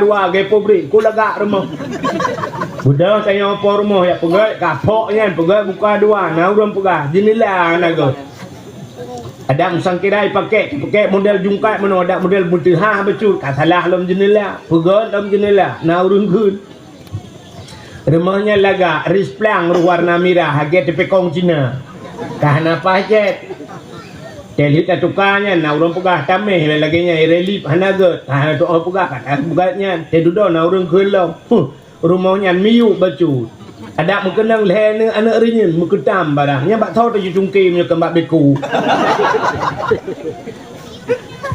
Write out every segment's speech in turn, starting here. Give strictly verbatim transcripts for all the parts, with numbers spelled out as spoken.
dua, gei pabrik, ku lagak rumoh. Beudôh tanyoe po rumoh, jak peugét, ka phok nyan, peugét buka dua, na ureuëng peugah, jeuneula hana gét. Adak meusangkira pakèk, pakèk model jungkat meunoe, adak model meuteuhah bacut, ka salah lom jeuneula, peugét lom jeuneula, na ureuëng kheun. Rumoh nyan lagak, risplang roh warna mirah, lagèe teupekong Cina. Ka hana paih cét. Teuh lheueh tatuka nyan, na ureuëng peugah taméh lagèe nyan, irelip hana gét. Ka hana tu'oh peugah, ka tapeugah nyan. Teuh dudoe na ureuëng kheun lom. Huh, rumoh nyan miyueb bacut. Adak meukeunong lhèe aneuk, aneuk reunyeun meukeutam barang. Nyan bak tho teujicungke meunyoe keu bak beko.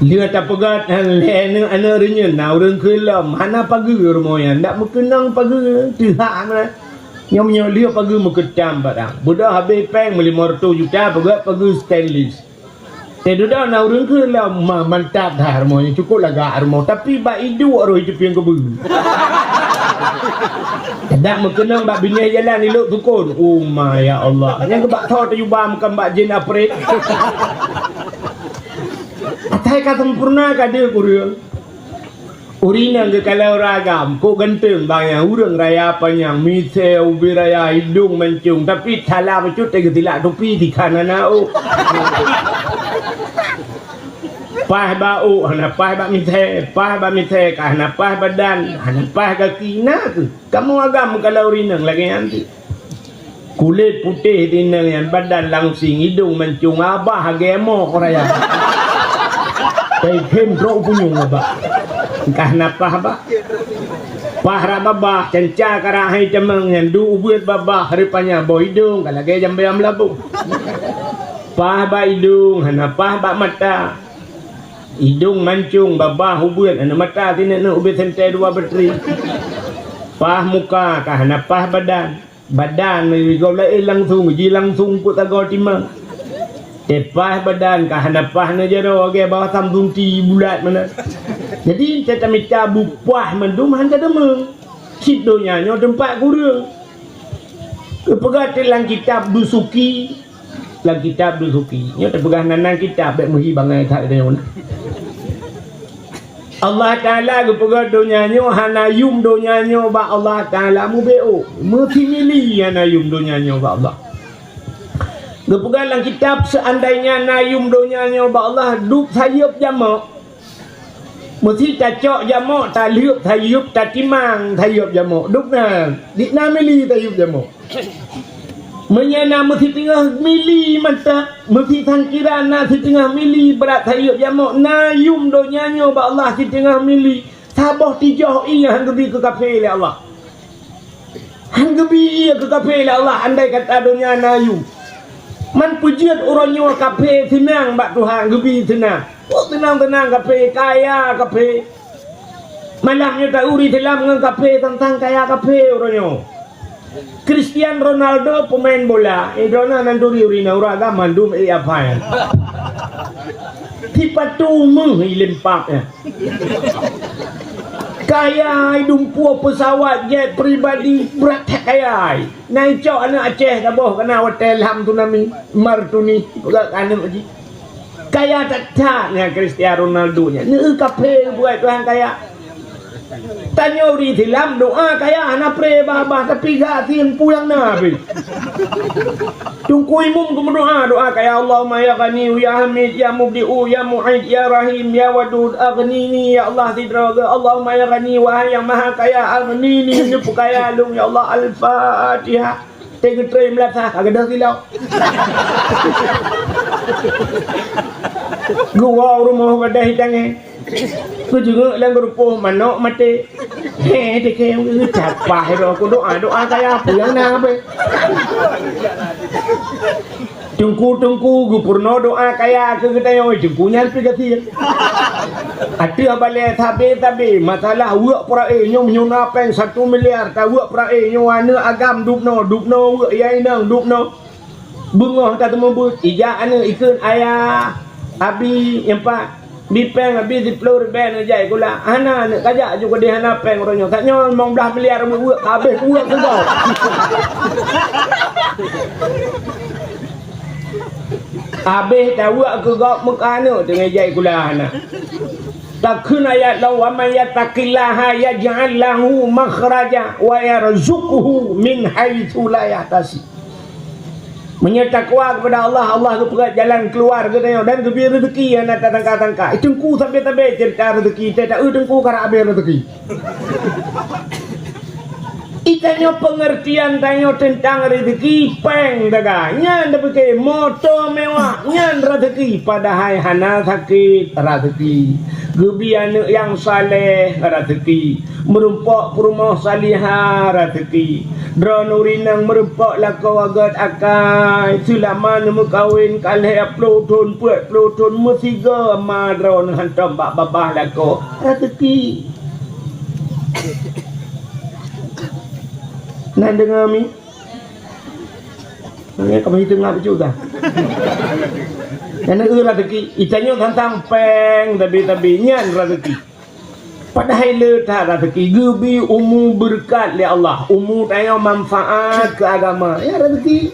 Lheueh tapeugah lhèe aneuk, aneuk reunyeun, na ureuëng kheun lom. Hana pageue rumoh nyan. Dak meukeunong pageue, teuhah na. Nyoe meunyoe lheueh pageue meukeutam barang. Beudôh habéh péng meulimong reutôh juta, peugét pageue stainless. Teuh dudoe na ureuëng kheun lom, ma-, mantap that rumoh nyan, cukôp lagak rumoh. Tapi bak iduek roh iteupieng keubeue. Dak meukeunong bak binéh jalan ilok tukon. Oh ma, ya Allah. Nyang geubak tho teujuba meukan bak jin aprit. Atai ka sempurna ka deuh kureueng. Ureuëng inong geukalon ureuëng agam, kok ganteng bang nyan, ureuëng raya panyang, misé ubit raya, idong mancong, tapi salah bacut teuh geutilak tupi dikhan hana ôk. Paih bak ôk, hana paih bak misé, paih bak misé, ka hana paih badan, hana paih gaki, na kheueh. Kamoe agam meukalon ureuëng inong lagèe nyan teuh. Kulét putéh tineng nyan, badan langsing, idong mancong, abah lagèe mok raya. Teukhém trok punyueng abah. Entah na paih bah. Paih rab babah, canca karak hai tamong nyan, duek ubeuet babah, rupanya boh idong ka lagèe jambé meulaboh. Paih bak idong, hana paih bak mata. Idong mancong, babah ubeuet, aneuk mata sineuk-neuk ubit sentée dua batri. Paih muka ka hana paih badan. Badan gob laén langsong, ji langsong peuet sagoe timang. Teupaih badan ka hana paih neujaroe lagée bawah samsung ti bulat meunan. Jadi, tatamita beupaih mandum han tadeungoe. Cit donya nyoe teumpat kureueng. Geupeugah teuh lam kitab Dusuki, lam kitab Dusuki. Nyoe teupeugah nan-nan kitab, bék meuhi bangai that geutanyoe na. Allah Taala geupeugah donya nyoe hana yum donya nyoe bak Allah Taala mubeuôk. Meusimili hana yum donya nyoe bak Allah. Geupeugah lam kitab, seandainya na yum donya nyoe bak Allah, dub sayeuep jamok. Meusi tacok jamok, talheuep sayeuep, tatimang sayeuep jamok. Dub na, dik na mili sayeuep jamok. Meunyoe na meusiteungoh mili mantap, meusisangkira na siteungoh mili brat sayeuep jamok, na yum donya nyoe bak Allah siteungoh mili, saboh tijoh ié han geubi keu kafé lé Allah. Han geubi ié keu kafé lé Allah, andai kata donya na yum. Man peujeuet uroe nyoe kafé seunang bak Tuhan, geubi seunang. Oh, seunang-seunang kafé, kaya kafé. Malam nyoe tauri silam ngon kafé, sang-sang kaya kafé uroe nyoe. Cristiano Ronaldo peumain bola, eh, droeneuh nan turi ureueng inong, ureueng agam mandum, eh, apa nyan. Sipatu meuh ileumpap nyan. Kaya ai, dumpeue peusawat jet pribadi, brat that kaya ai. Na icok aneuk Aceh saboh kana watée lam tsunami, Martuni, peugah keu aneuk jih. Kaya that-that nyan Cristiano Ronaldo nyan. Neu kafé buet Tuhan kaya. Tanyoe ureueng Islam doa kaya hana pré babah, tapi gasien peue nyang na pih. Teungku imum geumeudoa, doa kaya, "Allahumma ya Ghani, ya Hamid, ya Mubdi'u, ya Mu'id, ya Rahim, ya Wadud, aghnini, ya Allah, sidroe." "Allahumma ya Ghani, wahai nyang maha kaya, aghnini, neupeukaya lôn, ya Allah." Al-Fatihah. Teugeutreun meulasah, ka gadôh silop. Geuwoe u rumoh gadôh i tangén. Geujeungok lam geurupoh manok maté. Hé, teuke, tapah droe ku doa, doa kaya peue nyang na beh. Teungku-teungku geupeurunoe doa kaya keu geutanyoe, teungku nyan pih gasien. Ateueh balée sabe-sabe, masalah weuek peurae, nyoe meunyoe na péng satu miliar, taweuek peurae, nyoe aneuk agam dubnoe, dubnoe weuek, ya inong dubnoe. Beungoh tateumeubeuet, ijak aneuk ikheun, "Ayah, abi, nyan pat, bi péng abi siploh ribée neujak sikula." Hana, aneuk kajak ju keudeh hana péng uroe nyoe. Tanyoe limong blaih miliar weuek-weuek, habéh weuek keu gob. Habéh taweuek keu gob meuka aneuk teungoh jak sikula hana. Kheun ayat lom, "Wa may yattaqillaha yaj'al lahu makhraja wa yarzuqhu min haitsu la yahtasib." Meunyoe takwa kepada Allah, Allah geupeugah jalan keuluwa geutanyoe dan geubri reuzeki nyang na tatangka-tangka. Teungku sabe-sabe ceurita reuzeki, teuh taeu teungku karap abéh reuzeki. Itanyoe peungeurtian tanyoe teuntang reuzeki péng daga, nyan tapike moto mewah, nyan reuzeki, padahai hana sakét reuzeki. Geubri aneuëk nyang saleh reuzeki, meurumpok peurumoh salihah reuzeki. Droeneuh ureuëng inong meurumpok lakoe gét akai, seulama neumeukawen ka lhée ploh thon, peuet ploh thon, meusigoe ma droeneuh hantom bak babah lakoe reuzeki. Na deungoe mi? Nyan ka meuhitung ngap bacut dah. Nyan eu reuzeki, itanyoe tantang péng tabi-tabi, nyan reuzeki. Padahai le that reuzeki, geubri umu beureukat lé Allah, umu tanyoe manfaat keu agama, nyan reuzeki.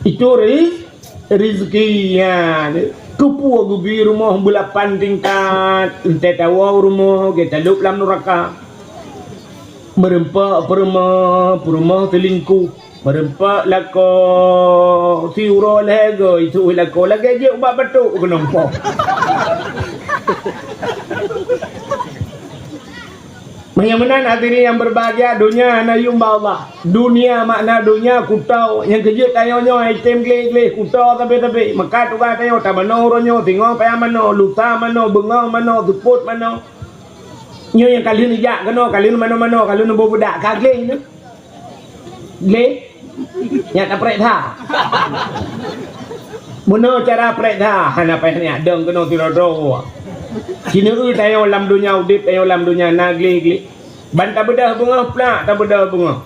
Itu riz-, reuzeki, ya. Keupeue geubri rumoh beulapan tingkat, entée tawoe rumoh, geutalop lam nuraka. Meurumpok peurumoh, peurumoh teulingkuh. Meurumpok lakoe, siuroe lhée goe, itu lakoe lagée jeuet ubak batuk keunong poh. Meunyoe meunan hadirin yang berbahagia, donya hana yum bak Allah. Dunia makna donya kuto, nyang keujeuet tanyoe nyoe item gleh-gleh, kuto sabe-sabe. Maka tugaih tanyoe tamanoe uroe nyoe, singoh payah manoe, lusa manoe, beungoh manoe, seupôt manoe. Nyoe nyang ka lheueh neujak keunoe, ka lheueh neumanoe-manoe, ka lheueh neubeudak, ka gleh nyoe. Gleh? Nyak taprek that. Meunoe cara prek that, hana payah nyak dong keunoe sidroe-droe. Sineue tanyoe lam donya udeb, tanyoe lam donya na gleh-gleh. Ban tabeudôh beungoh plak, tabeudôh beungoh.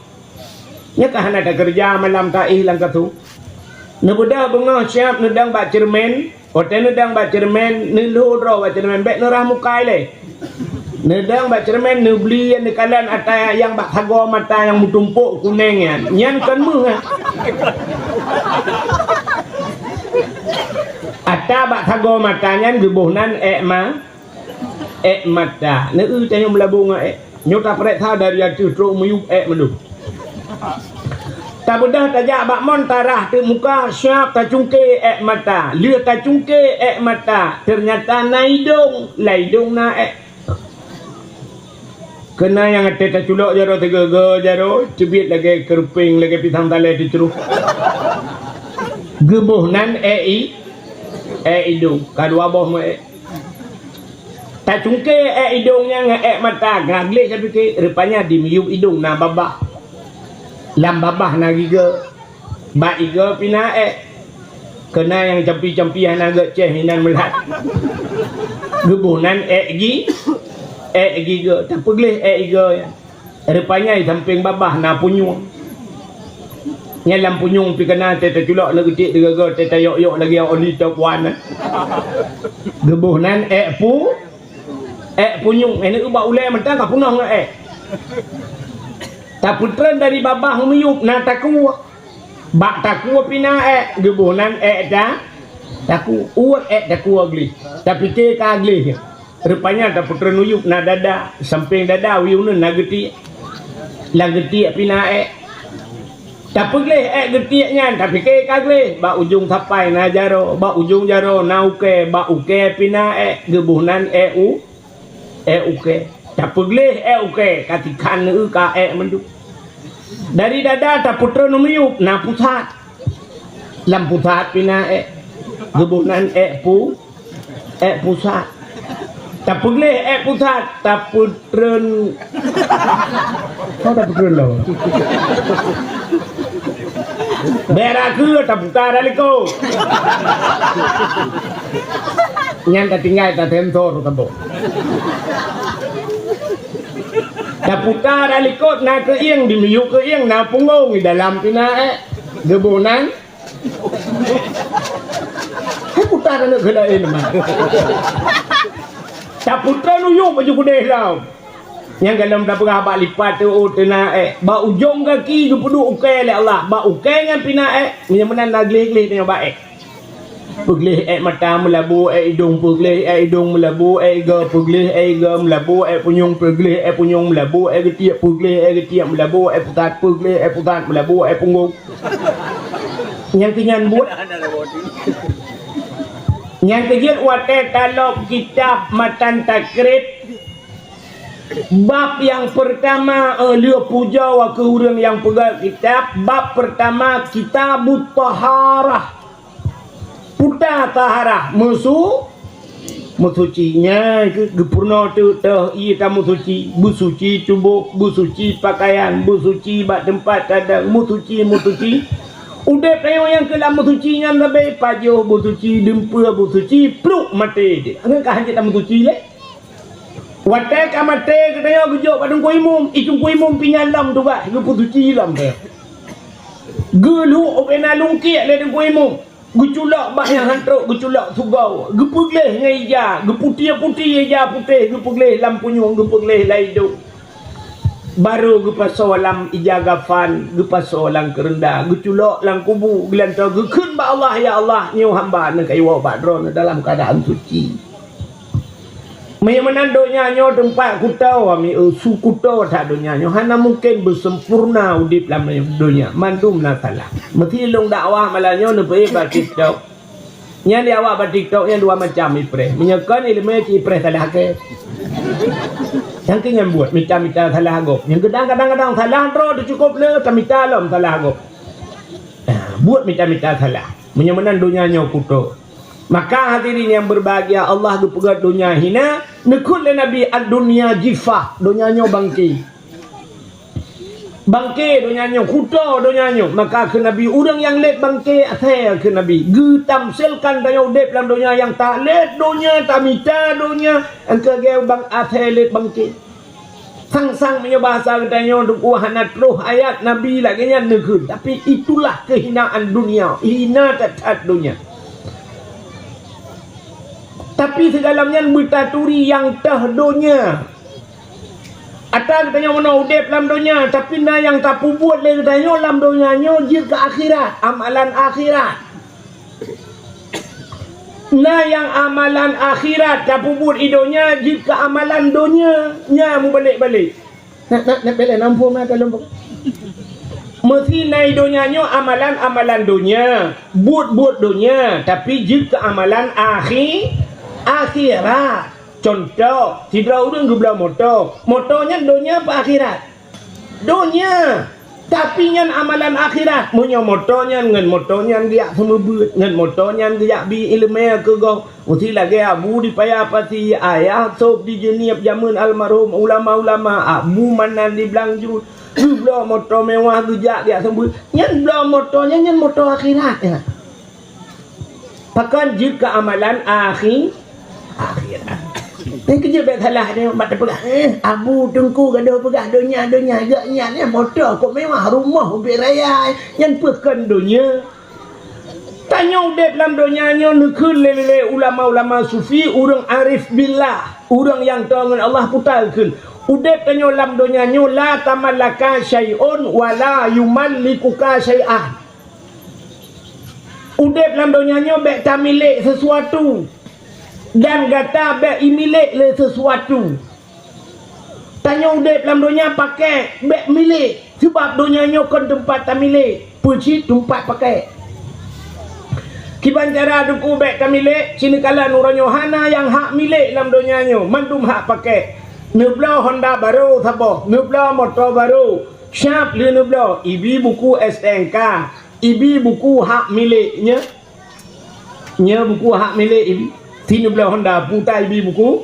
Nyoe ka hana takeureuja malam taéh lam katu. Neubeudôh beungoh siab neudong bak ceureumen, watée neudong bak ceureumen, neulhô droe bak ceureumen, bék neurah muka ilée. Neudong bak ceureumen, neubli neukalon ata nyang bak sagoe mata nyang meutumpok kuneng nyan. Nyan kon méuh, eh. Ata bak sagoe mata nyan geuboh nan ék ma-, Ék mata. Neu-eu tanyoe meulabong ngon ék. Nyoe taprek that dari ateueh trok miyueb ék mandum. Tabeudôh tajak bak mon tarah teuk muka, siab tacungke ék mata. Lheueh tacungke ék mata, teunyata na idong, lam idong na ék. Keunan nyang até taculok jaroe teuga-ga jaroe, teubiet lagée keureupeng, lagée pisang talée teucroh. Geuboh nan ék i-, ék idong, ka dua boh meu ék. Tacungke ék idong nyan ngon ék mata, ka gleh tapike, rupanya di miyueb idong na babah. Lam babah na gigoe. Bak igoe pih na ék. Keunan nyang campi-campi hana gét céh inan meulat. Geuboh nan ék gi-, ék gigoe. Tapeugleh ék igoe nyan. Rupanya di sampéng babah na punyueng. Nyan lam punyueng pih keunan teuh taculok neugeutik teuga-ga teuh tayok-yok lagée oli top one, eh. Geuboh nan ék pu-, ék punyueng. Eh, neu-eu bak ulée mantong ka peunoh ngon ék. Tapeutreun dari babah u miyueb na takue. Bak takue pih na ék, geuboh nan ék ta-, takue. Uet ék takue gleh. Tapike ka gleh. Rupanya tapeutreun u yueb na dada, sampéng dada u yueb na geutiek. Lam geutiek pih na ék. Tapeugleh ék geutiek nyan, tapike ka gleh. Bak ujong sapai na jaroe, bak ujong jaroe na ukée, bak ukée pih na ék, geuboh nan ék u-, ék ukée. Tapeugleh ék ukée, ka tikhan neu-eu ka ék mandum. Dari dada tapeutreun u miyueb na pusat. Lam pusat pih na ék. Geuboh nan ék pu-, ék pusat. Tapeugleh ék pusat, tapeutreun. Oh, tapeutreun lom. Bék rakhue, taputa dah likot. Nyan tatinggai tasensor saboh. Taputa dah likot na keuieng, di miyueb keuieng na punggong, di dalam pih na ék. Geuboh nan. Hai puta aneuk keu laén mah. Taputa nuyuek baju keudeh lom. Nyang galom tapeugah bak lipat teuh, oh, teuh na ék. Bak ujong gaki geupeuduek ukée lé Allah. Bak ukée nyan pih na ék. Meunyoe meunan na gleh-gleh tanyoe bak ék. Peugleh ék mata meulabu ék idong, peugleh ék idong meulabu ék igoe, peugleh ék igoe meulabu ék punyueng, peugleh ék punyueng meulabu ék geutiek, peugleh ék geutiek meulabu ék pusat, peugleh ék pusat meulabu ék punggong. Nyang keu nyan buet. Nyang keujeuet watée talob kitab matan takrib, bab nyang peurtama, eh, lheueh pujoe keu ureuëng nyang peugah kitab, bab peurtama Kitabut Taharah. Puta taharah, meusu-, meusuci. Nyan keuh geupeurunoe teuk teuh ie tameusuci, beusuci tuboh, beusuci pakaian, beusuci bak teumpat tadong, meusuci, meusuci. Udeb tanyoe nyang keu lam meusuci nyan leubeh pajoh beusuci, dumpeue beusuci, pluek maté jih. Ngon ka hanjeuet tameusuci lé. Watée ka maté geutanyoe geujok bak teungku imum, i teungku imum pih nyan lom tugaih geupeusuci lom teuh. Geulhok ubena lungkiek lé teungku imum, geuculok bak nyang han trok, geuculok sugoe, geupeugleh ngon ija, geuputéh-putéh ija putéh, geupeugleh lam punyueng, geupeugleh lam idong. Barô geupasoe lam ija gafan, geupasoe lam keureunda, geuculok lam kubu, geulantoe geukheun bak Allah, "Ya Allah, nyoe hamba neukayue bak Droeneuh dalam keuadaan suci." Meunyoe meunan donya nyoe teumpat kuto, ami, eh, su kuto that donya nyoe, hana mungken beusempurna udeb lam donya, mandum na salah. Meusi lôn dakwah malam nyoe neupeuék bak TikTok. Nyan di awak bak TikTok nyan dua macam ipreh. Meunyoe kon ileumé cit ipreh salah keu. Nyang keu nyan buet mita-mita salah gob. Nyang kadang-kadang salah droe teucukop le tamita lom salah gob. Ah, buet mita-mita salah. Meunyoe meunan donya nyoe kuto. Maka hadirin yang berbahagia, Allah geupeugah donya hina, neukheun lé Nabi, "Ad-dunya jifah," donya nyoe bangke. Bangke donya nyoe, kuto donya nyoe. Maka kheun Nabi, ureuëng nyang lét bangke asée kheun Nabi. Geutamsilkan tanyoe udeb lam donya nyang talét donya, tamita donya, angka geu bang asée lét bangke. Sang-sang meunyoe bahasa geutanyoe deuh hana troh ayat Nabi lagée nyan neukheun, tapi itulah kehinaan dunia, hina that-that donya. Tapi sigohlom nyan beutaturi nyang teuh donya. Ata geutanyoe meunoe udeb lam donya, tapi na nyang tapeubuet lé geutanyoe lam donya nyoe jeuet keu akhirat, amalan akhirat. Na nyang amalan akhirat tapeubuet i donya jeuet keu amalan donya, nya mubalek-balek. Nak, nak, nak belek nampung na dalam. Meusi na i donya nyoe amalan-amalan donya, buet-buet donya, tapi jeuet keu amalan akhi-, akhirat. Contoh, sidroe ureuëng geubloe moto. Moto nyan donya apa akhirat? Donya. Tapi nyan amalan akhirat. Meunyoe moto nyan ngon moto nyan geujak seumeubeuet, ngon moto nyan geujak bi iéleumé keu gob. Meusi lagée Abu di Paya Pasi, Ayah Sop di Jeunieb jameun almarhum ulama-ulama, Abu Manan di Blang Jut. Geubloe moto mewah geujak geujak seumeubeuet. Nyan bloe moto nyan, nyan moto akhirat nyan. Pakon jeuet keu amalan akhi-, akhirat. Nyan keuh jeuet bék salah nyoe, bak teupeugah, eh, Abu Teungku gadoh peugah donya, donya, geuh nyan, eh, moto kok mewah, rumoh ubit raya, nyan peue kon donya. Tanyoe udeb lam donya nyoe neukheun lé, lé, lé ulama-ulama sufi, ureuëng arif billah, ureuëng nyang toe ngon Allah puta kheun. Udeb tanyoe lam donya nyoe la tamallaka syai'un wa la yumallikuka syai'an. Udeb lam donya nyoe bék tamilék sesuatu, dan gata bék imilék lé sesuatu. Tanyoe udeb lam donya pakék, bék milék, seubab donya nyoe kon teumpat tamilék, peue cit teumpat pakék. Kiban cara Teungku bék tamilék, sineukala uroe nyoe hana nyang hak milék lam donya nyoe, mandum hak pakék. Neubloe honda barô saboh, neubloe moto barô, siab lheueh neubloe, ibi buku S T N K, ibi buku hak milék nyoe. Nyoe buku hak milék ibi. Sineubloe honda puta ibi buku.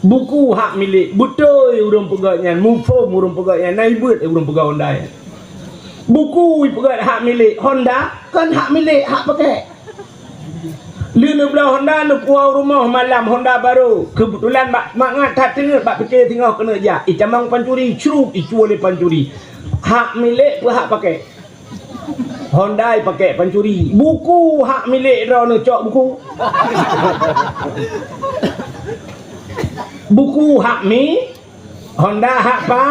Buku hak milék. Beutôi ureuëng peugah nyan. Muphom ureuëng peugah nyan. Na ibeuet ureuëng peugah honda nyan. Buku ipeugah hak milék. Honda kon hak milék, hak pakék. Lheueh neubloe honda, neupuwoe rumoh malam honda barô. Keubeutulan bak mangat that teungeut bak pike singoh keuneuk jak. Itamong pancuri, crup, icue lé pancuri. Hak milék peue hak pakék? Honda ipakék pancuri. Buku hak milék droeneuh cok buku. Buku hak mi, honda hak pa,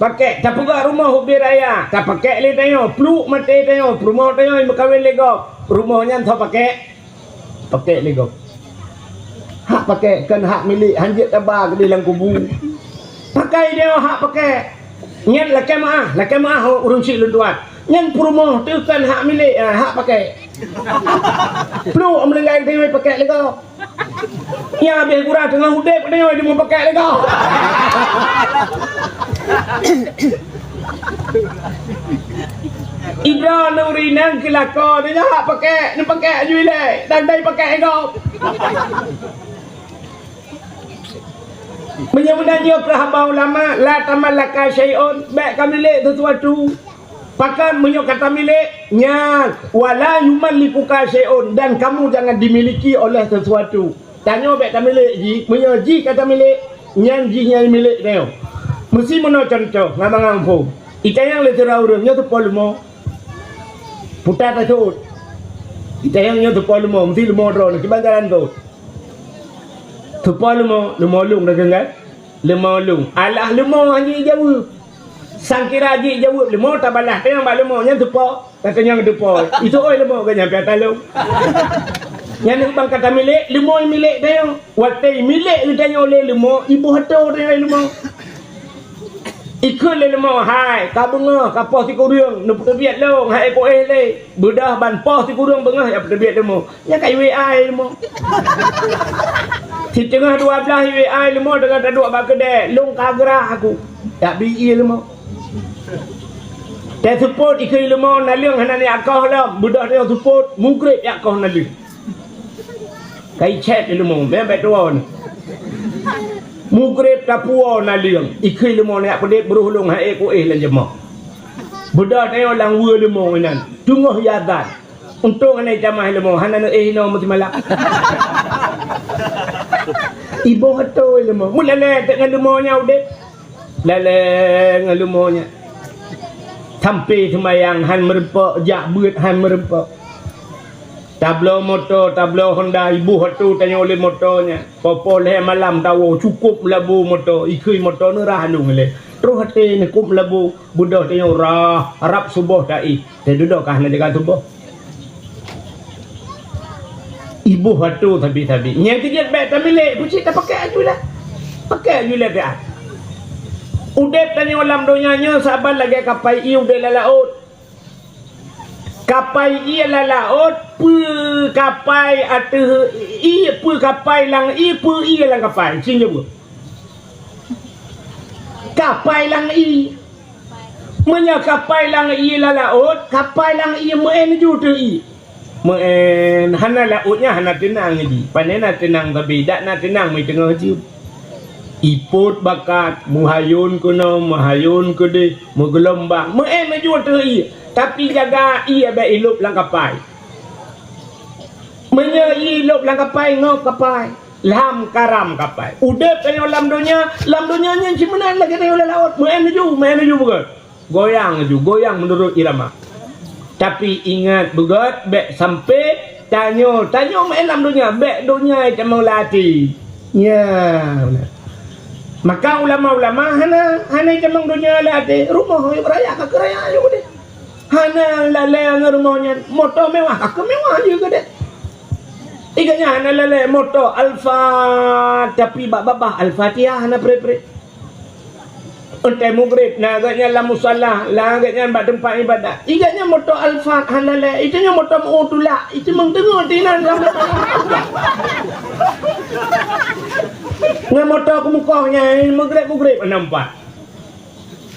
pakék. Tapeugah rumoh ubit raya, tapakék lé tanyoe, pluek maté tanyoe, peurumoh tanyoe meukawen lé gob. Rumoh nyan soe pakék? Pakèk lé gob. Hak pakèk kon hak milék, hanjeuet taba keudéh lam kubu. Pakai deungon hak pakèk. Nyan lakèe meu'ah, lakèe meu'ah ureueng chik lôn tuan. Nyan peurumoh teuh kon hak milék, ah, hak pakèk. Pluek meuninggai teuh pakèk lé gob. Nyang habéh gura teungoh udép nyoe jimeupakèk lé gob. Idroe nuri nang keu lakoe, nyoe hak pakèk, neupakèk aju ilèe, dan dai pakèk lé gob. Meunyoe meunan nyoe keu haba ulama, la tamallaka syai'un, bèk kamilék sisuatu. Pakon meunyoe ka tamilék, nyan, wala yumallikuka syai'un, dan kamu jangan dimiliki oleh sesuatu. Tanyoe bèk tamilék jih, meunyoe jih ka tamilék, nyan jih nyang milék tanyoe. Meusi meunoe cuntoh, ngon mangat phôn. Itanyong lé sidroe ureueng, nyoe teupo leumo. Puta taseuôt. Itanyong nyoe teupo leumo, meusi leumo droeneuh, kiban jalan seuôt. Teupo leumo, leumo lôn dah kan? Leumo lôn. Alah leumo hana jijaweueb. Sangkira jijaweueb leumo, tabalah tanyong bak leumo, nyan teupo. Tatanyong teupo. Itu oi leumo geuh nyan piata lôn. Nyan ban ka tamilék, leumo milék tanyoe. Watèe milék geutanyoe lé leumo, iboh atô tanyoe lé leumo. Ikheun lé leumo, hai, ka beungoh, ka poh sikureueng, neupeuteubiet lôn, hai, éh, lé. Beudôh ban poh sikureueng beungoh, ya peuteubiet leumo. Nyan ka i W A leumo. Siteungoh dua blaih i W A leumo, teungoh taduek bak keudè, lôn ka grah aku. Yak bi ie leumo. Teuh seupôt ikheun leumo, naleueng hana neujak koh lom. Beudôh teuh seupôt, mugreb jak koh naleueng. Ka i cèt leumo, meunan bèk tuwö. Mugreb tapuwoe naleueng, ikheun leumo neujak peudép, broh lôn hai éh kuéh lam jeumah. Beudôh teuh lam weue leumo inan, teungoh i azan. Untông hana icamah leumo, hana neuéh inoe meusimalam. Iboh atô leumo. Meulalèe teuk ngon leumo nyang udép. Lalèe ngon leumo nyan. Sampé seumayang han meureumpok, jak beuet han meureumpok. Tabloe moto, tabloe Honda, iboh atô tanyoe lé moto nyan. Poh-poh lhèe malam tawoe, cukôp meulabu moto, ikheun moto neurah lôn ilèe. Troh até neukôp meulabu, beudôh tanyoe rah, rab suboh taéh. Teududoe ka hana jaga tuboh. Iboh atô sabe-sabe. Nyang keujeuet bèk tamilék, peucit tapakèk aju ilèe. Pakèk aju ilèe piah. Udép tanyoe lam donya nyoe saban lagèe kapai ié udép lam laôt. Kapai ié lam laôt, peue kapai ateueh ié, peue kapai lam ié, peue ié lam kapai. Cit jaweueb. Kapai lam ié. Meunyoe kapai lam ié lam laôt, kapai lam ié meu'èn ju teuh ié. Meu'èn, hana laôt nyan hana teunang jih. Pane na teunang sabe, dak na teunang meuteungoh jeuem. Ipôt bakat, meuhayôn keunoe, meuhayôn keudeh, meugeulombang. Meu'èn ju teuh ié, tapi jaga ié bèk ilôb lam kapai. Meunyoe ié ilôb lam kapai, ngôb kapai. Lam karam kapai. Udép tanyoe lam donya, lam donya nyan cit meunan lagèe tanyoe lam laôt. Meu'èn ju, meu'èn ju beugèt. Goyang laju, goyang meunurot irama. Tapi ingat beugèt, bèk sampé tanyoe, tanyoe meu'èn lam donya, bèk donya itamong lam até. Nya, maka ulama-ulama hana, hana itamong donya lam até. Rumoh raya ka keu raya ju deh. Hana lalè ngon rumoh nyan, moto mewah ka keu mewah ju deh. Ingat nyan hana lalè moto Alfa, tapi bak babah Al-Fatihah hana preh-preh. Untée mugreb, na geuh nyan lam musala, na geuh nyan bak teumpat ibadat. Ingat nyan moto Alphard hana lé, itu nyan moto meu tulak, itu meuteungeut inan lam musala. Ngon moto keumukoh nyan, mugreb-mugreb hana meupat.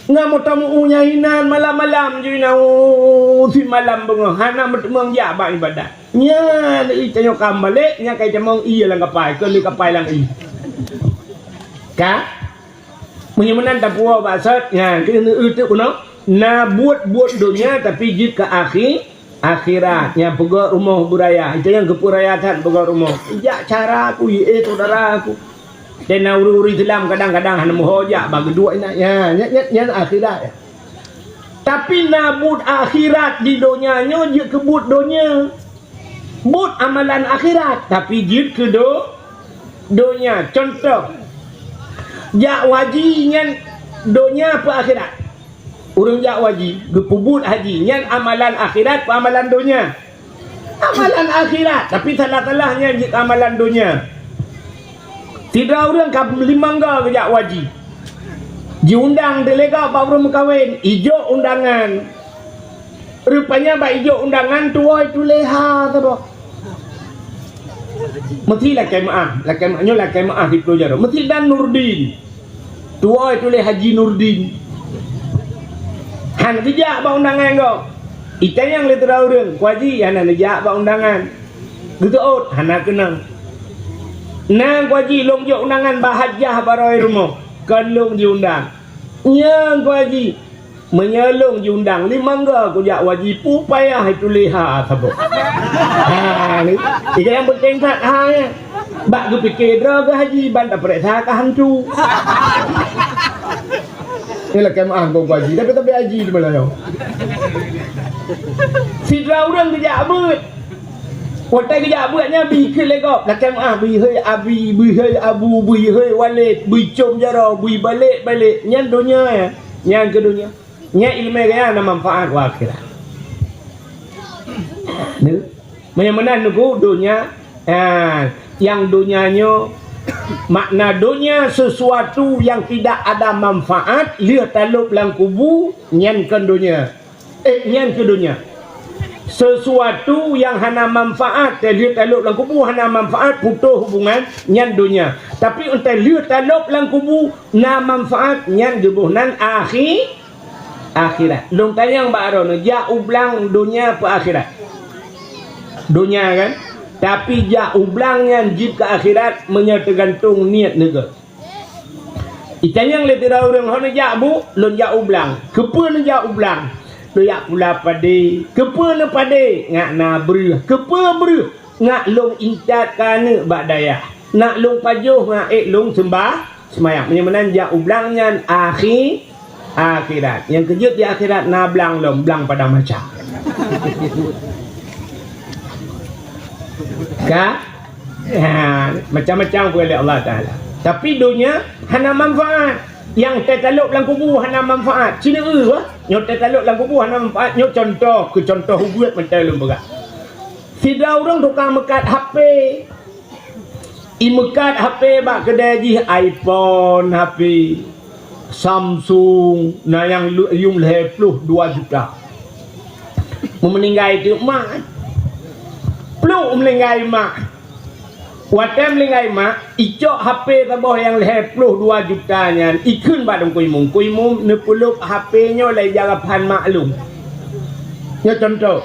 Ngon moto meu nyan inan malam-malam ju inan, simalam beungoh hana meuteumeung jak bak ibadat. Nyan, i tanyoe kam balek, nyan kai tamong ie lam kapai, keu lé kapai lam ie. Ka? Meunyoe meunan tapuwoe bak sot, nyan keuneuk euteuk bunoe, na buet-buet donya tapi jeuet keu akhi-, akhirat. Nyang peugöt rumoh beuraya, itu nyang keupeuraya that peugöt rumoh. Jak cara aku, eh, syedara aku. Dan na ureuëng-ureuëng Islam kadang-kadang hana meuho jak bak geuduek inan. Nyan, nyan, nyan, nyan akhirat. Tapi na buet akhirat di donya nyoe jeuet keu buet donya. Buet amalan akhirat, tapi jeuet keu do-, donya. Contoh, jak haji nyan donya peu akhirat? Ureuëng jak haji, geupeubuet haji, nyan amalan akhirat peu amalan donya? Amalan akhirat, tapi salah-salah nyan jeuet amalan donya. Sidroe ureuëng ka limong go geujak u haji. Jiundang teuh lé gob bak ureuëng meukawen, ijok undangan. Rupanya bak ijok undangan tuwoe tuléh ha saboh. Meusi lakée meuáh, lakée meuáh, nyoe lakée meuáh di Pulo Jaroe. Meusi dan Nurdin. Tuwoe tuléh Haji Nurdin. Han geujak bak undangan gob. Itanyong lé sidroe ureuëng, "Ku Haji, hana neujak bak undangan?" Geuseuôt, "Hana keunong." "Na, Ku Haji, lôn jok undangan bak hajah barô rumoh, kon lôn jiundang." "Nyo, Ku Haji." "Meunyoe lôn jiundang limong go kujak u haji, peue payah tuléh ha saboh." Ha, ni. Tiga nyang peunteng that ha nyan. Bak geupike droe geuh haji ban tapeuriksa ka hantu. Ni lakée meuáh gob haji, tapi, tapi haji di Meulayu. Sidroe ureuëng geujak beuet. Watée geujak beuet nyan bri kheun lé gob, lakée meuáh bri hei abi, bri hei abu, bri hei walét, bri com jaroe, bri balek-balek. Nyan donya nyan. Nyan keu donya. Nyan iéleumé gaya na manfaat u akhirat. Neu? Meunyoe meunan nunggu donya, ha, nyang donya nyoe, makna donya sesuatu yang tidak ada manfaat, lheueh talôb lam kubu, nyan kon donya. Eh, nyan keu donya. Sesuatu yang hana manfaat, lheueh talôb lam kubu hana manfaat, putôh hubungan, nyan donya. Tapi untée lheueh talôb lam kubu na manfaat, nyan geuboh nan akhi-, akhirat. Lôn tanyong bak droeneuh, jak u blang donya peu akhirat? Donya kan? Tapi jak u blang nyan jeuet keu akhirat meunyoe teugantung niet neuh. Itanyong lé sidroe ureuëng, "Ho neujak bu?" "Lôn jak u blang." "Keupeue neujak u blang?" "Lôn jak pula padé." "Keupeue neupadé?" "Ngat na breueh." "Keupeue breueh?" "Ngat lôn intat keu aneuëk bak dayah. Nak lôn pajoh ngat ék lôn seumbah seumayang." Meunyoe meunan jak u blang nyan akhi-, akhirat. Nyang keujeuet di akhirat na blang lom, blang padang mahsyar. Ka? Ha, macam-macam peureulée Allah Taala. Tapi donya hana manfaat. Nyang teutalôb lam kubu hana manfaat. Cina eu bah, nyoe teutalôb lam kubu hana manfaat. Nyoe contoh, keu contoh ubeut mantong lôn peugah. Sidroe ureuëng tukang meukat H P. Imeukat H P bak keudée jih iPhone H P, Samsung, na nyang lu-, yum lhée ploh dua juta. Meuninggai teuk mak. Pluek meuninggai mak. Watée meuninggai mak, icok H P saboh nyang lhée ploh dua juta nyan, ikheun bak Teungku Imum. "Teungku Imum, neupeulôb H P nyoe lé jarapan mak lôn." Nyoe contoh.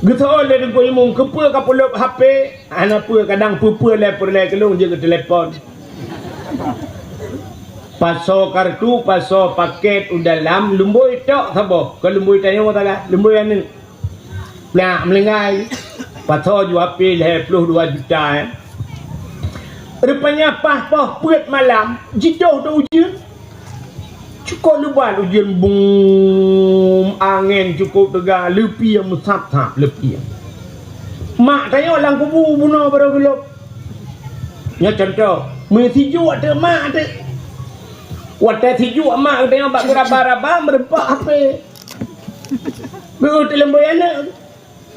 Geuseuôt lé Teungku Imum, "Keupeue kapeulôb H P?" "Hana peue, kadang peue-peue lé peureulée keu lôn jeuet keu telepon." Pasoe kartu, pasoe pakét u dalam, lumbôi tok saboh, kon lumbôi tanyoe sagai, lumbôi aneuëk. Plak meuninggai, pasoe ju H P lhée ploh dua juta, eh. Rupanya paih poh peuet malam, jidoh teuh ujeuen. Cukôp leubat ujeuen, bum, angén cukôp teuga, leupie meusab-sab leupie. Mak tanyoe lam kubu bunoe barô geulôb. Nyoe contoh, meusijuek teuk mak teuk. Watée sijuek mak geutanyoe bak geuraba-raba, meureumpok H P. Beuteuleumbôi aneuëk.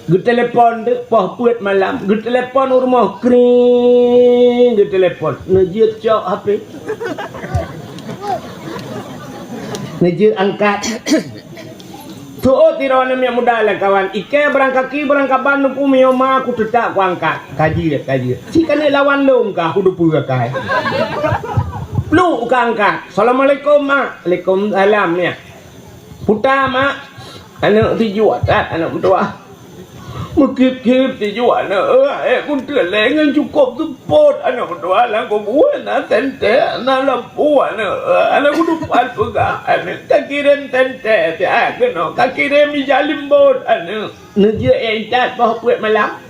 Geutelepon teuk poh peuet malam, geutelepon u rumoh, kring, geutelepon. Neujeuet cok H P. Neujeuet angkat. Tuôt sidroe aneuk miet muda lé kawan, ikée barang kaki, barang kaban, neupue meunyoe ma, kuteutap kuangkat. Ka jeuet, ka jeuet. Si keuneuk lawan lôn ka, kuteupeue akai. Pluek ka angkat. "Assalamualaikum, Mak." "Waalaikumsalam, Miet." "Puta, Mak." Aneuk sijuek that aneuk meutuwah. Meukip-kip sijuek aneuk, eh, eh, kunteuk lé ngon cukôp seupôt aneuk meutuwah lam kubu, na sentée, na lampu aneuk, eh, aneuk kudupat peugah aneuk, ka kirém sentée siat keunoe, ka kirém ija limbot aneuk. Neujeuet nyang that poh peuet malam.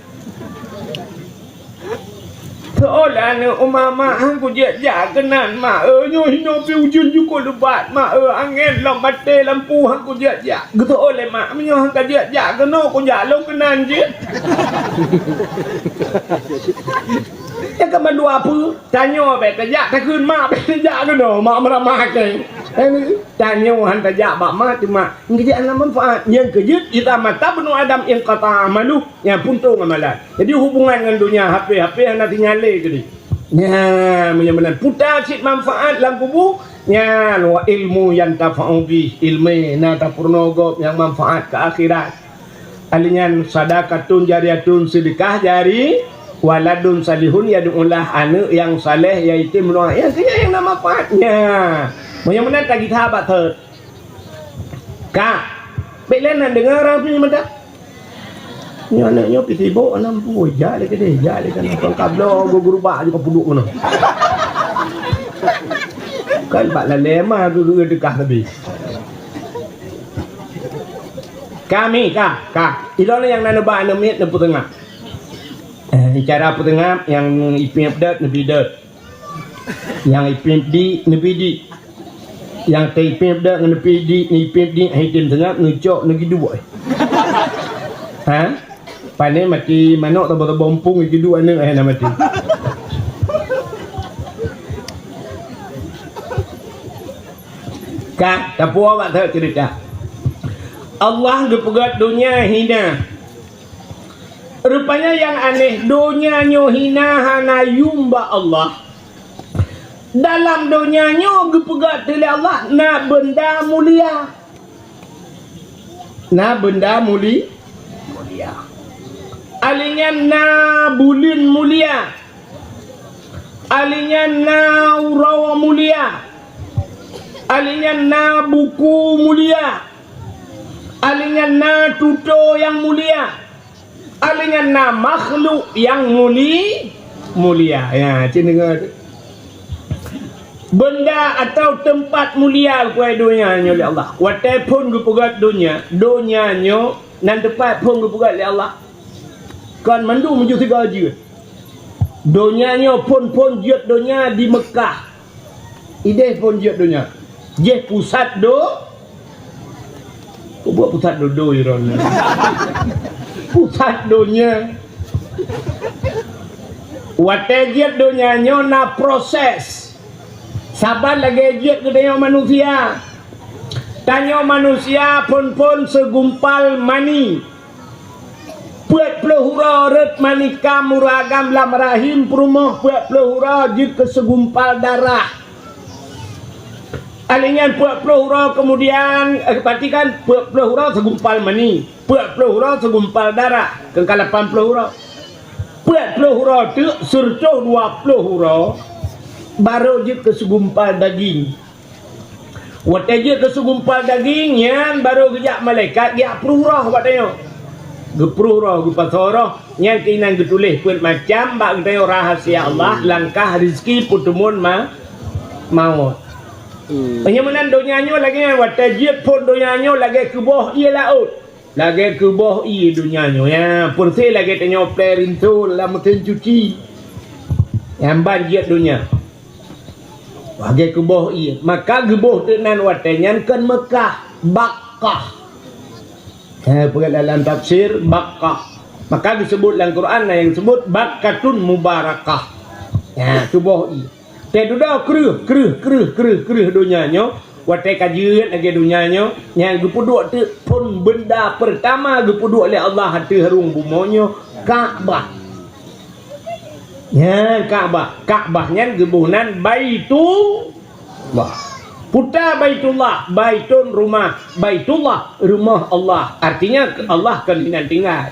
Seolah aneuk uma mak, han kujak jak keunan mak, eh, nyoe hinoe pih ujeuen jukôp leubat mak, eh, angén lom maté lampu han kujak jak. Geuseuôt lé mak, meunyoe han kajak jak keunoe kujak lôn keunan jeuet. Nyang ka mandua peue? Tanyoe bèk tajak, takheun mak bèk tajak keunoe, mak meuramah kèe. Eh, tanyoe han tajak bak mak, teuma nyang keujeuet hana manfaat. Nyang keujeuet, idza mata ibnu Adam inqata'a amaluh, nyan puntông amalan. Jadi hubungan ngon donya hapéh-hapéh hana tinggai lé keudéh. Nyan, meunyoe meunan puta cit manfaat lam kubu, nyan wa ilmu yantafa'u bih, ileumèe na tapeurunoe gob nyang manfaat keu akhirat. Ahli nyan sadaqatun jariyatun, seudeukah jari, waladun salihun yad'ulah, aneuk nyang saleh nyang item doa. Nyang keu nyan nyang na manfaatnya. Meunyoe meunan tagita bak thot. Ka. Bèk lé na deungoe ureueng pih meudak. Nyoe aneuk nyoe pih sibok, aneuk pih jak lé keudéh, jak lé keudéh. Kon ka bloe gurubak jih ka peuduek keunoe. Kan bak lalè ma geu-, geu-, deukah leubeh. Kami ka, ka. Ilôn nyang na neuba aneuk miet neupeuteungab. Eh, cara peuteungab nyang ipiep dot neubi dot. Nyang ipiep di neubi di. Nyang teuipiep dot ngon neubi di, neuipiep di, hai tem teungab neucok neugiduek. Ha? Pane mati manok tobo-tobo umpung giduek aneuk eh na mati. Ka, tapuwoe bak that ceurita. Allah geupeugöt donya hina. Rupanya nyang aneh, donya nyoe hina hana yum bak Allah. Dalam donya nyoe geupeugöt lé Allah na beunda mulia. Na beunda muli-, mulia. Alinyan na buleuen mulia. Alinyan na uroe mulia. Alinyan na buku mulia. Alinyan na tutoe nyang mulia. Alinyan na makhluk nyang muli-, mulia. Ya, cit deungoe tu. Beunda atawa teumpat mulia keu donya nyoe lé Allah. Watèe phon geupeugöt donya, donya nyoe nan teumpat phon geupeugöt lé Allah. Kon mandum meujeuet sigoe jeuet. Donya nyoe phon-phon jeuet donya di Meukah. Idéh phon jeuet donya. Jih pusat do-, Peue buet pusat dodo droeneuh? Pusat donya. Watèe jeuet donya nyoe na proses. Saban lagèe jeuet geutanyoe manusia. Tanyoe manusia phon-phon segumpal mani. Peuet ploh uroe rhot mani kam ureueng agam lam rahim peurumoh, peuet ploh uroe jeuet keu segumpal darah. Alinyan peuet ploh uroe keumudian, eh, perhatikan, peuet ploh uroe segumpal mani, peuet ploh uroe segumpal darah, keu ka lapan ploh uroe. Peuet ploh uroe teuk, seureutôh dua ploh uroe, barô jeuet keu segumpal daging. Watèe jeuet keu segumpal daging, nyan barô geujak malaikat geujak pruh roh bak tanyoe. Geupruh roh, geupasoe roh, nyan keunan geutuléh peuet macam bak geutanyoe rahasia Allah, langkah, rezeki, peuteumeun ma-, mawöt. Hmm. Meunyoe meunan donya nyoe lagèe nyan, watèe jeuet phon donya nyoe lagèe keuboh ié laôt. Lagèe keuboh ié donya nyoe, ya, peureuseh lagèe tanyoe plè rinso lam meusén cuci. Nyan ban jeuet donya. Lagèe keuboh ié, maka geuboh teuk nan watèe nyan kon Meukah, Bakkah. Eh, peugah dalam tafsir, Bakkah. Maka geuseubut lam Quran na nyang seubut Bakkatun Mubarakah. Ya, keuboh ié. Teududoe kreueh, kreueh, kreueh, kreueh, kreueh donya nyoe, watèe ka jeuet lagèe donya nyoe, nyan geupeuduek teuk phon beunda peurtama geupeuduek lé Allah ateueh rhueng bumoe nyoe, Ka'bah. Nyan Ka'bah. Ka'bah nyan geuboh nan Baitullah. Puta Baitullah, baitun rumah, Baitullah rumoh Allah. Artinya Allah kon inan tinggai.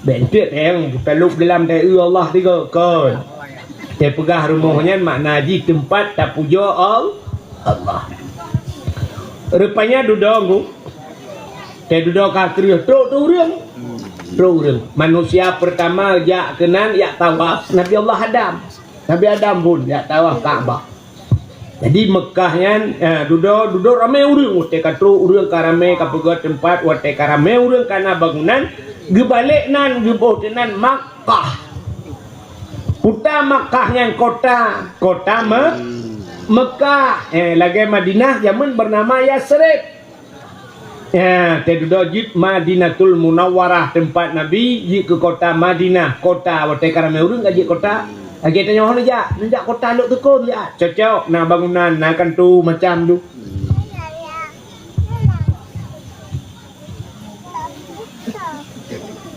Bèk enteuk tayang talop dalam taeu Allah tiga kon. Teupeugah rumoh nyan makna jih teumpat tapujoe Al-, Allah. Rupanya dudoe ngu. Teududoe ka kreueh trok tu ureueng. Trok ureueng. Manusia pertama jak keunan jak tawaf Nabi Allah Adam. Nabi Adam phon jak tawaf Ka'bah. Jadi Meukah nyan, eh, dudoe, dudoe ramé ureueng, watèe ka trok ureueng ka ramé, ka peugöt teumpat, watèe ka ramé ureueng ka na bangunan, geubalek nan, geuboh teuh nan Makkah. Puta Makkah nyan kota, kota Me-, Meukah. Eh, lagèe Madinah jameun bernama Yasrib. Ya, teududoe jeuet Madinatul Munawwarah, teumpat Nabi, jeuet keu kota Madinah, kota watée ka ramé ureuëng ka jeuet kota. Lagée tanyoe neujak, neujak kota Lhoksukon jak. Cocok, na bangunan, na kanto macam tu.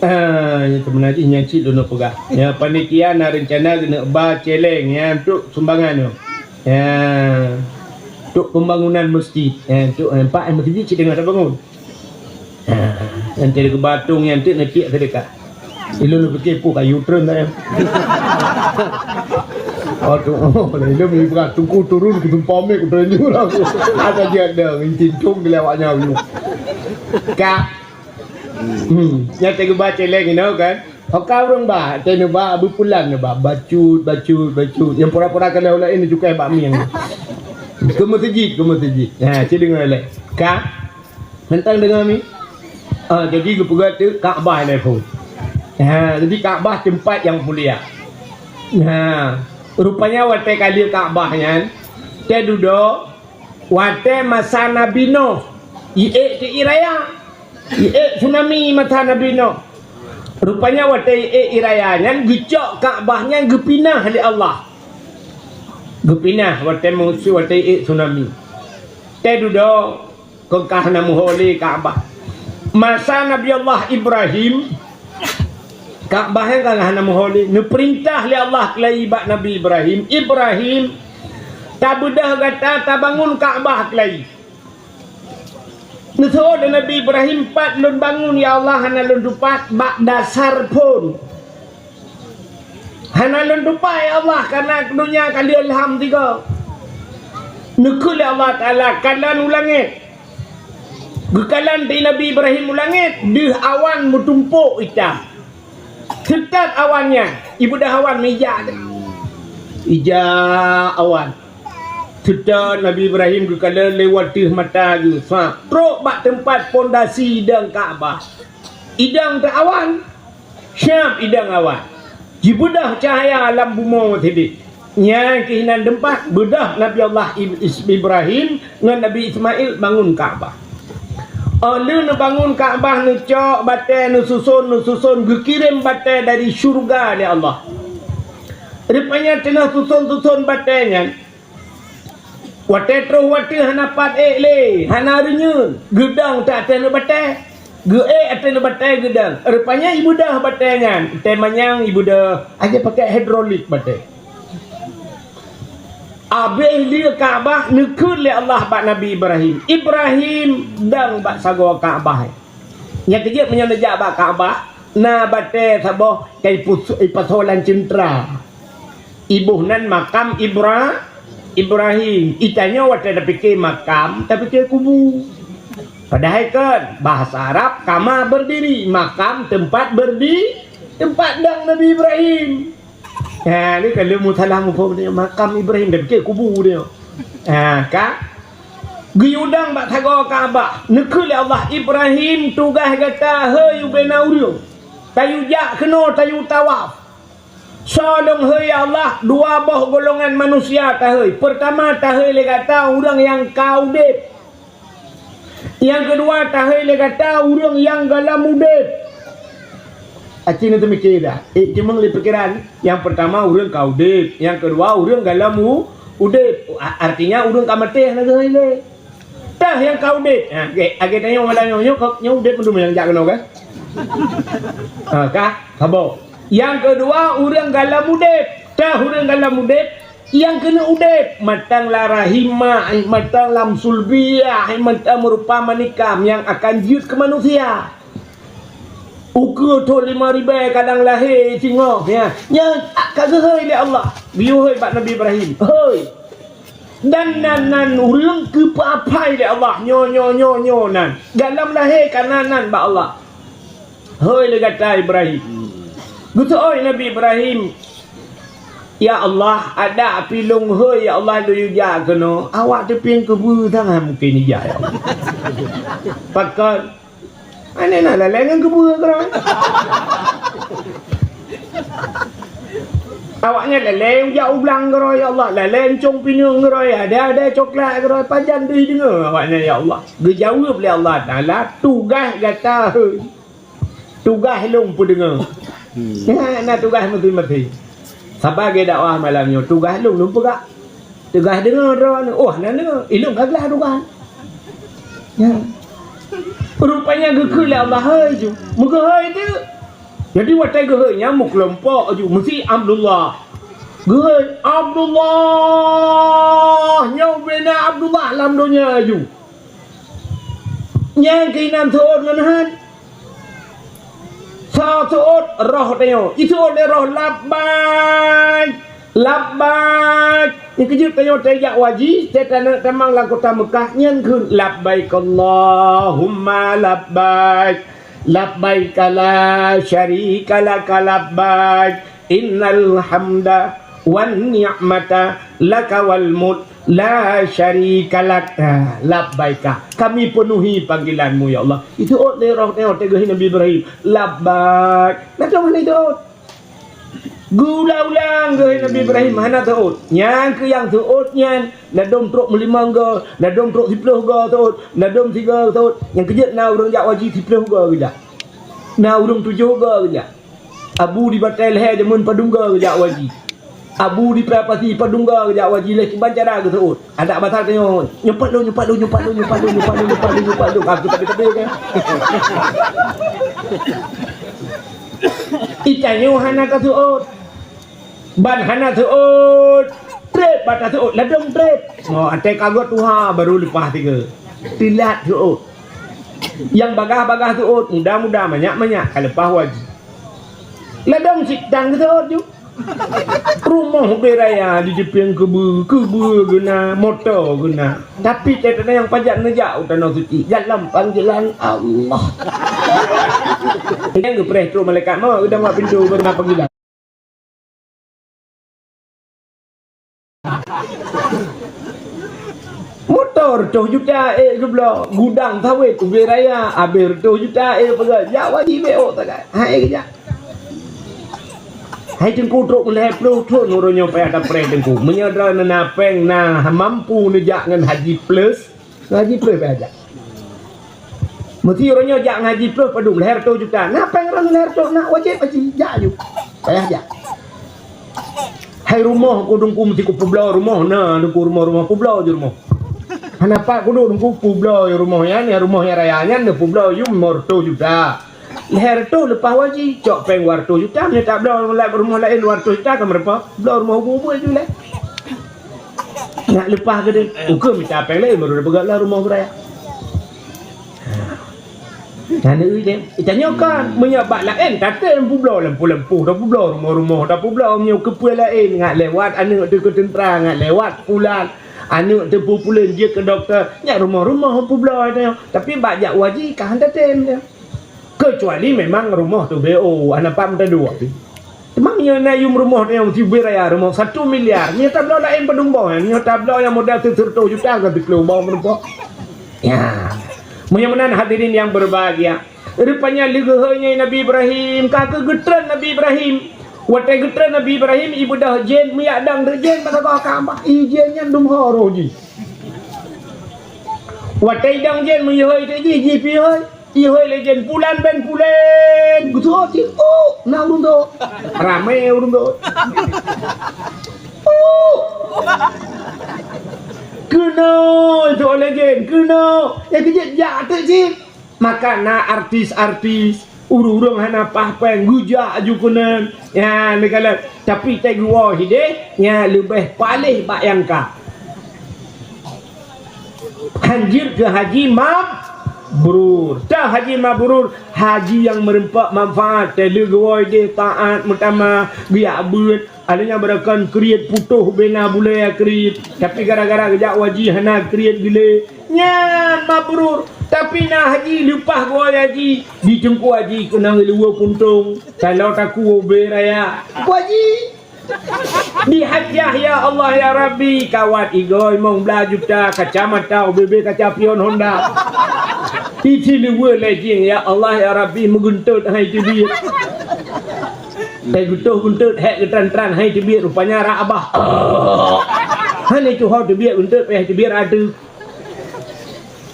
Ah, nyang teumeuna jih nyan cit lôn peugah. Ya, panitia na reuncana keuneuk ba céléng, ya, untuk sumbangan tu. Ya, untuk pembangunan masjid. Ya, untuk, eh, empat, eh, masjid cit teungoh tabangun. Ha, nyang teuka batong nyang teuk neupiek seudeukah. Ilôn neupiké peue kayu treun dah nyan. Aduh, oh, ilôn ni bukan tungku turun ke tumpah mik ku treun jurang. Ada dia ada intin tung di lewat nyawa. Ka. Hmm, nyang teuka baca lagi no kan. Oka urang ba, teu neuba, beupulan neuba, bacut, bacut, bacut. Yang pura-pura kalau lain cukai bak miang. Ke masjid, ke masjid. Ha, cik dengar leh. Ka. Mantong deungoe mi? Ah, jadi geupeugah teuk Ka'bah nyan phon. Ha, jadi Ka'bah teumpat nyang mulia. Ha, rupanya watée ka lheueh Ka'bah nyan, teududoe watée masa Nabi Nuh, iék teu ié raya. Iék tsunami masa Nabi Nuh. Rupanya watée iék ié raya nyan geucok Ka'bah nyan geupinah lé Allah. Geupinah watée musu watée iék tsunami. Teududoe Kon ka hana meuho lé Ka'bah. Masa Nabi Allah Ibrahim, Ka'bah nyan ka hana meuho lé. Neupeurintah lé Allah keulayi bak Nabi Ibrahim, "Ibrahim, tabeudoh gata tabangun Ka'bah keulayi." Neuseuôt lé Nabi Ibrahim, "Pat lôn bangun, ya Allah, hana lôn tupat bak dasar phon." Hana lôn tupat, ya Allah, karena donya ka lheueh lham tiga. Neukheun lé Allah Taala, "Kalon u langét." Geukalon di Nabi Ibrahim u langét, deuh awan meutumpôk itam. Seutôt awan nyan, ibeudoh awan meuija. Ija awan. Seutôt Nabi Ibrahim geukalon lé wateuh mata geuh, sa trok bak teumpat pondasi idong Ka'bah. Idong teu awan. Siab idong awan, jibeudoh cahya lam bumoe sidéh. Nyan keuh inan teumpat beudoh Nabi Allah Ib-, Is-, Ibrahim ngon Nabi Ismail bangun Ka'bah. Óh lheueh neubangun Ka'bah, neucok batée, neususon, neususon, geukirém batée dari syeuruga lé Allah. Rupanya teungoh suson-suson batée nyan, watée troh watée hana pat ék lé, hana reunyeun, geudong teuh ateueh batée, geuék ateueh batée geudong. Rupanya ibeudoh batée nyan, tée manyang ibeudoh, akhé pakai hidrolik batée. Abéh lheueh Ka'bah neukheun lé Allah bak Nabi Ibrahim, "Ibrahim, dong bak sagoe Ka'bah." Nyang keujeuet meunyoe neujak bak Ka'bah, na batée saboh ka ipus-, ipasoe lam ceuntra. Iboh nan makam Ibra-, Ibrahim. Itanyoe watée tapiké makam, tapiké kubu. Padahai kon, bahasa Arab kama berdiri, makam tempat berdi-, tempat dong Nabi Ibrahim. Ha, ni kalau mu salah muphom dia, makam Ibrahim tapiké kubu dia. Ha, ka? Geuyue dong bak sagoe Ka'bah. Neukheun lé Allah, "Ibrahim, tugaih gata hôi ubena ureuëng. Tayue jak keunoe, tayue tawaf." Soe lôn hôi, ya Allah, dua boh golongan manusia tahôi. Peurtama tahôi lé gata ureuëng nyang ka udeb. Nyang keudua tahôi lé gata ureuëng nyang gohlom udeb. Aci na teumiké dah. Eh, cuma lé pikiran. Nyang peurtama ureuëng ka udeb. Nyang keudua ureuëng gohlom u-, udeb. A-, artinya ureuëng ka maté hana geuhôi lé. Tah nyang ka udeb. Ha, oke. Lagée tanyoe malam nyoe, nyoe ka, nyoe udeb mandum nyang jak keunoe kan? Ha, ka? Saboh. Nyang keudua ureuëng gohlom udeb. Tah ureuëng gohlom udeb, nyang keuneuk udeb mantong lam rahim mak, mantong lam sulbiah, mantong meurupa manikam nyang akan jeuet keu manusia. Ukeue thon lima ribée kadang lahé singoh, ya. Nyan ka geuhôi lé Allah. Geuyue hôi bak Nabi Ibrahim. Hôi. Dan nan, nan ureuëng geupeuaphai lé Allah. Nyoe, nyoe, nyoe, nyoe nan. Gohlom lahé ka nan, nan bak Allah. Hôi lé gata Ibrahim. Geuseuôt Nabi Ibrahim. Ya Allah, adak pih lôn hôi, ya Allah, lôn yue jak keunoe. Awak teupieng keubeue sangat mungken ija, ya Allah. Pakon? Aneh na lalée ngon keubeue keudroe. Awaknyan lalée jak u blang keudroe, ya Allah, lalée euncong pineung keudroe, ada-ada coklat keudroe, pajan deuh deungoe awaknyan, ya Allah. Geujaweueb lé Allah Taala, tugaih gata, hei. Tugaih lôn peudeungoe. Hmm. Nyan na tugaih meuti-meuti. Saban lagée dakwah malam nyoe, tugaih lôn, lôn peugah. Tugaih deungoe droeneuh. Oh, hana deungoe. Ilôn ka glah tugaih. Nyan. Rupanya geukheun lé Allah, hei ju. Meugeuhei teuk. Jadi watée geuhei nyan meukeulompok ju. Meusi Abdullah. Geuhei Abdullah. Nyoe bina Abdullah lam donya ju. Nyang keuinan seuôt ngon han. Sa seuôt roh tanyoe. Iseuôt lé roh, "Labbaik, labbaik." Nyang keujeuet tanyoe tajak u haji, teuka taneuk tamong lam kota Meukah, nyan kheun, "Labbaik Allahumma labbaik. Labbaik la syarika laka labbaik." Innal hamda wan ni'mata laka wal mulk la syarika lak. Ah, labbaika. Kami penuhi panggilanmu, ya Allah. Iseuôt lé roh nyoe teuh geuhei Nabi Ibrahim. Labbaik. Nah, ka meunan iseuôt. Geuulang-ulang geuhei Nabi Ibrahim hana seuôt. Nyang keu nyang seuôt nyan, ladôm trok meulimong go, ladôm trok siplôh go seuôt, ladôm sigo seuôt. Nyang keujeuet na ureuëng jak u haji siplôh go geujak. Na ureuëng tujoh go geujak. Abu di batée lhée jameun padum go geujak u haji. Abu di Prapati padum go geujak u haji, lé kiban cara geuseuôt. Adak basa tanyoe, "Nyupat lôn, nyupat lôn, nyupat lôn, nyupat lôn, nyupat lôn, nyupat lôn, nyupat lôn." Aku tapi-tapi kan. Itanyoe hana ka seuôt. Ban hana seuôt. Treb bak taseuôt, ladôm treb. Oh, até ka gét tuha baru leupah tiga. Teulat seuôt. Nyang bagaih-bagaih seuôt, muda-muda, manyak-manyak ka leupah u haji. Ladôm cit dang geuseuôt ju. Rumoh ubé raya di Jepieng keubeue, keubeue geuna, moto geuna. Tapi teuntang nyang pajan neujak u Tanoh Suci, dalam panggilan Allah. Nyang geupreh trok malaikat maut, geudong bak pintoe, baru na panggilan. Moto reutôh juta ék geubloe, gudang sawét ubé raya abéh reutôh juta ék peugah, jak u haji bék ôk sagai. Hai geujak. Hai teungku trok lhée ploh thon uroe nyoe payah tapreh teungku. Meunyoe droeneuh na péng na mampu neujak ngon haji plus, Haji ploh payah jak. Meusi uroe nyoe jak ngon haji ploh padum, lhée reutôh juta. Na péng droeneuh lhée reutôh, na wajéb haji, jak aju. Payah jak. Hai rumoh ku teungku meusi kupeubloe rumoh, na teungku rumoh-rumoh peubloe ju rumoh. Hana pat kuduek teungku peubloe ju rumoh nyan, rumoh nyang raya nyan neupeubloe ju lima reutôh juta. Lhée reutôh leupah u haji, cok péng dua reutôh juta, meunyoe tabloe lam rumoh laén dua reutôh juta ka meurumpok, bloe rumoh ubeut-ubeut ju lé. Nak leupah keudeh, ukeue mita péng laén baru tapeugah lom rumoh beuraya. Nyan deh, tanyoe kan, meunyoe bak laén tatem peubloe lampôh-lampôh, tapeubloe rumoh-rumoh, tapeubloe meunyoe keupeue laén, ngat lewat aneuëk teuh keu teuntra, ngat lewat pulan, aneuëk teuh pulan jeuet keu dokto, nyan rumoh-rumoh peubloe tanyoe. Tapi bak jak u haji ka han tatem nyan. Keucuali memang rumoh teuh B O, hana pat meuteudua pih. Teuma meunyoe na yum rumoh teuh nyang sibeuet raya rumoh satu miliar, meunyoe tabloe laén padum boh, meunyoe tabloe nyang modal sireutôh juta ka siplôh boh meurumpok. Ya. Meunyoe meunan hadirin yang berbahagia, rupanya lé geuhôi nyan Nabi Ibrahim, ka keuh geutreun Nabi Ibrahim. Watée geutreun Nabi Ibrahim, ibeudôh jén, meuyak dong rot jén, bak saboh kambah, i jén nyan dum ho roh jih. Watée idong jén meuyuhôi teuk jih, jih pih hôi. Ihôi lé jén pulan ben pulen. Geutuho cit, "Oh, na ureuëng dok." Ramé ureuëng dok. "Oh." Keunoe tuho lé jén, keunoe. Ya keujeuet jak teuk cit. Maka na artis-artis, ureuëng-ureuëng hana paih péng, geujak aju keunan. Ya, neukalon. Tapi teuh geuwoe hideh, ya leubeh paléh bak nyang ka. Hanjeuet keu haji mabrur. Teuh haji mabrur, haji nyang meureumpok manfaat, teuh lé geuwoe deh taát meutamah, geujak beuet. Ada nyang beurakan kriet putôh bena bulée kriet. Tapi gara-gara geujak u haji hana kriet geulée. Nyan mabrur. Tapi na haji leupah geuwoe haji, di teungku haji keunong luweue puntông. Taloe takue ubé raya. Teungku haji. Di hajjah, ya Allah, ya Rabbi, kawat igoe limong blaih juta, kacamata, ubé-bé kaca pion Honda. Di siluweue lejeng, ya Allah, ya Rabbi, meugeuntot hai teubiet. Teuh geutoh guntot hék geutran-tran hai teubiet rupanya rak abah. Hana tuho teubiet guntot payah teubiet ateueh.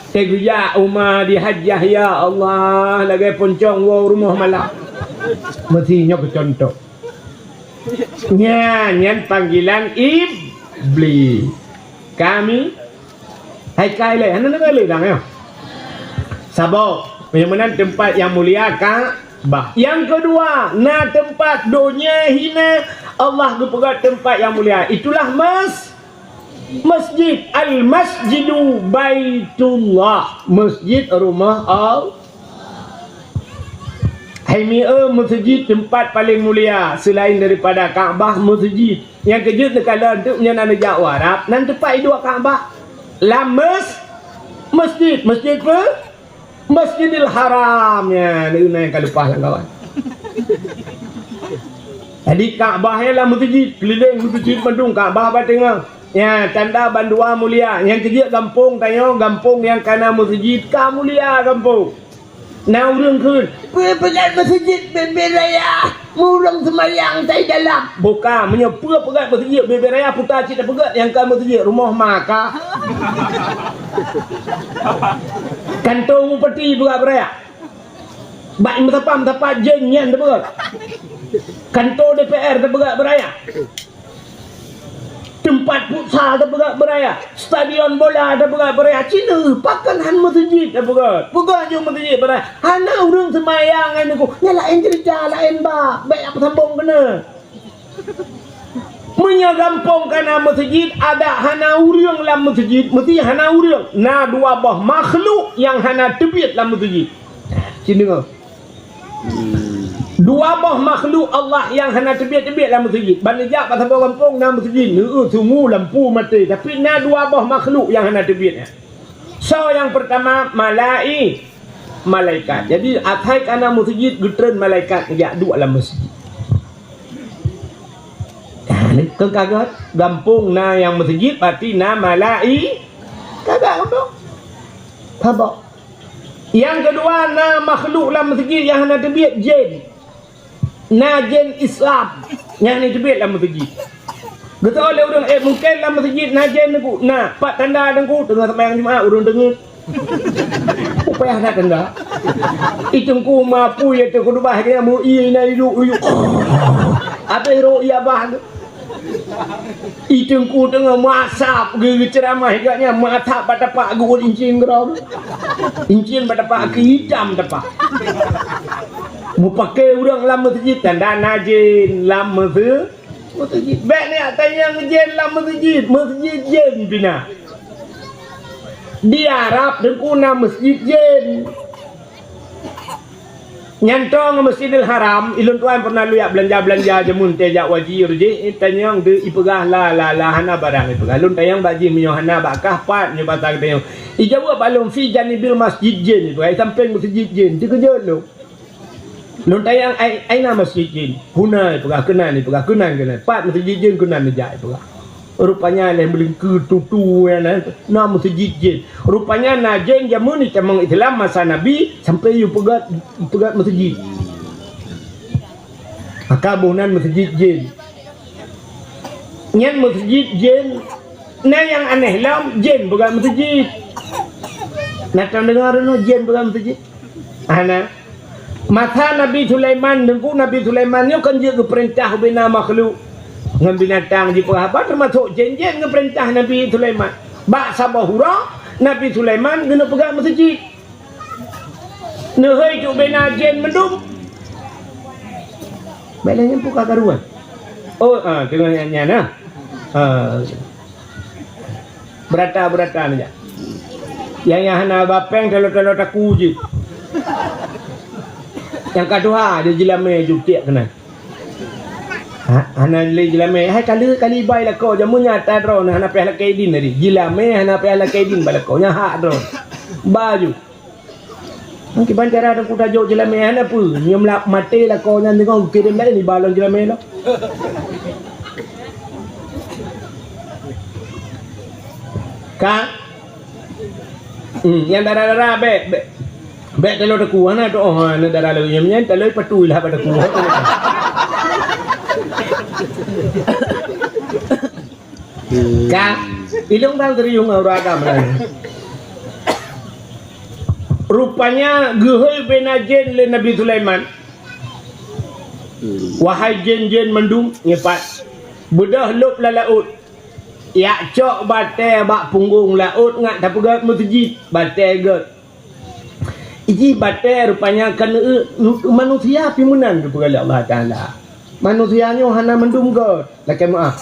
Teuh geujak uma di hajah, ya Allah, lagée poncong woe rumoh malam. Meusi nyoe keucuntoh. Nyan, nyan panggilan iblis. Kami hai kai lé, hana deungoe lé dang nyoe. Saboh, meunyoe meunan teumpat nyang mulia Ka'bah. Nyang keudua, na teumpat donya hina Allah geupeugah teumpat nyang mulia. Itulah mas-, masjid, Al-Masjidu Baitullah, masjid rumah Allah. Hai mieu, meuseujid teumpat paleng mulia seulaén daripada Ka'bah, meuseujid. Nyang keujeuet neukalon teuk meunyoe na neujak u Arab, nan teumpat iduek Ka'bah. Lam mes-, masjid, masjid peue? Masjidil Haram. Nyan, na nyang ka leupah lam kawan. Jadi Ka'bah nyan lam meuseujid, keulileng meuseujid mandum Ka'bah bak teungoh. Nyan tanda bandua mulia. Nyang keujeuet gampông tanyoe, gampông nyang kana meuseujid ka mulia gampông. Na ureuëng kheun, "Peue peugöt meuseujid biet-biet raya, meureuëng seumayang tai dalam." Bukan, meunyoe peue peugöt meuseujid biet-biet raya, puta cit tapeugöt nyang ka meuseujid rumoh maka. Kantô bupati peugöt beuraya. Bak meusapa-meusapa jén nyan tapeugöt. Kantô D P R tapeugöt beuraya. Teumpat futsal tapeugöt beuraya, stadion bola tapeugöt beuraya, cina pakon han meuseujid tapeugöt. Peugah jeuet meuseujid beuraya, hana ureuëng seumayang ngon nyan, nyan laén ceurita, laén bab, bék tapeusambông keunoe. Meunyoe gampông kana meuseujid, adak hana ureuëng lam meuseujid, meusti hana ureuëng. Na dua boh makhluk nyang hana teubiet lam meuseujid. Cit deungoe. Dua boh makhluk Allah nyang hana teubiet-teubiet lam meuseujid. Ban neujak bak saboh gampông na meuseujid, neueu sungu lampu maté, tapi na dua boh makhluk nyang hana teubiet nyan. Soe nyang peurtama? Malai-, malaikat. Jadi asai kana meuseujid geutreun malaikat neujak duek lam meuseujid. Keu ka gét, gampông na nyang meuseujid, berarti na malai-, ka gét gampông. Saboh. Nyang keudua, na makhluk lam meuseujid nyang hana teubiet, jén. Na jén Islam nyang hana teubiet lam meuseujid. Geutanyong lé ureuëng, "Eh, mungken lam meuseujid na jén, Teungku?" "Na." "Pat tanda, Teungku?" "Teungoh seumayang Jumat, ureuëng teungeut." Upayah that tanda. Itu Teungku mapui ateueh khutbah, dia meuié na iduek-iduek. Habéh rôk ié abah tu. Itu Teungku teungoh meuasap geuceuramah, geuhnyan meuasap bak tapak geuôt incin keudroe. Incin bak tapak keu itam tapak. Meupaké ureuëng lam meuseujid tanda na jén lam meuse-, meuseujid. Bék neujak tanyong jén lam meuseujid, meuseujid jén pih na. Di Arab Teungku na meuseujid jén. Nyan toe ngon Masjidil Haram, ilôn tuan pernah lôn jak beulanja-beulanja jameun teuh jak wajir jih, tanyong deuh ipeugah la, la, la, hana barang ipeugah. Lôn tanyong bak jih meunyoe hana bak kah pat nyoe basa geutanyong. Ijaweueb bak lôn fi janibil masjid jin ipeugah, i sampéng meuseujid jin. Teukeujot lôn. Lôn tanyong ai, aina masjid jin? Huna ipeugah, keunan ipeugah, keunan, keunan. Pat meuseujid jin keunan neujak ipeugah. Rupanya lé meulingkeu tutu nyan na, na meuseujid jén. Rupanya na jén jameun itamong Islam masa Nabi sampai yue peugöt, peugöt meuseujid. Maka boh nan meuseujid jén. Nyan meuseujid jén. Na nyang aneh lom, jén peugöt meuseujid. Na tadeungoe droeneuh jén peugöt meuseujid? Hana. Masa Nabi Sulaiman, Teungku, Nabi Sulaiman nyoe kan jeuet geupeurintah ubena makhluk ngon binatang jipeugah haba, teumasok jén-jén geupeurintah Nabi Sulaiman. Bak saboh uroe, Nabi Sulaiman geuneuk peugah meuseujid. Neuhôi cuk bena jén meudum. Bèk lé nyan peue ka karuan. Oh, ah, teungoh nyan, nyan, ah. Ah. Beurata-beurata neujak. Nyang, nyang hana ba péng talo-talo taku jih. Nyang ka tuha di jeulamé jutiek keunan. Ha, hana lé jeulamé. Hai kali, kali bai lakoe jameun nyan ata droe hana payah lakée idin tadi. Jeulamé hana payah lakée idin ba lakoe. Nyan hak droe. Ba ju. Kiban cara Teungku tajok jeulamé hana peue. Nyoe meulak maté lakoe nyan deungoe geukirém laén iba lom jeulamé lom. Ka? Hmm, nyang dara-dara bèk, bèk. Bèk talo taku, hana tu, oh, hana dara lagèe nyan, nyan talo patu lah bak taku. Ka, ilong bang serius ngon urang agam laén. Rupanya geuhôi bina jén lé Nabi Sulaiman. Wahai jén-jén mandum, ngipat. Beudôh lôb lam laôt. Yak cok batée bak punggong laôt ngat tapeugét meuseujid. Batée gét. Ijih batée rupanya keuneuk manusia pih meunan geupeugah lé Allah Taala. Manusia nyoe hana mandum gét, lakée meuáh.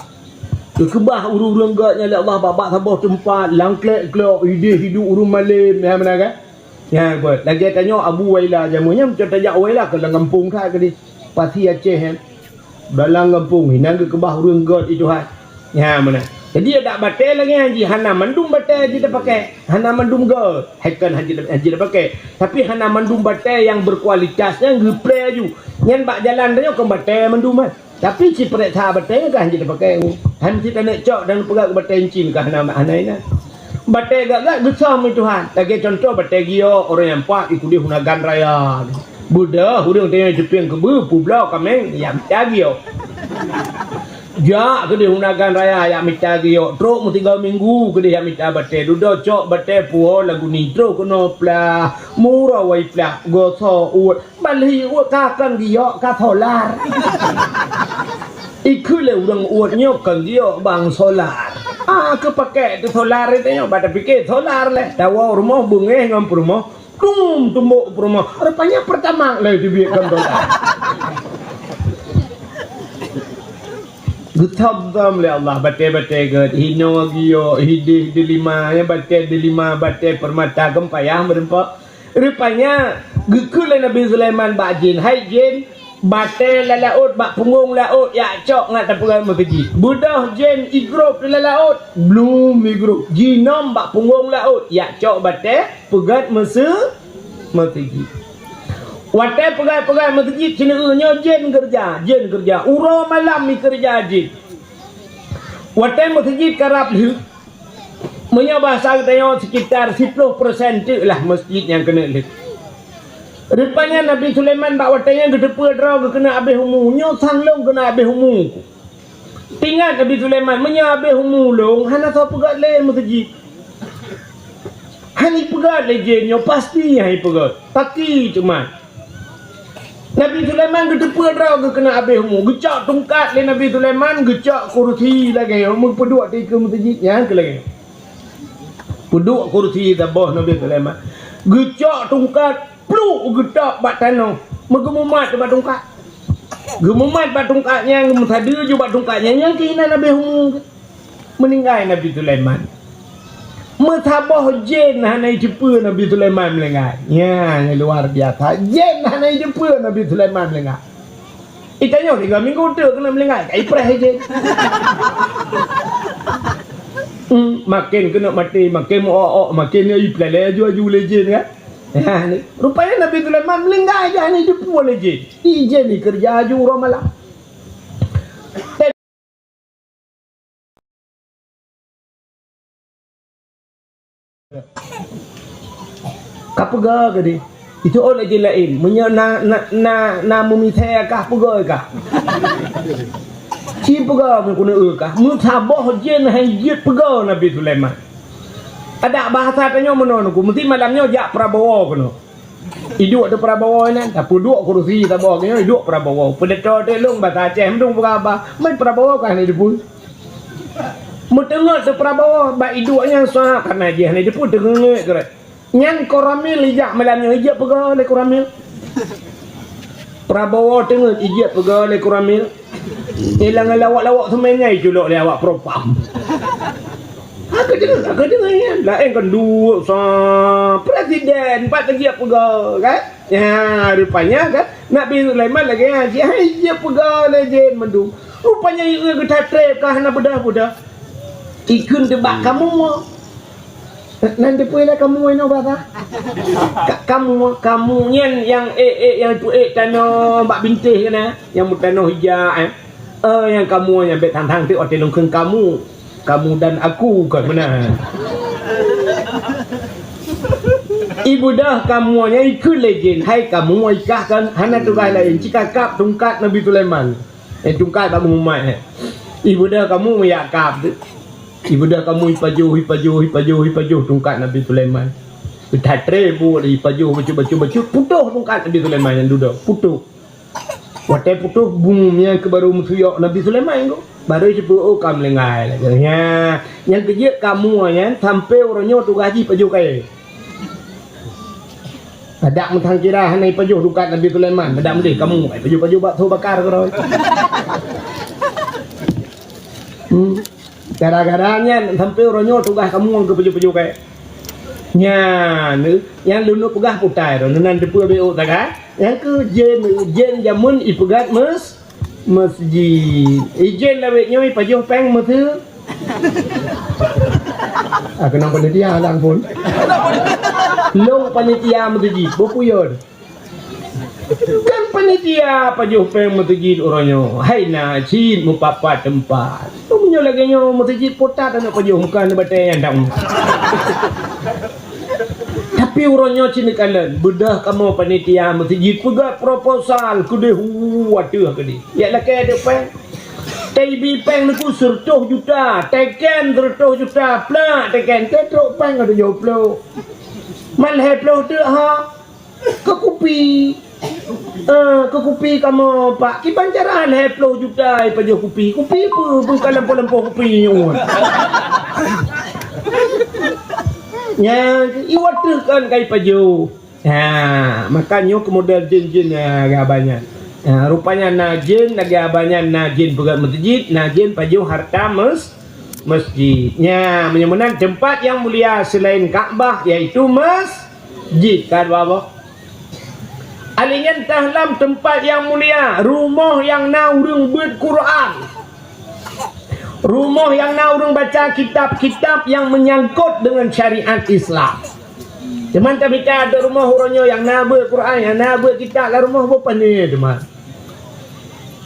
Geukeubah ureuëng-ureuëng gét nyan lé Allah bak-bak saboh teumpat, lam klek-klok, ideh hidup ureuëng malém, ya meunan kan? Nyan buet. Lagée tanyoe Abu Waila jameun nyan, meunyoe tajak Waila keu lam gampông that keudeh. Pasi Aceh nyan. Dalam gampông, inan geukeubah ureuëng gét itu hai. Nyan meunan. Jadi adak batée lagée nyan jih hana mandum batée jih tapakai. Hana mandum gét. Hai kon hana jih tapakai. Tapi hana mandum batée nyang berkualitas nyan geupreh aju. Nyan bak jalan tanyoe kon batée mandum kan. Tapi siprek that batée ka hana jih tapakai. Hana sit aneuk cok dan peugah keu batée incin ka hana hana inan. Batée gét-gét geusom lé Tuhan. Lagée contoh batée giok ureuëng nyang pat ikudeh unagan raya. Beudôh ureuëng tanyoe teupieng keubeue publoe kaméng yak mita giok. Jak keudeh unagan raya yak mita giok. Trok meusigoe minggu keudeh yak mita batée. Dudoe cok batée puwoe lagu ni trok keunoe plah. Mura wai plah gosoe uet. Balhi uet ka kon giok ka solar. Ikheun lé ureuëng uet nyoe kon giok bang solar. Ah, keupaké teu solar itu nyoe bak tapike solar lé. Tawoe rumoh beungéh ngon peurumoh. Dum tumbok peurumoh. Rupanya pertama lé teubiet kon solar. Geuthom-thom lé Allah batée-batée gét. Hinoe giok, hideh delima, ya batée delima, batée permata kon payah meureumpok. Rupanya geukheun lé Nabi Sulaiman bak jén, "Hai jén, batée lam laôt bak punggong laôt yak cok ngat tapeugét meuseujid." Beudôh jén igrôp lam laôt, blum igrôp. Jinom bak punggong laôt yak cok batée peugét meuseu-, meuseujid. Watée peugét-peugét meuseujid sineuk nyoe jén keureuja, jén keureuja. Uroe malam ikeureuja jén. Watée meuseujid karab lheueh, meunyoe basa geutanyoe sekitar siploh persen teuk lah meuseujid nyang keuneuk lheueh. Rupanya Nabi Sulaiman bak watée nyan geuteupeue droe geuh keuneuk abéh umu. Nyoe sang lôn keuneuk abéh umu. Ingat Nabi Sulaiman, meunyoe abéh umu lôn hana soe peugét lé meuseujid. Hana ipeugét lé jén nyoe pasti hana ipeugét. Paki teuma. Nabi Sulaiman geuteupeue droe geuh keuneuk abéh umu. Geucok tungkat lé Nabi Sulaiman, geucok kursi lagée nyoe meupeuduek dikeue meuseujid nyan keu lagée nyoe. Peuduek kursi saboh Nabi Sulaiman. Geucok tungkat pluek geutôb bak tanoh. Meugeumumat bak tungkat. Geumumat bak tungkat nyan, geumeusadeue ju bak tungkat nyan, nyan keuh inan abéh umu. Meuninggai Nabi Sulaiman. Meusaboh jén hana jiteupeue Nabi Sulaiman meuninggai. Nyan luar biasa. Jén hana jiteupeue Nabi Sulaiman meuninggai. Itanyoe tiga minggu teuk keuneuk meuninggai, ka ipreh jén. Hmm, maken keuneuk maté, maken meu-ok-ok, maken ipeuleleh aju-aju lé jén kan. Ha, ni. Rupanya Nabi Sulaiman meuninggai jih hana jiteupeue lé jén. Di jén ikeureuja aju uroe malam. Ka peugah keudeh. Itu ôn lagée laén. Meunyoe na, na, na, na meumisée kah peugah kah. Ci peugah meukeuneuh kah. Meusaboh jén hai jeuet peugah Nabi Sulaiman. Adak bahasa tanyoe meunoe nuku. Meusti malam nyoe jak Prabowo keunoe. Iduek teu Prabowo inan, tapeuduek kursi saboh nyoe iduek Prabowo. Peudeutô teuk lôn basa Aceh meuduek peugah haba, mai Prabowo ka hana jiteupeue. Meuteungeut teu Prabowo bak iduek nyan sa kana jih hana jiteupeue teungeut keuret. Nyan Koramil ijak malam nyoe ijak peugah lé Koramil. Prabowo teungeut ijak peugah lé Koramil. Ilang lawak-lawak seumén nyan iculok lé awak propam. Aku deungoe, aku deungoe nyan. Laén kan duek sa presiden, pat lagée peugah kan? Ya, rupanya kan Nabi Sulaiman lagée nyan, si hai jeuet peugah lé jén mandum. Rupanya ieu geutatreb ka hana beudah-beudah. Ikheun teuh bak kamoe. Nan teupeue lé kamoe inoe basa? Ka-, kamoe, kamoe nyan nyang ék-ék nyang tu ék tanoh bak bintéh kana, nyang meutanoh ija eh. Eh, nyang kamoe nyang bék thang-thang teuk watée lôn kheun kamoe. Kamoe dan aku kon meunan. Ibeudoh kamoe nyang ikheun lé jén, hai kamoe ikah kan hana tugaih laén, cikakap tungkat Nabi Sulaiman. Eh, tungkat bak pengumuman, eh. Ibadah kamoe meujak kab tu. Ibadah kamoe ipajoh, ipajoh, ipajoh, ipajoh tungkat Nabi Sulaiman. Geuthatre buet ipajoh, bacut, bacut, bacut, putôh tungkat Nabi Sulaiman nyang dudoe, putôh. Watèe putôh, bum, nyan keuh barô meusuyok Nabi Sulaiman keuh. Barô jipeu, oh, ka meulinggai lagèe nyan. Nyang keujeuet kamoe nyan, sampoe uroe nyoe tugaih jih pajoh kayèe. Adak meusangkira hana ipajoh tungkat Nabi Sulaiman, adak meudeh kamoe ipajoh-pajoh bakso bakar keudroe. Hmm. Gara-gara nyan sampoe uroe nyoe tugaih kamoe keu pajoh-pajoh kayèe. Nyan, nyang lôn peugah putai droe, nan teupeue beu taga. Nyang keu jén, jén jameun ipeugöt meus-, meusjid. Ijén lawét nyoe ipajoh péng meuseu-, Ah, keunong panitia lang phôn. Lôn panitia meusjid, beupuyon. Kan panitia pajoh péng meusjid uroe nyoe. Hai na cit meupat-pat teumpat. Meunyoe lagèe nyoe meusjid putat aneuk pajoh muka aneuk batèe nyang dang. Tapi uroe nyoe cit neukalon, beudôh kamoe panitia meusjid peugah proposal keudeh, hu, ateueh keudeh. Ya lakèe adak péng. Taibi péng neuku seureutôh juta, teken seureutôh juta, plak teken, teutrok péng ka tujoh ploh. Man lhèe ploh teuk ha. Keu kupi. Eh, keu kupi kamoe, Pak. Kiban cara lhèe ploh juta ipajoh kupi? Kupi peue, peue ka lampôh-lampôh kupi nyoe? Nyan, iwat teuh kan ka ipajoh. Ha, maka nyoe keu model jén-jén, ha, lagèe abah nyan. Ha, rupanya na jén lagèe abah nyan, na jén peugöt meusjid, na jén pajoh harta mes-, meusjid. Nya, meunyoe meunan teumpat nyang mulia seulaén Ka'bah, yaitu mes-, jid ka dua boh. Alèh nyan teuh lam teumpat nyang mulia, rumoh nyang na ureueng beuet Quran. Rumoh nyang na ureueng baca kitab-kitab nyang meunyangkot deungon syariat Islam. Teuma tamita ateueh rumoh uroe nyoe nyang na beuet Quran, nyang na beuet kitab lam rumoh boh pané teuma.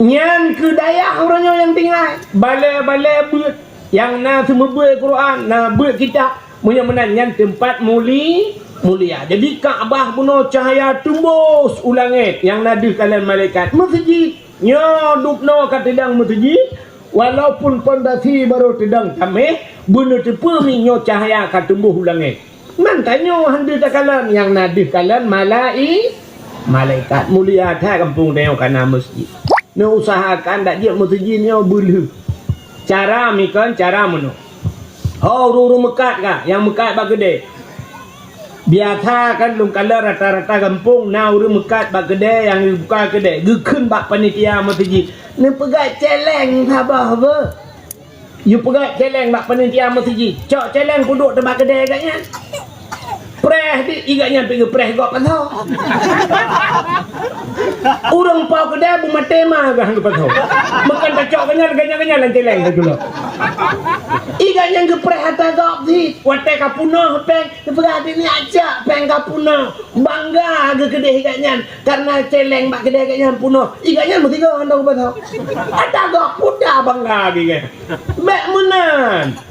Nyan keu dayah uroe nyoe nyang tinggai, balèe-balèe beuet. Nyang na seumeubeuet Quran, na beuet kitab, meunyoe meunan nyan teumpat muli-, mulia. Jadi Ka'bah bunoe cahya teumbôs u langèt nyang na deuh kalon malaikat. Meusjid nyoe dubnoe ka teudong meusjid, walaupun pondasi barô teudong taméh, beuneuteupeu mi nyoe cahya ka teumbôs u langèt. Man tanyoe han deuh takalon, nyang na deuh kalon malai-, malaikat. Mulia that gampông tanyoe ka na meusjid. Neuusahakan dak jeuet meusjid nyoe beulheueh. Cara mi kon, cara meunoe. Ho, ureueng-ureueng meukat ka, nyang meukat bak keudè. Biasa kan lôn kalon rata-rata gampông na ureueng meukat bak keudè nyang geubuka keudè, geukheun bak panitia meusjid. Neupeugah cèlèng saboh beuh. Yue peugah cèlèng bak panitia meusjid. Cok cèlèng peuduek teuma keudè gobnyan. Preh di, i gobnyan pih geupreh gob pasoe. Ureueng po keudè beumaté ma geuh han geupasoe. Meukan tacok gobnyan, gobnyan, gobnyan lam cèlèng teuh. I gobnyan geupreh ata gob cit. Watèe ka peunoh péng, geupeugah di nyak cok péng ka peunoh. Bangga geuh keudè i gobnyan. Karena cèlèng bak keudè gobnyan peunoh. I gobnyan meusigoe han tau geupasoe. Ata gob puta bangga geuh. Bèk meunan.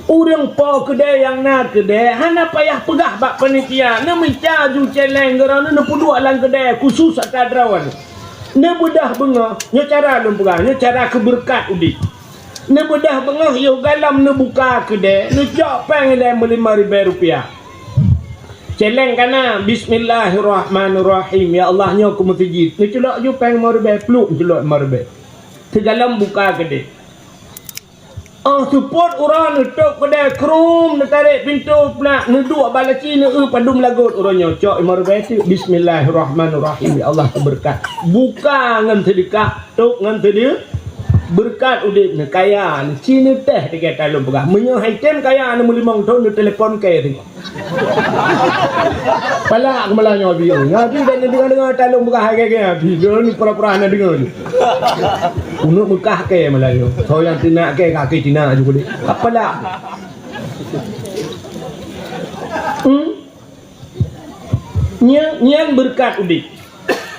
Ureueng po keudè nyang na keudè hana payah peugah bak panitia, neumita ju cèlèng droeneuh neupeuduek lam keudè khusus ata droeneuh. Neubeudôh beungoh, nyoe cara lôn peugah, nyoe cara keu beureukat udép. Neubeudôh beungoh yoh galom neubuka keudè, neucok péng ilèe meulimong ribèe rupiah. Cèlèng ka na, bismillahirrahmanirrahim. Ya Allah, nyoe keu meusjid. Neuculok ju péng limong ribèe, pluek neuculok limong ribèe. Teugalom buka keudè. Óh seupôt uroe neutôp keudè, krum, neutarek pintoe, plak, neuduek bak laci, neueu padum lagot uroe nyoe. Cok limong ribèe teuk, bismillahirrahmanirrahim. Ya Allah, keu beureukat. Buka ngon seudeukah, tôp ngon seudeu-, beureukat udép neuh, kaya neuh, ci neuh teuh, teuka lôn peugah. Meunyoe han tem kaya, neumeulimong thôn, neutelepon kèe singoh. Palak keumalak nyoe Abi. Nyoe Abi dan neudeungoe-deungoe talong peugah hai kèe-kèe Abi. Nyoe ni pura-pura hana deungoe ni. Uneuk meukah kèe malam nyoe. Soe nyang teunak kèe, kaki teunak ju keudéh. Palak. Hmm? Nyan, nyan beureukat udép.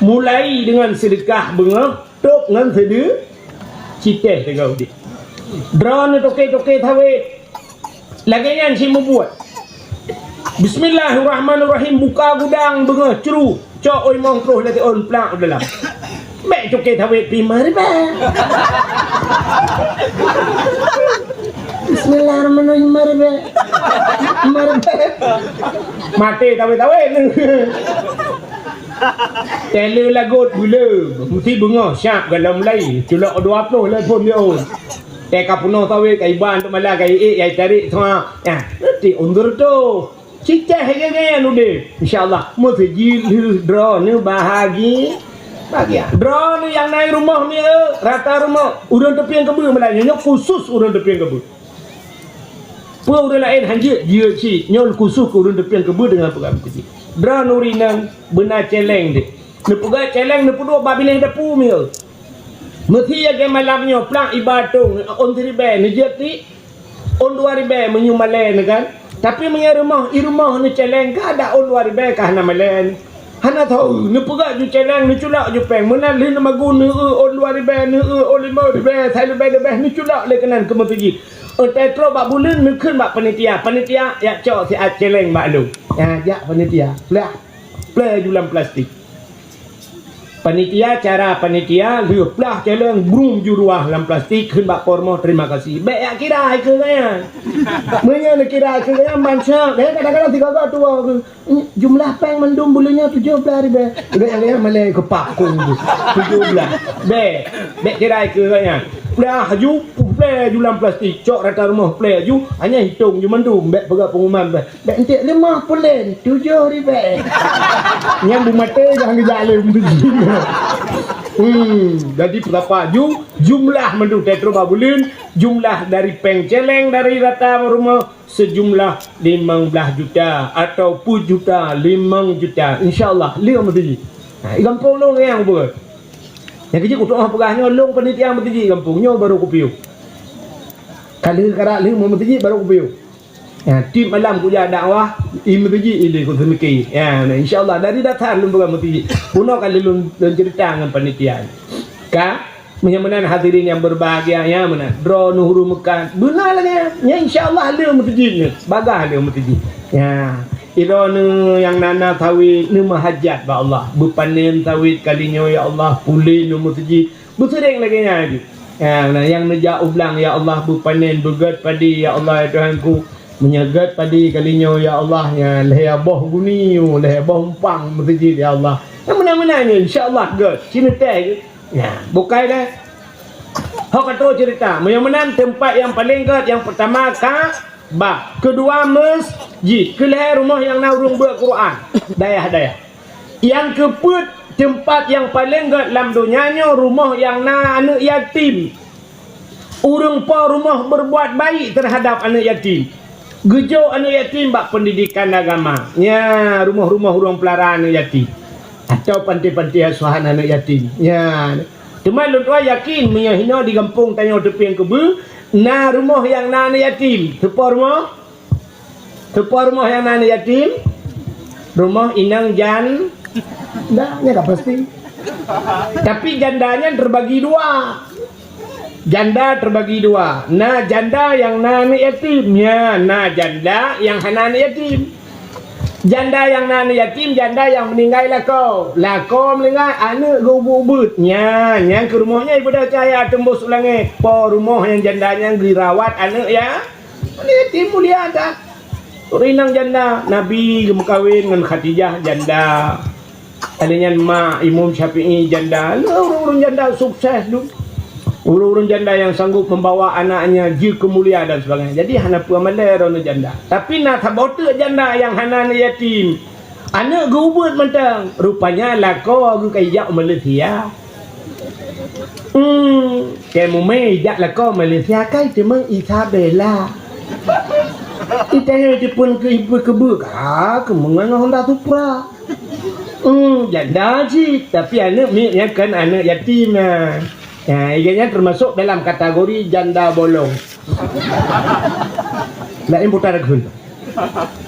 Mulai deungon seudeukah beungoh, tôp ngon seudeu-, citèh teuga udép. Droeneuh toke-toke sawét. Lagèe nyan cit meubuet. Bismillahirrahmanirrahim, buka gudang beungoh cru, cok oi mong troh lagèe ôn plak u dalam. Bèk cuké sawét pih lima ribèe. Bismillahirrahmanirrahim, lima ribèe. Lima ribèe. Maté sawét-sawét. Tèleu lagot beuleu, meusti beungoh siap galom mulai. Culok dua ploh lé phon di ôn. Tèka peunoh sawét, ka iban teuk malam, ka iék, ka itarek semua. Nah, nanti undur tu. Cicéh geuh nyan udeb. Insya Allah, meuseujid lheueh droeneuh bahagi-, bahagia. Droeneuh nyang na i rumoh ni, eh, rata rumoh, ureueng teupieng keubeue malam nyoe, nyoe khusus ureueng teupieng keubeue. Peue ureueng laén han jeuet, jeuet cit. Nyoe khusus keu ureueng teupieng keubeue deungon peugah meuseujid. Droeneuh ureueng inong beuna céléng deh. Neupeugah céléng, neupeuduek bak binéh dapu mi, eh. Meusi lagèe malam nyoe, plang iba tông, ôn siribèe, neujeuet ti. Ôn dua ribèe meunyoe malèe nyan kan. Tapi meunyoe rumoh, i rumoh neucéléng ka, adak ôn dua ribèe ka hana malèe. Hana tho, neupeugah ju céléng, neuculok ju péng. Meunan lheueh neumagun, neueu ôn dua ribèe, neueu ôn limong ribèe, siribèe leubeh, neuculok lé keunan keu meuseujid. Watèe trok bak buleuen, neukheun bak panitia. Panitia, jak cok siat céléng bak lôn. Ya, jak panitia. Plah. Plè ju lam plastik. Panitia, cara panitia, lheueh plah céléng, brum ju ruah lam plastik, kheun bak po rumoh, "Terima kasih." Bèk jak kira keu gaya. Meunyoe neukira keu gaya, ban syak. Gaya kadang-kadang sigoe-goe tuwoe keu, "Jumlah péng mandum buleuen nyoe tujoh blah ribèe." Gaya-gaya malèe keu pakong tu. Tujoh blah. Bèk. Bèk kira keu gaya. Plah ju, plè ju lam plastik. Cok rata rumoh, plè ju. Hanya hitong ju mandum. Bèk peugah pengumuman bèk. Bèk enteuk leumoh pulen, tujoh ribèe. Nyan beumaté nyang geujak lé meuseujid. Hmm, jadi peurapa ju-, jumlah mandum teutron bak buleuen, jumlah dari péng céléng dari rata rumoh seujumlah limong blah juta atau peuet juta, limong juta. Insya Allah, lheueh meuseujid. Ha, i gampông lôn nyang beureukat. Nyang keuh jeuet kutu'oh peugah nyoe lôn panitia meuseujid gampông nyoe barô kupiôh. Ka lheueh karak lheueh meuseujid barô kupiôh. Ya, tiep malam kujak dakwah, i meuseujid ilèe kuseumiké. Ya, nah, insya Allah dari dasar lôn peugah meuseujid. Bunoe ka lôn, lôn ceurita ngon panitia. Ka, meunyoe meunan hadirin nyang berbahagia, ya meunan. Droeneuh ureueng meukat, beuna lagèe nyan. Ya, insya Allah lheueh meuseujid nyoe. Bagaih lheueh meuseujid. Ya, droeneuh nyang na-na sawét, neumeuhajat bak Allah. Beupanen sawét kali nyoe, ya Allah, pulen u meuseujid. Beuseuréng lagèe nyan jih. Ya, nah, nyang neujak u blang, ya Allah, beupanen, beugèt padi, ya Allah, ya Tuhanku. Meunyoe gèt padi kali nyoe, ya Allah, ya lhèe boh guni, lhèe boh umpang meuseujid, ya Allah. Nyang meunan-meunan nyoe, insya Allah gèt. Sineuteh gèt. Ya, bukai deh. Ho ka trôh ceurita. Meunyoe meunan teumpat nyang paleng gèt, nyang peurtama Ka'bah, keudua meuseujid, keulhèe rumoh nyang na ureueng beuet Quran. Dayah-dayah. Nyang keupeuet, teumpat nyang paleng gèt lam donya nyoe rumoh nyang na aneuk yatim. Ureueng po rumoh berbuat baik terhadap aneuk yatim. Geujok aneuk yatim bak pendidikan agama. Nya, rumoh-rumoh ureueng peulara aneuk yatim. Atau panti-panti asuhan aneuk yatim. Nya. Teuma lôn tuan yakin meunyoe hinoe di gampông tanyoe Teupieng Keubeue, na rumoh nyang na aneuk yatim. Teupo rumoh? Teupo rumoh nyang na aneuk yatim? Rumoh inong jan-, dah, nyan ka pasti. Tapi janda nyan terbagi dua. Janda terbagi dua. Na janda nyang na aneuk yatim. Nya, na janda nyang hana aneuk yatim. Janda nyang na aneuk yatim, janda nyang meuninggai lakoe. Lakoe meuninggai, aneuk geuh ubit-ubit. Nya, nyang keu rumoh nyan ibadah cahya teumbôh u langét. Po rumoh nyang janda nyan geurawat aneuk ya. Aneuk yatim mulia that. Ureueng inong janda, Nabi geumeukawen ngon Khadijah janda. Lheueh nyan mak Imam Syafi'i janda. Lheueh ureueng-ureueng janda sukses dum. Ureueng-ureueng janda nyang sanggup membawa anaknya jeuet keu mulia dan sebagainya. Jadi hana peue malèe droeneuh janda. Tapi na saboh teuk janda nyang hana aneuk yatim. Aneuk geuh ubit mantong. Rupanya lakoe geuh ka ijak u Malaysia. Hmm, keu mumè ijak lakoe Malaysia kan teuma Isabella. Itanyong teupeu keu ibu keubeue ka keumeungan Honda Supra. Hmm, janda cit, tapi aneuk miet nyan kan aneuk yatim nyan. Ya, ié nyan termasuk dalam kategori janda bolong. Laén putar keu.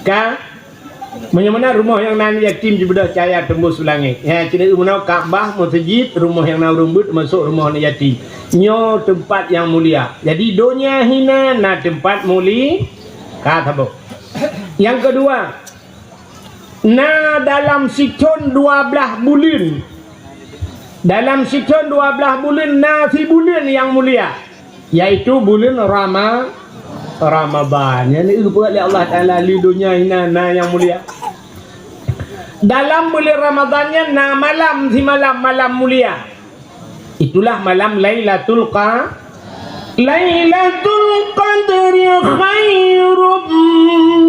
Ka Meunyoe meunan rumoh nyang na aneuk yatim jibeudôh cahya teumbôh u langét. Nyan keuneuk meunoe Ka'bah, meuseujid, rumoh nyang na ureueng beuet, teumasok rumoh aneuk yatim. Nyoe teumpat nyang mulia. Jadi donya hina na teumpat muli-, ka saboh. Nyang keudua, na dalam sithon dua blaih buleuen. Dalam sithon dua blaih buleuen na sibuleuen nyang mulia, yaitu buleuen Rama-, Ramadhan. Nyan geupeugah lé Allah Taala, di donya hina na nyang mulia. Dalam buleuen Ramadhan nyan na malam simalam, malam mulia. Itulah malam Lailatul Qa-, Lailatul Qadri khairum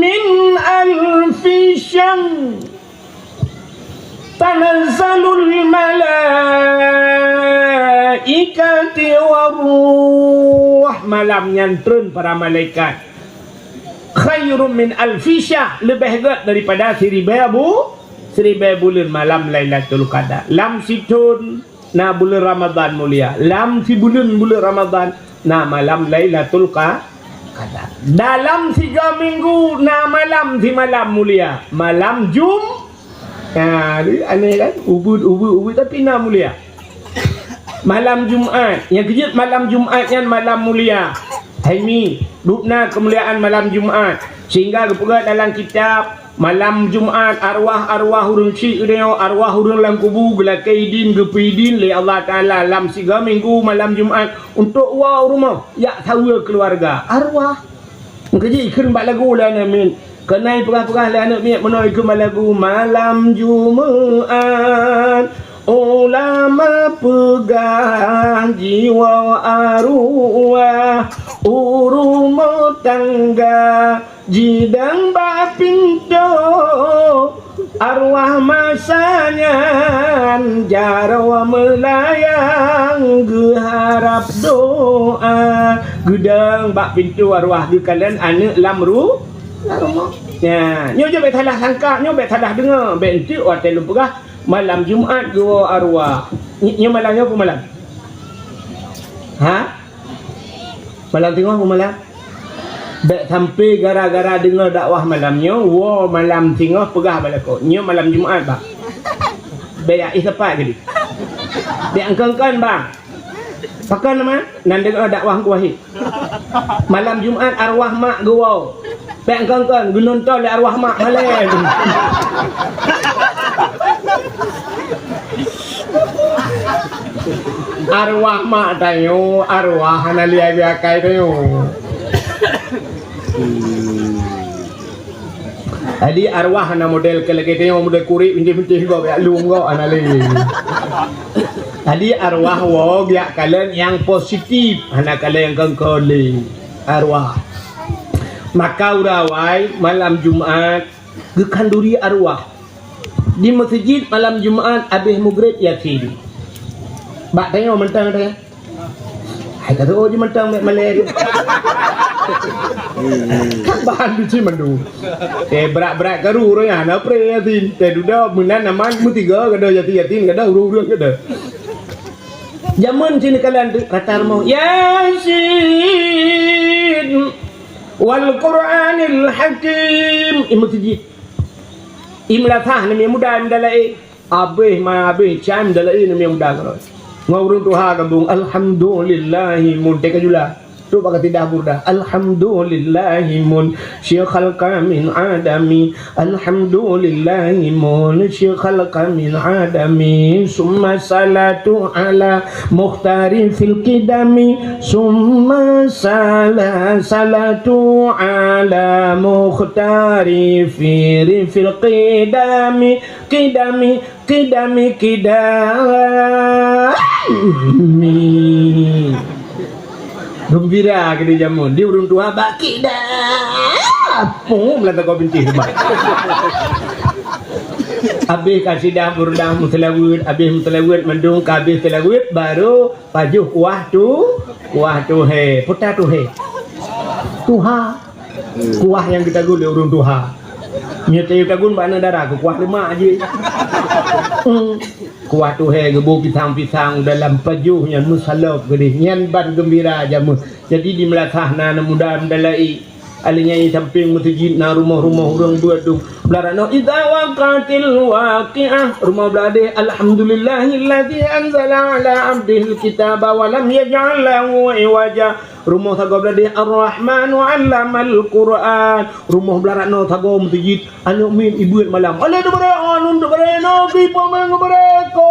min alfi syahr. Tanazzalul malaikati waruh. Malam nyan treun para malaikat. Khairum min alfi syahr, leubeh gét daripada siribée bu-, siribée buleuen malam Lailatul Qadar. Lam sithon na buleuen Ramadhan mulia. Lam sibuleuen buleuen Ramadhan na malam Lailatul Qa-, Qadar. Dalam tiga minggu na malam simalam mulia. Malam Jum-, ha, aneh kan? Ubeut, ubeut, ubeut, tapi na mulia. Malam Jumat, nyang keujeuet malam Jumat nyan malam mulia. Hai mi, dubna keumuliaan malam Jumat. Sehingga geupeugah dalam kitab, malam Jumat, arwah-arwah ureuëng syik geutanyoe, arwah ureuëng lam kubu geulakée idin, geupeu idin lé Allah Taala lam tiga minggu malam Jumat untuk woe u rumoh, jak saweue keuluwarga. Arwah. Meukeujih kheun bak lagu lé aneuk miet. Keunan peugah-peugah lé aneuk miet meunoe keu bak lagu, malam Jumat ulama peugah jiwoe arwah u rumoh tangga. Jidong bak pintoe arwah masa nyan, jaroe meulayang geuharab doa. Geudong bak pintoe arwah geukalon aneuk lam ru-, lam rumoh. Nyan, nyoe jeuet bék salah sangka, nyoe bék salah deungoe, bék enteuk watée lôn peugah malam Jumat geuwoe arwah. Nyoe malam nyoe peue malam? Ha? Malam teungoh peue malam? Bék sampai gara-gara deungoe dakwah malam nyoe, woe malam singoh peugah bak lakoe, nyoe malam Jumat, bang. Bék jak éh sapat keudeh. Bék angkon-kon, bang. Pakon nama? Nan deungoe dakwah Teungku Wahid. Malam Jumat arwah mak geuwoe. Bék angkon-kon, geunonton lé arwah mak malée. Arwah mak tanyoe, arwah hana lé akai tanyoe. Jadi arwah hana model keu lagée tanyoe, model kurik bintéh-bintéh gob, jak lôn gob hana lé. Jadi arwah woe jak kalon nyang positif, hana kalon nyang kon-kon lé. Arwah. Maka uroe awai malam Jumat geukhanduri arwah. Di meuseujid malam Jumat abéh mugreb Yasin. Bak tanyoe mantong teuh. Hai ka teuôt jih mantong bék malée. Kan bahan tu cit mandum. Eh, brat-brat karu ureuëng nyan hana pré Yasin. Teuh dudoe meunan aman meutiga gada Yasin, Yasin gada ureuëng-ureuëng gada. Jameun cit neukalon rata rumoh. Yasin wal Qur'anil Hakim. Di meuseujid. Di meulasah neumi muda, muda laén. Abéh ma abéh cam dalai neumi muda keudroe. Ngon ureuëng tuha gabong, alhamdulillahi mun teuka jula. Tu bak kasidah burdah. Alhamdulillahi mun syekh khalqa min adami. Alhamdulillahi mun syekh khalqa min adami. Summa salatu ala mukhtari fil qidami. Summa sala-, salatu ala mukhtari fi-, fil qidami. Qidami, qidami, qidami. Geumbira keudeh jameun. Di ureuëng tuha bak qidami. Pum lam sagoe bintéh teuma. Abéh kasidah burdah meuseulaweuet, abéh meuseulaweuet mandum ka abéh seulaweuet, baru pajoh kuah tu, kuah tuhé. Peue ta tuhé? Tuha. Kuah nyang geutagun lé ureuëng tuha. Nyoe tayue tagun bak aneuk dara keu kuah leumak jih. Hmm. Kuah tuhé geuboh pisang-pisang dalam pajoh nyan meusalop keudeh. Nyan ban geumbira jameun. Jadi di meulasah na aneuk muda meudalai. Alèh nyan di sampéng meuseujid na rumoh-rumoh ureuëng beuet dum. Blah rot nyoe, idza waqa'atil waqi'ah. Rumoh blah deh, alhamdulillahilladzi anzala ala abdihil kitaba wa lam yaj'al lahu iwaja. Rumoh sagoe blah deh, Ar-Rahmanu 'allamal Qur'an. Rumoh blah rot nyoe sagoe meuseujid, aneuk miet ibeuet malam. Alah, dubeuret, aneuk dubeuret, nyoe geuh peumeung geubeureuko.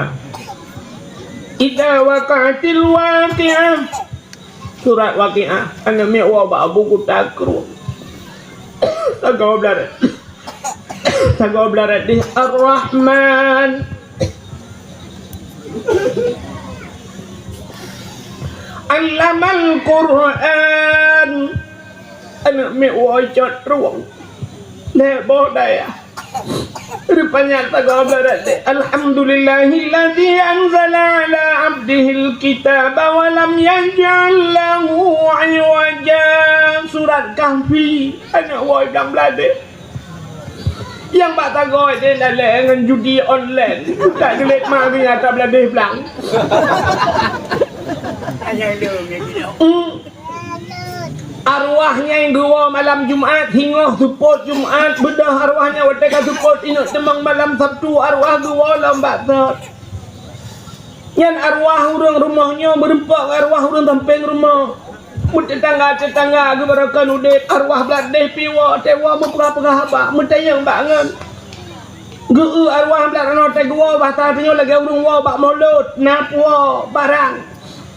Nah. Idza waqa'atil waqi'ah. Surat Waqiah. Aneuk miet woe bak Abu Kuta Krueng. Sagoe blarat. Sagoe blarat deh. Ar-Rahman. Allamal Qur'an. Aneuk miet woe cot rueng. Lhèe boh dayah. Rupanya sagoe blarat deh. Alhamdulillahilladzi anzala ala abdihil kitaba wa lam yaj'al lahu iwaja. Surat Kahfi. Aneuk woe blang bladeh. Nyang bak sagoe deh lalée ngon judi online. Ka geulet ma geuh nyang tabladeh blang. Hmm. Arwah nyang geuwoe malam Jumat, singoh seupôt Jumat, beudôh arwah nyan watée ka seupôt inong teumang malam Sabtu, arwah geuwoe lom bak sot. Nyan arwah ureuëng rumoh nyoe meureumpok ngon arwah ureuëng sampéng rumoh. Meuteutangga-teutangga geubarokon udeb, arwah bladeh pih woe, watée woe meupeugah-peugah haba, meutanyong bak ngon. Geu-eu arwah blat ranoe watée geuwoe, basa tanyoe lagée ureuëng woe bak mulod, na puwoe barang.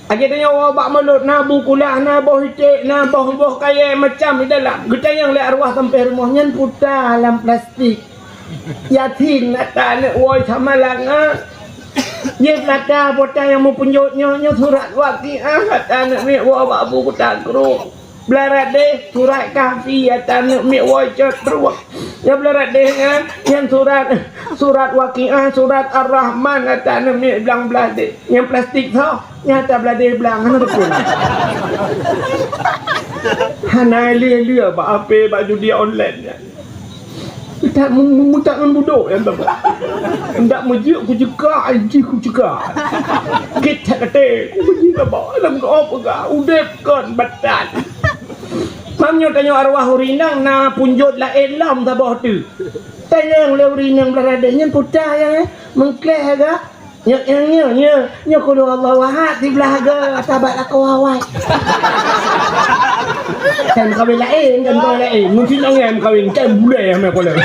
Lagée tanyoe woe bak mulod, na bu kulah, na boh iték, na boh-boh kayée macam di dalam. Geutanyong lé arwah sampéng rumoh, nyan puta lam plastik. Yasin ata aneuk woe sama langa. Jih peulata bota nyang meupeunjot nyoe, nyoe surat Waqiah ata aneuk miet woe bak Abu Kuta Krueng. Blarat deh surat Kahfi ata aneuk miet woe cot rueng. Nyang blah radeh nyan, nyan surat, surat Waqiah, surat Ar-Rahman, ata aneuk miet blang blah deh. Nyang plastik tho, nyang ata blah deh blang, hana beutôi. Hana lé-lé bak H P, bak judi online nyan. Mutak mu-, mu-, mutak ngon budok nyan, Bapak. Ndak meujeuet ku cekak, jih ku cekak. Kit that até, ku beuji, Bapak. Lam doa peugah, udeb kon batat. Mam nyoe tanyoe arwah ureueng inong na punjot laén lom saboh teuk. Tanyong lé ureueng inong blah radeh nyan peue ta nyang, eh, meukleh aga. Nyoe, nyoe, nyoe, nyoe, nyoe Qul Huwallahu Ahad siblah aga sabat lakoe awai. Kan meukawen laén, kan meukawen laén. Mungkin orang yang meukawen, kan bulai yang meukawen.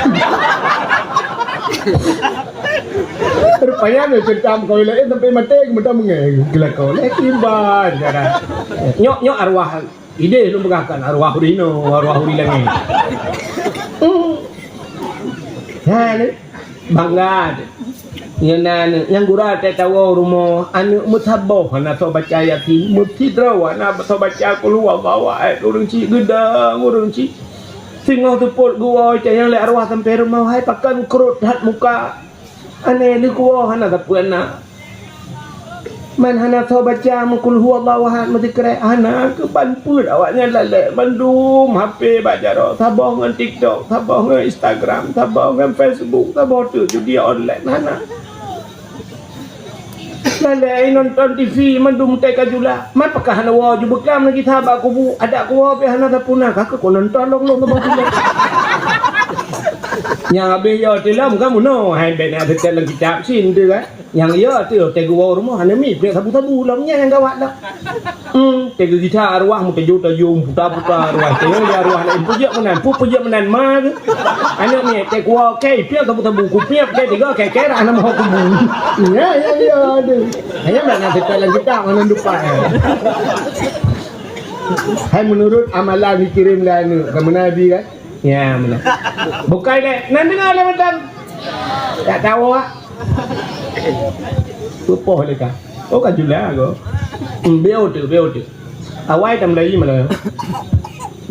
Rupanya nyoe cerita meukawen laén sampai maté, geumeutan meungai. Geulakoe laén, iban, cara. Nyoe, nyoe arwah. Idéh lôn peugah kan, arwah ureueng inong, arwah ureueng langét. Hmm. Ha, ni. Bangga deh. Nyan na aneuk, nyang gura teuh tawoe rumoh, aneuk meusaboh hana soe baca Yasin, meusidroe hana soe baca Qul Huwallahu Ahad, ureueng chik geudong, ureueng chik. Singoh seupôt geuwoe, nyang lé arwah sampoe rumoh, hai pakon krot that muka. Aneuëk leukuwoe hana sapeue na. Man hana soe baca meuqul huwallahu ahad, meusikrek hana, keuban peuet awaknyan lalek. Mandum H P bak jaroe, saboh ngon TikTok, saboh ngon Instagram, saboh ngon Facebook, saboh teuk judi online hana. Lalek nonton T V mandum teuka jula. Man pakon hana woe ju beuklam lagi sabat kubu, adak kuwoe pih hana sapeue na, ka keuh nonton lom-lom saboh film. Nyang habéh yo tilom kamoe no, hai bèk na teutet lam kitab sin tu kan. Nyang ya teuh teuh geuwoe rumoh hana mi piek sabu-sabu lom nyan nyang gawat dah. Hmm, teuh geugisha arwah meutajô-tajô puta-puta arwah. Teuh ya arwah laén peujeuet meunan, pu peujeuet meunan ma geuh. Aneuk miet teuh kuwoe kei piek sabu-sabu, kupiek kei tiga kei kei rah na moh kubu. Ya ya ya aduh. Hanya mana kita lagi tak mana lupa ya. Hai menurut amalan dikirim lé aneuk, kamu nabi kan? Ya, meunan. Bukai deh. Nan deungoe lé mantong. Tak tahu, ah. Peue poh lé ka. Oh, ka jula ko. Hmm, beu tu, beu tu. Awai tam lagi malah.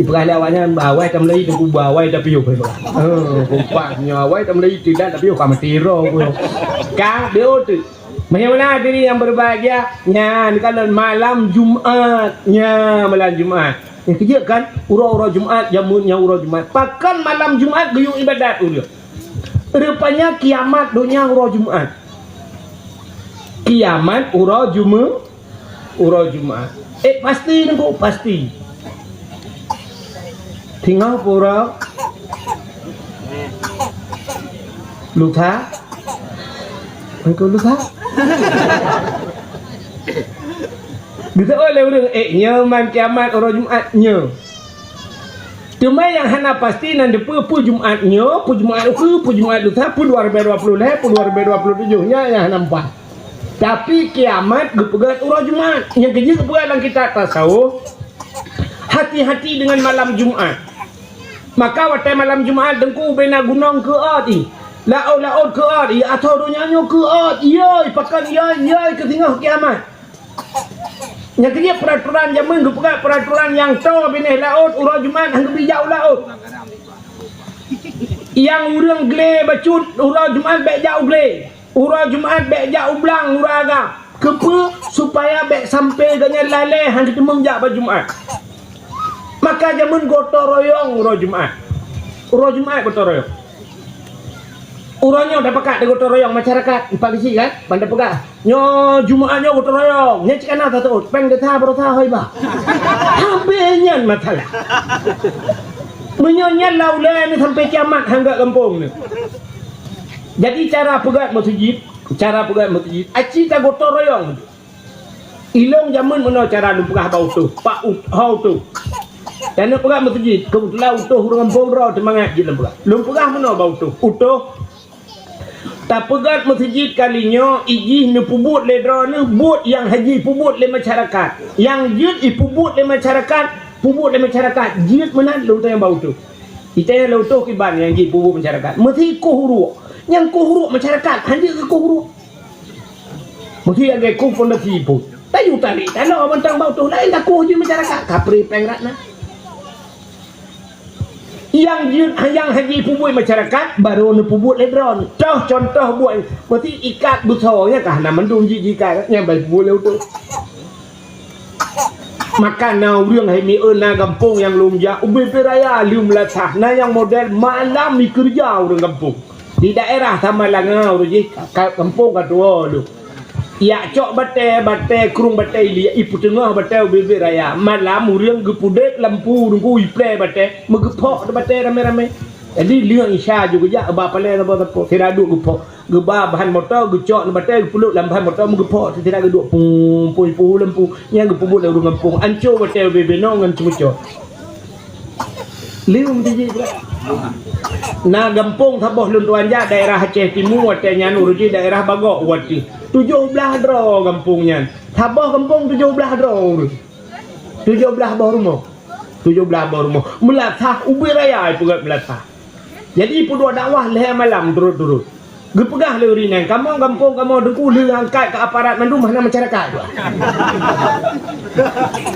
Ipeugah lé awaknyan, awai tam lagi tu kuba, awai tapi yuk. Oh, kompak nyo awai tam lagi tidak tapi yuk ka mati roh ko. Ka beu tu. Bagaimana hadirin yang berbahagia? Nyan kalon malam Jumat. Nya malam Jumat. Nyang keujeuet kan, uroe-uroe Jumat, jameun nyang uroe Jumat. Pakon malam Jumat geuyue ibadat ulôn. Rupanya kiamat donya uroe Jumat. Kiamat uroe Jume-, uroe Jumat. Eh, pasti nengku, pasti. Tinggal pura Lusa. Engkau lusa. Geuseuôt lé ureuëng, eh, nyoe man kiamat uroe Jumat nyoe. Teuma nyang hana pasti nan dipeue peue Jumat nyoe, peue Jumat ukeue, peue Jumat lusa, peue dua ribu dua puluh lhée, peue dua ribu dua puluh tujoh nyan nyang hana meupat. Tapi kiamat geupeugét uroe Jumat. Nyang keujeuet geupeugét lam kitab tasawuf, hati-hati dengan malam Jumat. Maka watée malam Jumat teungku bena gunong keuôt ih, laôt-laôt keuôt ih, atau donya nyoe keuôt, yoi pakon yoi, yoi keu singoh kiamat. Nyang keujeuet peuraturan jameun geupeugah peuraturan nyang toe binéh laôt uroe Jumat han geubri jak u laôt. Nyang ureuëng glé bacut uroe Jumat bék jak u glé. Uroe Jumat bék jak u blang uroe agam. Keupeue? Supaya bék sampoe geuhnyan lalée han geuteumeung jak bak Jumat. Maka jameun gotong royong uroe Jumat. Uroe Jumat gotong royong. Uroe nyoe tapakat di gotong royong masyarakat, empat bisi kan? Ban tapeugah, nyoe Jumat nyoe gotong royong. Nyan cit kana tatot, péng desya baroesa hoi bah. Habéh nyan masalah. Meunyoe nyan lau lé ni sampai kiamat hangga gampông ni. Jadi cara peugét meuseujid, cara peugét meuseujid, aci tagotong royong. Ilong jameun meunoe cara lôn peugah bak utoh, pak ut-, ho utoh. Dan lôn peugah meuseujid, keubeutulan utoh ureuëng gampông droe teumangat jih lôn peugah. Lôn peugah meunoe bak utoh, utoh. Tapeugét meuseujid kali nyoe, ijih neupeubuet lé droeneuh buet nyang hana jipeubuet lé masyarakat. Nyang jeuet ipeubuet lé masyarakat, peubuet lé masyarakat. Jeuet meunan lôn tanyong bak utoh. Itanyong lé utoh kiban nyang jipeubuet masyarakat. Meusi koh uruek. Nyang koh uruek masyarakat, han jeuet keu koh uruek. Meusi lagée koh fondasi pun. Tayue tarék tanoh mantong bak utoh laén takoh jih masyarakat. Kapreh péng rat na. Nyang jeuet, nyang hana jipeubuet masyarakat, barô neupeubuet lé droe. Toh contoh buet, meusti ikat beusoe nyan ka hana mandum jih jikat, nyan bai peubuet lé udeb. Maka na ureuëng hai mieu na gampông nyang lôn jak ubé-bé raya lheueh meulasah, na nyang model malam jikeureuja ureuëng gampông. Di daerah Samalanga ureuëng jih ka gampông ka tuwoe lôn. Jak cok batée, batée krueng batée ilie, ipeuteungoh batée ubé-bé raya. Malam ureuëng geupeudeb lampu deungku iplé batée, meugeupok batée ramé-ramé. Jadi lheueh Isya ju geujak ba palée sapo-sapo, sira duek geupok. Geuba bahan moto, geucok nibak batée, geupeulok lam bahan moto, meugeupok sira geuduek pung pung pung lampu. Nyang geupeubuet lé ureuëng gampông, anco batée ubé-bé nyoe ngon ceumeucot. Lheueh meutijih brat. Na gampông saboh lôn tuan jak daerah Aceh Timu, watée nyan ureuëng jih daerah Bagok watée. Tujoh blaih droe gampông nyan. Saboh gampông tujoh blaih droe ureuëng. Tujoh blaih boh rumoh. Tujoh blaih boh rumoh. Meulasah ubé raya ipeugét meulasah. Jadi peuduek dakwah lhée malam turot-turot. Geupeugah lé ureuëng nyan, "Kamoe gampông kamoe deungku lheueh angkat keu aparat mandum hana masyarakat."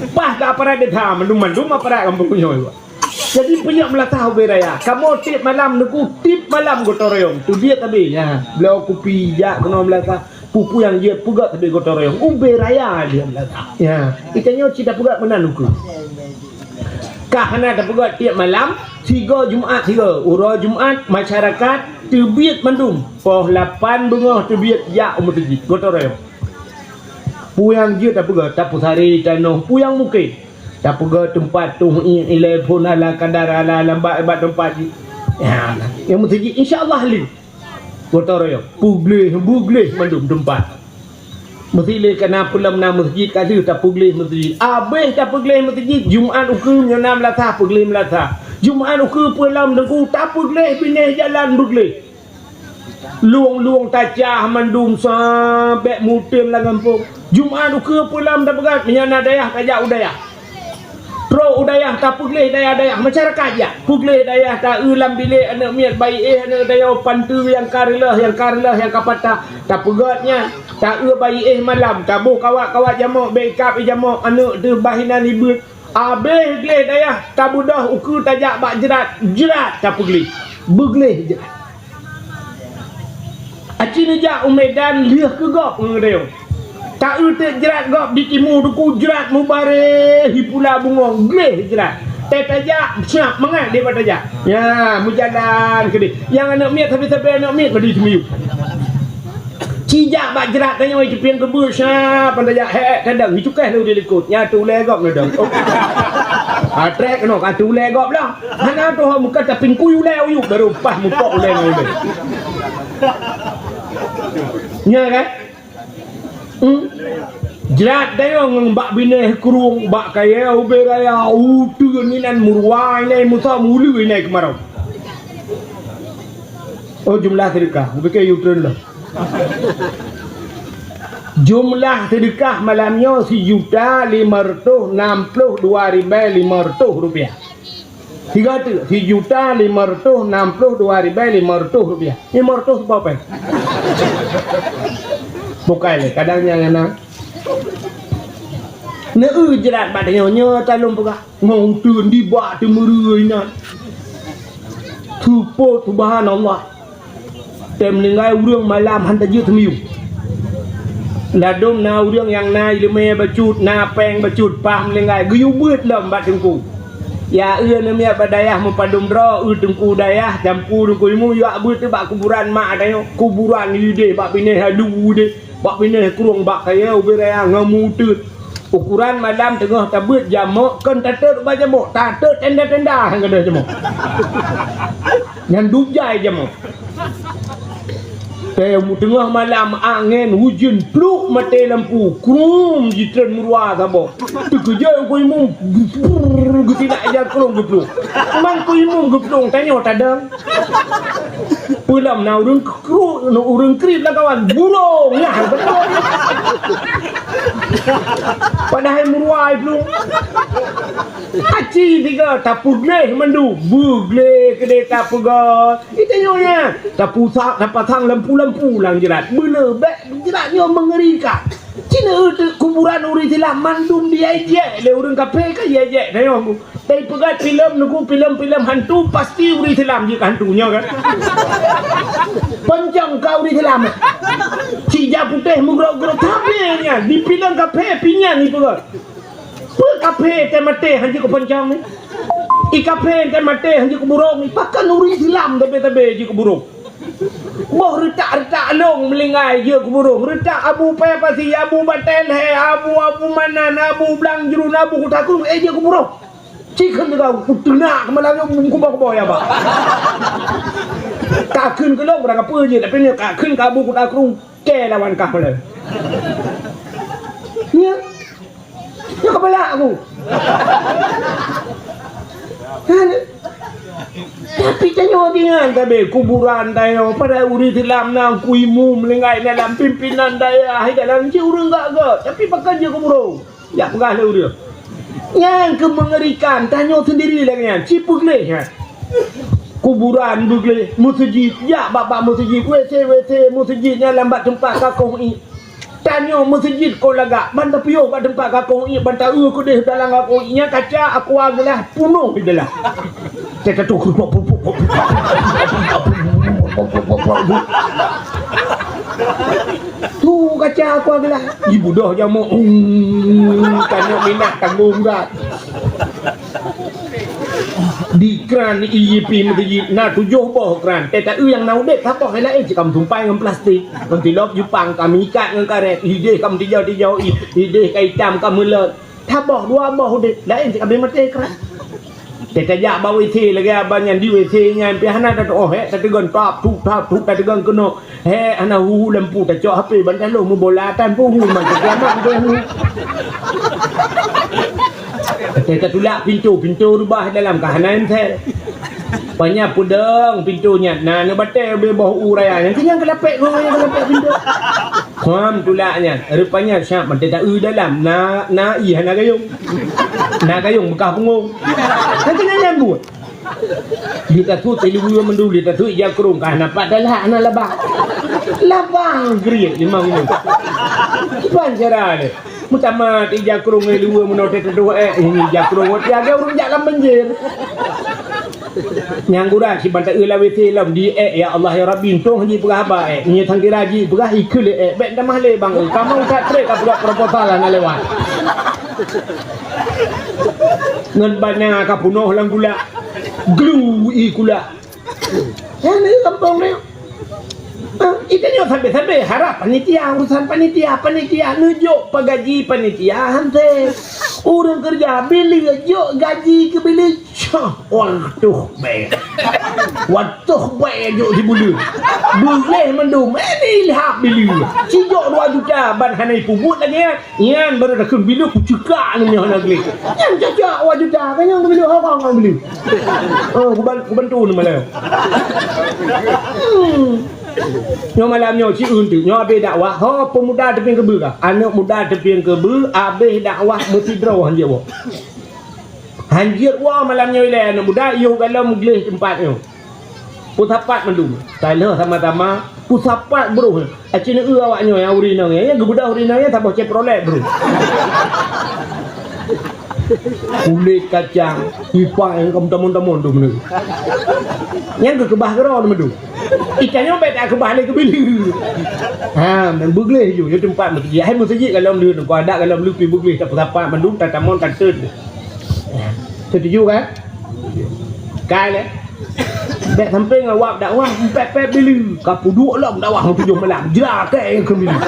Paih keu aparat desa mandum-mandum aparat gampông nyoe. Jadi peunyoe meulasah ubé raya. Kamoe tieb malam deungku, tieb malam gotong royong. Teubiet abéh, nyan. Bloe kupi, jak keunoe meulasah. Peue-peue nyang jeuet peugét sabe gotong royong. Ubé raya lheueh meulasah. Ya, geutanyoe cit tapeugét meunan ukeue. Ka hana tapeugét tieb malam, sigoe Jumat sigoe. Uroe Jumat, masyarakat teubiet mandum. Poh lapan beungoh teubiet jak u meuseujid gotong royong. Peue nyang jeuet tapeugét, tapeusaré tanoh, peue nyang mungken. Tapeugét teumpat tuh i-, ilée phon ala kadar ala lambat bak teumpat jih. Ya, nyang meuseujid insya Allah lé. Gotong royong. Peugleh, beugleh mandum teumpat. Meusi lé kana peulom na meuseujid ka lheueh tapeugleh meuseujid. Abéh tapeugleh meuseujid, Jumat ukeue nyoe na meulasah peugleh meulasah. Jumat ukeue peulom deungku tapeugleh binéh jalan beugleh. Lueng-lueng tacah mandum sabé muteun lam gampông. Jumat ukeue peulom tapeugét meunyoe na dayah tajak u dayah. Trok u dayah tapeugleh dayah-dayah masyarakat jak. Peugleh dayah ta-eu lam bilék aneuëk miet bayi éh aneuëk dayah panteue nyang ka reuloh nyang ka reuloh nyang ka patah. Tapeugét nyan. Ta-eu bayi éh malam taboh kawat-kawat jamok bék ikab i jamok aneuëk teuh bah inan ibeuet. Abéh gleh dayah tabeudôh ukeue tajak bak jrat, jrat tapeugleh. Beugleh jrat. Aci neujak u Medan lheueh keu gob ngon geutanyoe. Ta-eu teuk jrat gob di timu deungku jrat mubareh hi pula bungong gleh jrat. Tée tajak siab mangat lé bak tajak. Ya, meujalan keudeh. Nyang aneuëk miet sabe-sabe aneuëk miet badi teumiyueb. Cijak bak jrat tanyoe jipieng keubeue siab ban tajak hék kadang jicukéh lé di likot. Nya tu ulée gob neudong. Oh. Atrek keunoe ka tu ulée gob lah. Hana tuho meukat tapi kui ulée uyuek baru pah mupok ulée ngon ulée. Nya kan? Hmm? Jrat dayong ngon bak binéh krueng, bak kayée ubé raya, uteuen inan meuruwa inai musa mulu inai keumarau. Oh jumlah sedekah, ubé ke uteuen lah. Jumlah sedekah malam nyoe sijuta lima ratus enam puluh dua ribée lima ratus rupiah. Tiga tu, sijuta lima ratus enam puluh dua ribée lima ratus rupiah. Lima ratus berapa? Bukai lé, kadang nyang na. Neu jrat bak tanyoe nyoe talon peugah. Ngon uteuen dibak teumeureu inan. Seupôt subhanallah. Tem meuninggai ureuëng malam han tajeuet teumiyueb. Ladôm na ureuëng nyang na iéleumé bacut, na péng bacut, paih meuninggai geuyue beuet lom bak teungku. Ya eu neumiet bak dayah meupadum droe, eu teungku dayah, jampu teungku imu yuak beuet bak kuburan mak tanyoe, kuburan ideh bak binéh halu deh, bak binéh krueng bak kayée ubé raya ngon meuteut. Ukuran malam teungoh tabeuet jamok kon tatot ubak jamok, tatot tenda-tenda han gadôh jamok. Nyan dujai jamok. Tée teungoh malam angén ujeuen pluk maté lampu, krum jitreun meuruwa saboh. Teukeujot ku imum, geutilak ija krueng geupluk. Memang ku imum geuplong tanyoe tadong. Peulom na ureuëng kru, ureuëng kriet lam kawan, burong lah beutôi. Padahai meuruai plueng. Aci tiga tapeugleh mandu, beugleh keudeh tapeugot. Itanyoe nyan, tapusak, tapasang lampu-lampu lam jrat. Beuleuh bék jrat nyoe meungerikan. Cina kuburan ureuëng Dah mandum diejek lé ureuëng kafé ka diejek tayong. Tapi peugah filem nuku filem-filem hantu pasti ureuëng Islam jih hantu nyoe kan. Poncong ka ureuëng Islam. Cija putéh meugrok-grok tapi nyan di filem kafé pinyan ni peugah. Peue kafé teumaté hanjeuet keu poncong ni? I kafé teumaté hanjeuet keu burông ni. Pakon ureuëng Islam tabe-tabe jeuet keu burông? Boh reutak-reutak long meulinggai jeuet keu burông. Reutak abu paya pasi, abu batèe lhèe, abu, abu manan, abu blang jruen, abu kuta kurung, eh jeuet keu burông. Cikheun leuga kuteunak keumalam nyoe bungkôh-bungkôh ya, Pak. Ka kheun keu lôn barang apa jeuet, tapi nyoe ka kheun keu abu kuta kurung, kèe lawan kah malam. Nyoe. Nyoe keubalak aku. Kan? Tapi tanyoe deungon tabe kuburan tanyoe, padahai ureuëng Islam na ku imeum meulinggai dalam pimpinan dayah, dalam cit ureuëng gak-gak, tapi pakon jeuet keu burông. Jak peugah lé ureuëng. Nyang keu meungerikan, tanyoe sendiri lagèe nyan, ci peugleh nyan. Kuburan beugleh, meuseujid, jak bak-bak meuseujid, W C, W C meuseujid nyan lam bak teumpat kakoh ié. Tanyoe meuseujid kon lagak, ban tapiôh bak teumpat kakoh ié, ban taeu keudeh dalam kakoh ié nyan kaca aqua gelas punoh di dalam. Teuka tu. Tu kaca aqua gelas, ibudoh jamok. Tanyoe minat tanggong gat. Di kran ié pi meuseujid na tujoh boh kran. Teuka nyang na udeb saboh laén cit ka meutumpai ngon plastik. Ngon tilop Jepang ka meuikat ngon karét, ideh ka meutijau-tijau ié, ideh ka itam ka meulot. Saboh dua boh udeb, laén cit ka bri maté kran. Tajak bak W C lagèe abang nyan di W C nyan pih hana tatuoh, hek tateugon tap tup tap tup tateugon keunoe. Hek hana hu-hu lampu tacok H P ban taloh meubola tan pun hu man teukiamat tu hu. Teuka tulak pintoe, pintoe reubah dalam ka hana entel. Panya peudong pintoe nyan, na neubatèe ubé boh u raya nyan, keunyan keulapek gong nyang keulapek pintoe. Kham tulak nyan, rupanya siap mantong taeu dalam, na, na ié hana gayông. Na gayông beukah beungong. Kan keunyan nyan buet. Di tasut iluweue mandum, di tasut ija krông, ka hana pat talak hana laba. Laba geriet limong nyoe. Kiban cara lé. Meutamah ija krông iluweue meunoe teututoh ék, ini ija krông ngon tiga ureuëng jak lam banjir. Nyang gura siban taeu lam W C lom di ék, ya Allah ya Rabbi, untông haji peugah haba ék. Nyoe sang kira ji peugah ikheun lé ék, bèk tamah lé bang, kamoe ka trép ka peugah proposal hana lewat. Ngon bana ka punoh lam gula. Glu i kula. Nyan di gampông ni. Ah, itu nyoe sabe-sabe harap panitia, urusan panitia, panitia neujok pagaji panitia hanse. Ureuëng keureuja bileue jok gaji keu bileue. Cah, watoh bèe. Watoh bèe jok sibuleuen. Beuleh mandum, eh, ilham bileue. Sijok dua juta ban hana ipubuet lagèe nyan. Nyan baru takheun bileue kuceuka nyoe hana gleh. Nyan cocok awak juta, kan nyang bileue hawang ngon bileue. Oh, kuban-, kubantu ni malam. Hmm. Nyoe malam nyoe ci eunteuk, nyoe abéh dakwah, ho peumuda teupieng keubeue ka. Aneuk muda teupieng keubeue, abéh dakwah meusidroe hanjeuet woe. Hanjeuet woe malam nyoe ilèe aneuk muda, yoh galom gleh teumpat nyoe. Peusapat mandum. Taloh sama-sama peusapat broh. Aci neu awak nyoe nyang uri inong nyan, nyang geubeudôh uri inong nyan saboh Chevrolet broh. Kulét kacang, ipak nyang ka meutamong-tamong tu meuneu. Nyang geukeubah keudroe tu meuneu. Ikan nyoe bèk takeubah lé keubileue. Ha, beugleh ju, ju teumpat meuseujid. Hai meuseujid galom lé, nangko adak galom lé pi beugleh tapeusapat mandum tatamong tateun. Setuju kan? Kai lé. Bèk sampai ngon wab dakwah, pèt-pèt bileue. Ka peuduek lom dakwah ngon tujoh malam. Jra kèe keu bileue.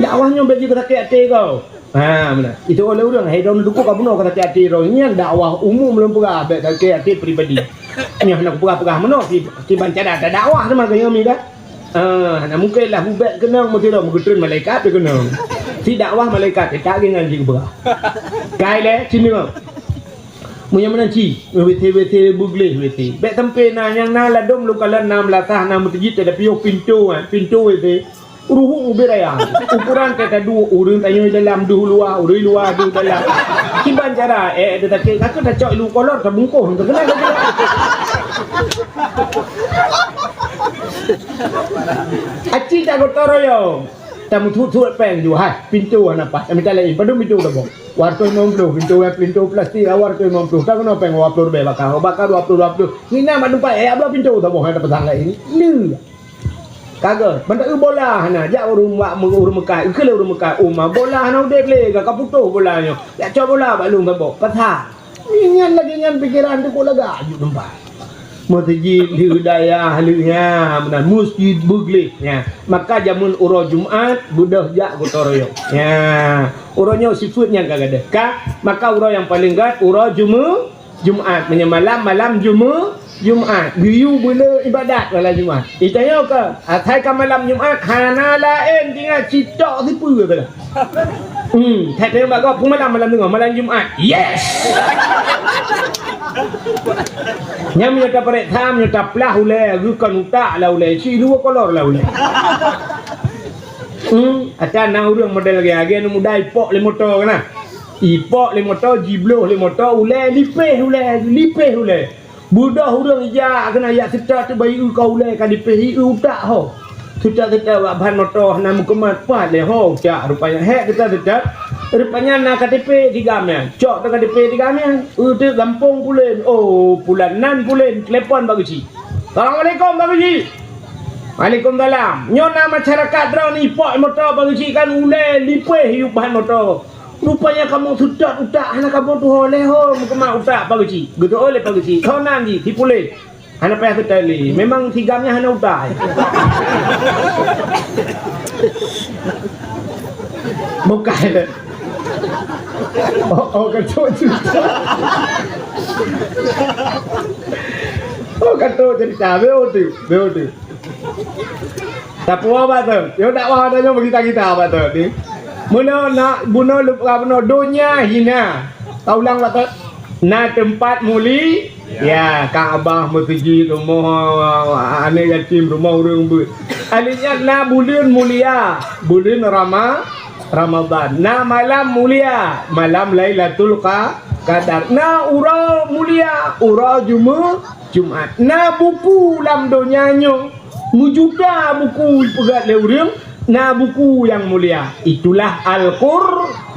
Dakwah nyoe bèk jeuet sakét até kau. Ha, meunan. Itu oleh ureuëng, hai droeneuh dukuk ka bunoe ka sakét até droe. Nyan dakwah umum lôn peugah, bèk sakét até pribadi. Nyoe hana kupeugah-peugah meunoe, si, si bancara dakwah teuma keu nyoe mi dah. Ah, hana mungken lah ubak keunong meusidroe meugeutreun malaikat teukeunong. Si dakwah malaikat teuka geuh ngon jih geupeugah. Kai lé, sinoe. Meunyoe meunan ci, W C, W C beugleh W C. Bèk sampai na nyang na ladôm lôn kalon na meulasah na meuseujid teuka piôh pintoe, eh, pintoe W C. Ruhueng ubé raya. Ukuran teuka dua ureueng tanyoe dalam deuh luwa, ureueng luwa deuh dalam. Kiban cara, eh, teutakét, ka keuh tacok ilu kolot tabungkôh, teukeunal. Aci tak gotong royong. Tameusuet-suet péng ju, hai, pintoe hana paih. Tamita laén, padum pintoe taboh? Dua ratus lima puluh, pintoe, pintoe plastik, dua ratus lima puluh. Takeunoe péng dua puluh ribèe baka, baka dua puluh, dua puluh. Hina mat teumpat, eh, ablah pintoe taboh, hana pasang laén. Lé. Ka gèt, mantong bola hana, jak ureueng bak ureueng meukat, keu lé ureueng meukat, uma bola hana udép lé, ka putôh bola nyoe. Jak cok bola bak lôn saboh, pasang. Nyan lagèe nyan pikeran teuh kok lagak aju teumpat. Meuseujid lheueh dayah lheueh nyan, meunan meuseujid beugleh nyan. Maka jameun uroe Jumat beudôh jak gotong royong. Nyan, uroe nyoe sifeuet nyang ka gadôh. Ka, maka uroe nyang paleng gèt uroe Jumu-, Jumat. Meunyoe malam, malam Jumu-, Jumat. Geuyue beulé ibadat malam Jumat. Itanyong keu, asai ka malam Jumat, hana laén tinggai sitok sipeue saja. Hmm, that-that bak gob, peue malam, malam teungoh, malam Jumat. Yes! Nyan meunyoe tapareksa, meunyoe taplah ulèe, geukon utak lah ulèe, si dua kolor lah ulèe. Hmm, ata na ureueng model lagèe, lagèe aneuk muda ipok lé moto keunan. Ipok lé moto, jibloh lé moto, ulèe lipéh ulèe, lipéh ulèe. Beudôh ureueng ijak keunan jak seutôt teuk bayeue ka ulèe ka dipéh ié utak ho. Seutôt-seutôt bak ban moto hana meukeumah pat lé ho utak rupanya. Hék seutôt-seutôt, rupanya na K T P di gam nyan. Cok teuh K T P di gam nyan. Eu teuk gampông pulen. Oh, pulan nan pulen. Telepon bak geuchik. "Assalamualaikum, bak geuchik." "Waalaikumsalam. Nyoe na masyarakat droeneuh ipok moto bak geuchik kan ulèe lipéh ié ban moto. Rupanya kamoe seutôt utak hana kamoe tuho lé ho meukeumah utak bak geuchik." Geuteu'oh lé bak geuchik. Soe nan jih? Si pulen. Hana payah seutôt lé. Memang si gam nyan hana utak. Bukai lé. Oh, oh, ka trôk cerita. Oh, ka trôk cerita. Beu tu, beu tu. Tapuwoe bak tu. Yo, dakwah tanyoe bagi kita bak tu ni. Bunoe na, bunoe lupa bunoe donya hina. Taulang bak tu. Na teumpat muli, ya, Ka'bah, meuseujid, rumoh aneuk yatim, rumoh ureueng beuet. Alèh nyan na buleuen mulia, buleuen Rama-, Ramadan. Na malam mulia, malam Lailatul Qa-, Qadar. Na uroe mulia, uroe Jumu-, Jumat. Na buku lam donya nyoe, meujuta buku ipeugèt lé ureueng, na buku nyang mulia. Itulah Al-Qur-,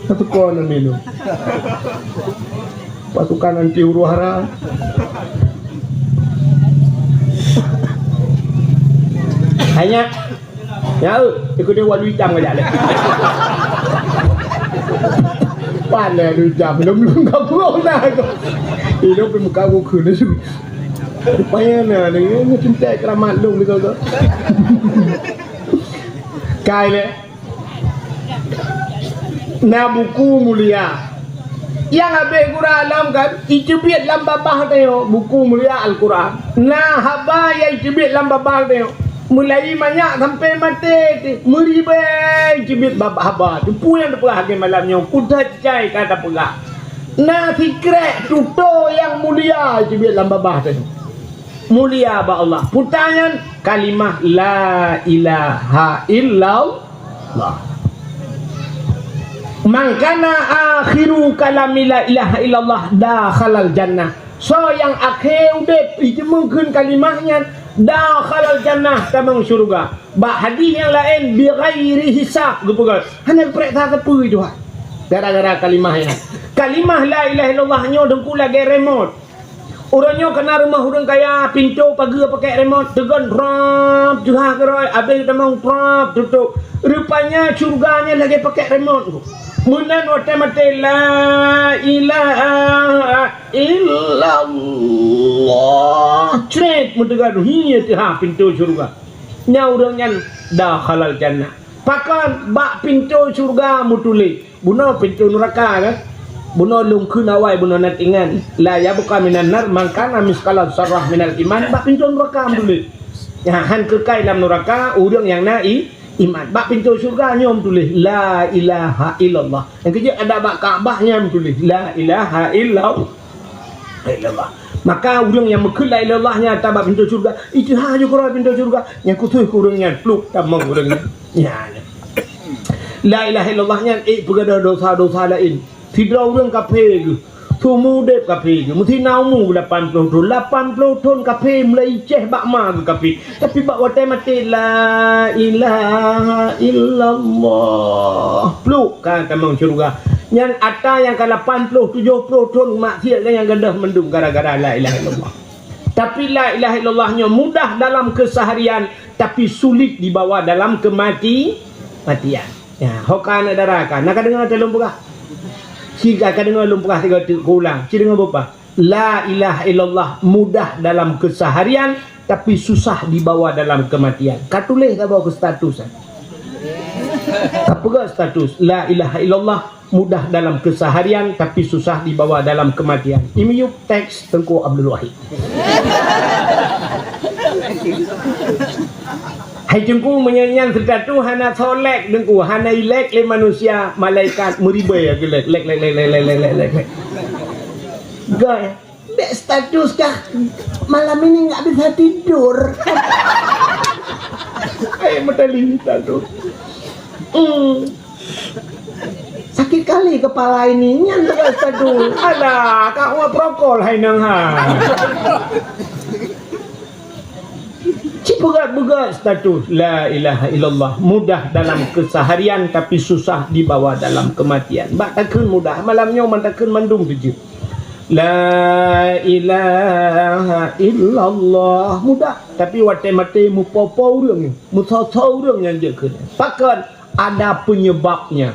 Satu kon namilu. Pasukan anti huru-hara. Hanya, ya, ikut dia walu hitam aja leh. Pan leh walu hitam, belum belum kabur nah tu. Hidup di muka buku ni. Supaya nah, ni, ni cinta keramat lu gitu tu. Kai leh. Na buku mulia. Nyang habéh gura lom kan, iteubiet lam babah tanyoe, buku mulia Al-Quran. Na haba nyang iteubiet lam babah tanyoe. Mulai manyak sampai maté, meuribèe iteubiet babah haba. Peue nyang teupeugah lagèe malam nyoe, kuda cai ka tapeugah. Na sikrek tutoe nyang mulia iteubiet lam babah tanyoe. Mulia bak Allah. Peue nyan kalimah la ilaha illallah. Man kana akhiru kalami la ilaha illallah dakhalal jannah. Soe nyang akhé udép iteumèe kheun kalimah nyan dakhalal jannah, tamong syeuruga. Bak hadih nyang laén bi ghairi hisab geupeugah. Hana geupareksa sapeue Tuhan. Gara-gara kalimah nyan. Kalimah la ilaha illallah nyoe teungku lagèe remote. Uroe nyoe kana rumoh ureueng kaya, pintoe pageue pakèk remote, teugon trap, teuhah keurôi, abéh tamong trap, tutôp. Rupanya syeuruga nyan lagèe pakèk remote. Meunan watèe maté la ilaha illallah. Cret meuteugon hi teuhah pintoe syeuruga. Nyan ureueng nyan dakhalal jannah. Pakon bak pintoe syeuruga meutuléh. Bunoe pintoe nuraka kan? Bunoe lôn kheun awai bunoe na tingan. La yabqa minan nar man kana misqala zarrah minal iman bak pintoe nuraka meutuléh. Nyan han keukai lam nuraka ureueng nyang na i-, iman. Bak pintoe syeuruga nyoe meutuléh la ilaha illallah. Nyang keujeuet ada bak Ka'bah nyan meutuléh la ilaha illallah. Illallah. Maka ureueng nyang meukheun la ilaha illallah nyan ata bak pintoe syeuruga, iteuhah ju keudroe pintoe syeuruga, nyang khusos keu ureueng nyan, pluek tamong ureueng nyan. Nyan. La ilaha illallah nyan ék peugadôh dosa-dosa laén. Sidroe ureueng kafé geuh. Seumeu udeb kafé geuh, meusti na umu lapan ploh thon. Lapan ploh thon kafé mulai ceh bak ma geuh kafé. Tapi bak watèe maté, "La ilaha illallah." Pluek ka tamong syeuruga. Nyan ata nyang ka lapan ploh, tujoh ploh thon maksiat nyang gadôh mandum gara-gara la ilaha illallah. Tapi la ilaha illallah nyoe mudah dalam keseharian, tapi sulit dibawa dalam kemati-, matian. Ya, ho ka aneuk dara ka. Na ka deungoe teuh lôn peugah? Siga ka deungoe lôn peugah sigoe teuk, kuulang. Ci deungoe beupa. La ilaha illallah mudah dalam keseharian, tapi susah dibawa dalam kematian. Ka tuléh saboh keu status, eh. Ka peugah status, la ilaha illallah mudah dalam keseharian, tapi susah dibawa dalam kematian. I miyueb teks Teungku Abdul Wahid. Hai Teungku, meunyoe nyan status hana soe like Teungku, hana i-like lé manusia, malaikat meuribèe geulike, like, like, like. Gaya. Bèk status kah, malam ini nggak bisa tidur. Eh, meutali status. Hmm. Sakit kali kepala ini, nyan tugas status. Alah, kak wa prokol hai nang ha. Ci peugah-peugah status la ilaha illallah mudah dalam keseharian tapi susah dibawa dalam kematian. Bak takheun mudah, malam nyoe man takheun mandum teuh jeuet. La ilaha illallah mudah, tapi watèe maté meupo-po ureueng, meusoe-soe ureueng nyang jeuet kheun. Pakon? Ada penyebabnya.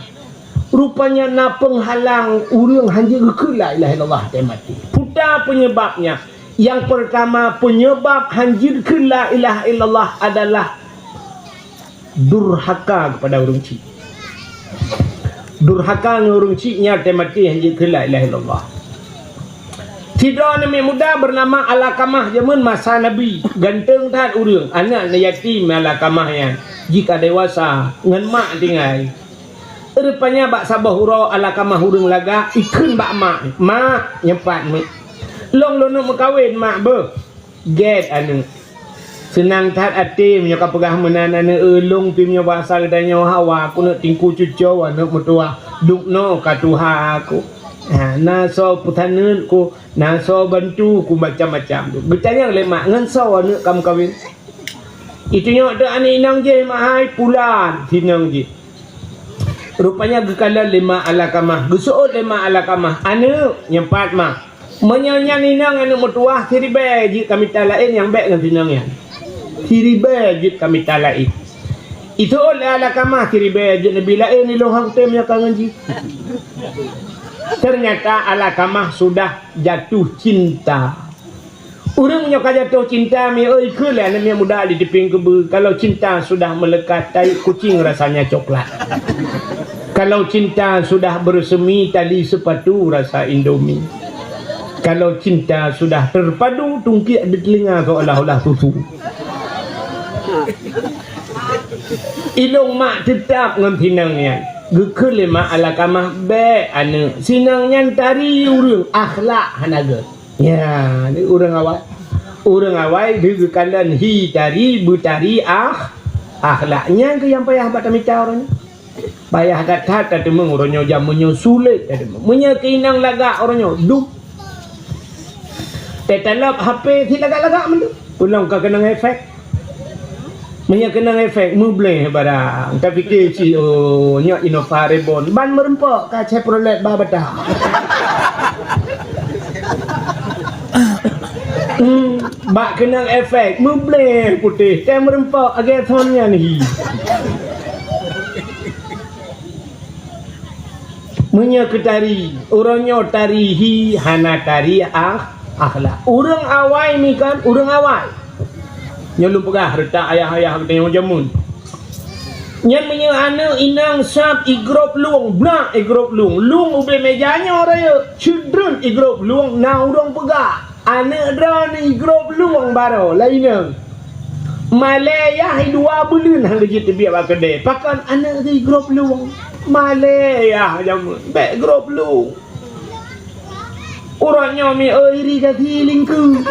Rupanya na peunghalang ureueng hanjeuet geukheun la ilaha illallah watèe maté. Peue ta penyebabnya? Yang pertama, penyebab hanjeuet kheun la ilaha illallah adalah durhaka kepada ureueng chik. Durhaka ngon ureueng chik nyan watèe maté hanjeuet kheun la ilaha illallah. Sidroe aneuk muda bernama Alqamah, jameun masa Nabi. Ganteng that ureueng, aneuk yatim Alqamah nyan. Jika dewasa, ngon mak tinggai. Rupanya bak saboh uroe Alqamah ureueng lagak, ikheun bak mak, "Mak, nyoe pat, Mak. Lôn lôn neuk meukawen, Mak, beuh." Gét aneuk. Seunang that até meunyoe ka peugah meunan aneuk, "Ulôn pih meunyoe basa geutanyoe hawa, keuneuk tingku cucoe aneuk meutuwah. Dubnoe ka tuha aku. Ha, na soe peusaneut ku, na soe bantu ku macam-macam tu." Geutanyong lé mak, "Ngon soe aneuk ka meukawen?" "Itunyok teuh aneuk inong jih, Mak hai, Pulan," sinong jih. Rupanya geukalon lé mak Alqamah. Geuseuôt lé mak Alqamah, "Aneuk, nyoe pat, Mak. Meunyoe nyan inong aneuk meutuwah, siribèe jeuet kamita laén nyang bèk ngon sinong nyan. Siribèe jeuet kamita laén." Iseuôt lé Alqamah, "Siribèe jeuet neubi laén, ilôn hana kutem nyoe ka ngon jih." Ternyata Alqamah sudah jatuh cinta. Ureueng nyoe ka jatuh cinta, mi oi, kheun lé aneuk miet muda di teupeng keubeue, kalau cinta sudah melekat, tai kucing rasanya coklat. Kalau cinta sudah bersemi, tali sepatu rasa Indomie. Kalau cinta sudah terpadu, tungkiek di telinga seolah-olah susu. Ilôn mak teutap ngon sinong nyan. Geukheun lé mak Alqamah, "Bèk aneuk, sinong nyan tari ureueng, akhlak hana gèt." Nya, ni ureueng awai. Ureueng awai geukalon hi tari, beutari ah, akhlak. Nyan keuh nyang payah bak tamita uroe nyoe. Payah that-that tateumeung uroe nyoe, jameun nyoe sulet tateumeung. Meunyoe keu inong lagak uroe nyoe, dum. Teutalop H P si lagak-lagak mandum. Ulôn ka keunong efek. Meunyoe keunong efek, meubleh barang. Tapike cit, oh, nyoe Innova Reborn. Ban meureumpok ka Chevrolet ba bata. Hmm, bak keunong efek, meubleh putéh. Teuh meureumpok, agak thon nyan hi. Meunyoe keu tari, uroe nyoe tari hi hana tari ah, akhlak. Ureueng awai mi kan, ureueng awai. Nyoe lôn peugah reutak ayah-ayah geutanyoe jameun. Nyan meunyoe aneuk inong sab igrôp lueng, blah igrôp lueng, lueng ubé meja nyoe rayeuk, ceudreun igrôp lueng na ureueng peugah. Aneuk droeneuh igrôp lueng baroe, laén nyan. Malèe yah dua buleuen han geujeuet teubiet bak keudè. Pakon aneuk teuh igrôp lueng? Malèe yah jameun, bèk grôp lueng. Uroe nyoe mi iri gaki lingkeu.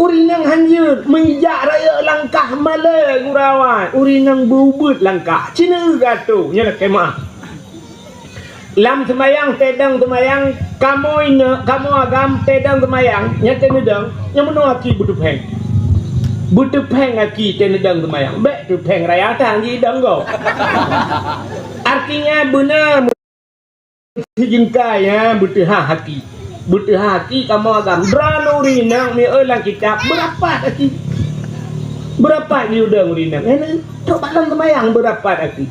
Ureueng nyang han jeuet, meujak rayeuk langkah malèe geurawai. Ureueng nyang beuubeut langkah, ci neueu gatoe, nyoe lakèe meu'ah. Lam seumayang, teudong seumayang, kamoe ineuk, kamoe agam, teudong seumayang, nyan teuneudong, nyan meunoe aki beuteupéng. Beuteupéng aki teuneudong seumayang. Bék teupéng raya tan jidong gob. Artinya beuna sijeungkai, ha, beuteuhah aki. Beuteuhah aki kamoe agam. Droeneuh ureueng inong mieu lam kitab beurapat aki. Beurapat jiudong ureueng inong. Nyan, trok bak lam seumayang beurapat aki.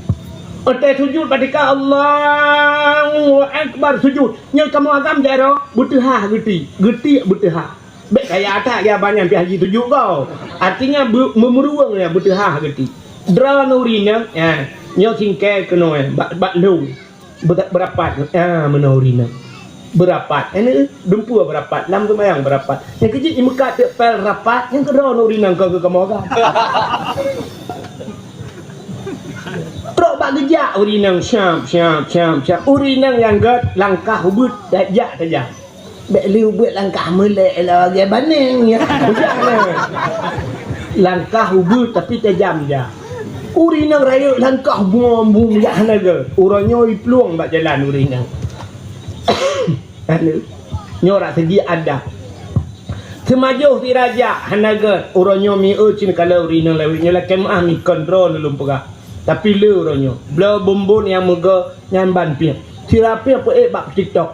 Watèe sujud bak tika Allahu Akbar sujud. Nyoe kamoe agam jaroe beuteuhah geuti. Geuti beuteuhah. Bék kaya that ya banyak pih haji sujud gob. Artinya be-, meumeuruweueng ya beuteuhah geuti. Droeneuh ureueng inong, ya, nyoe singkée keunoe bak, bak lôn. Beura-, beurapat. Ah, meunoe ureueng inong. Beurapat. Ini dumpeue beurapat. Lam seumayang beurapat. Nyang keuh jih imeukat teuk pél rapat, nyang keudroe ureueng inong ka geukamoe ka. Trok bak geujak ureueng inong siap, siap, siap, siap. Ureueng inong nyang gèt langkah ubeut tajak tajam. Bék lé ubeut langkah meulek lagèe baneng ya. Bujang na. Langkah ubeut tapi tajam jak. Ureueng inong rayeuk langkah bum-bum jak hana gèt. Uroe nyoe iplueng bak jalan ureueng inong. Anu, nyoe rak segi adab. Seumajoh sira jak hana gèt. Uroe nyoe mieu cit kala ureueng inong lawét nyoe lakèe meu'ah meukontrol lôn peugah. Tapi le uroe nyoe, bloe bumbon nyang meugo nyan ban piep. Sira piep peuék bak TikTok.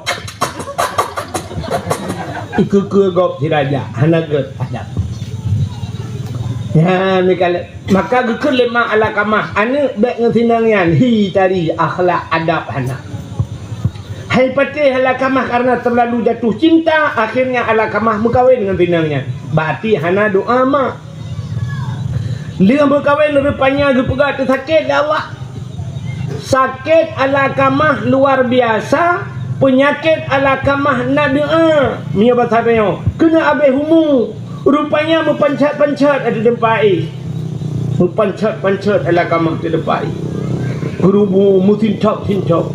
Ikeue-keue gob sira jak, hana gèt adab. Nyan mikalé, maka geukheun lé ma Alakamah, "Aneuk, bèk ngon si inong nyan, hi tari, akhlak adab hana." Hai patéh Alakamah karena terlalu jatuh cinta, akhirnya Alakamah meukawen ngon si inong nyan. Berarti hana doa ma. Lheueh meukawen rupanya geupeugah teusakét lé Allah. Sakét Alakamah luar biasa, peunyakét Alakamah na doa. Meunyoe basa tanyoe, keuneuk abéh umu. Rupanya meupanchat-panchat di teumpat aé. Meupanchat-panchat Alakamah di teumpat aé. Geurubu meusintop-sintop.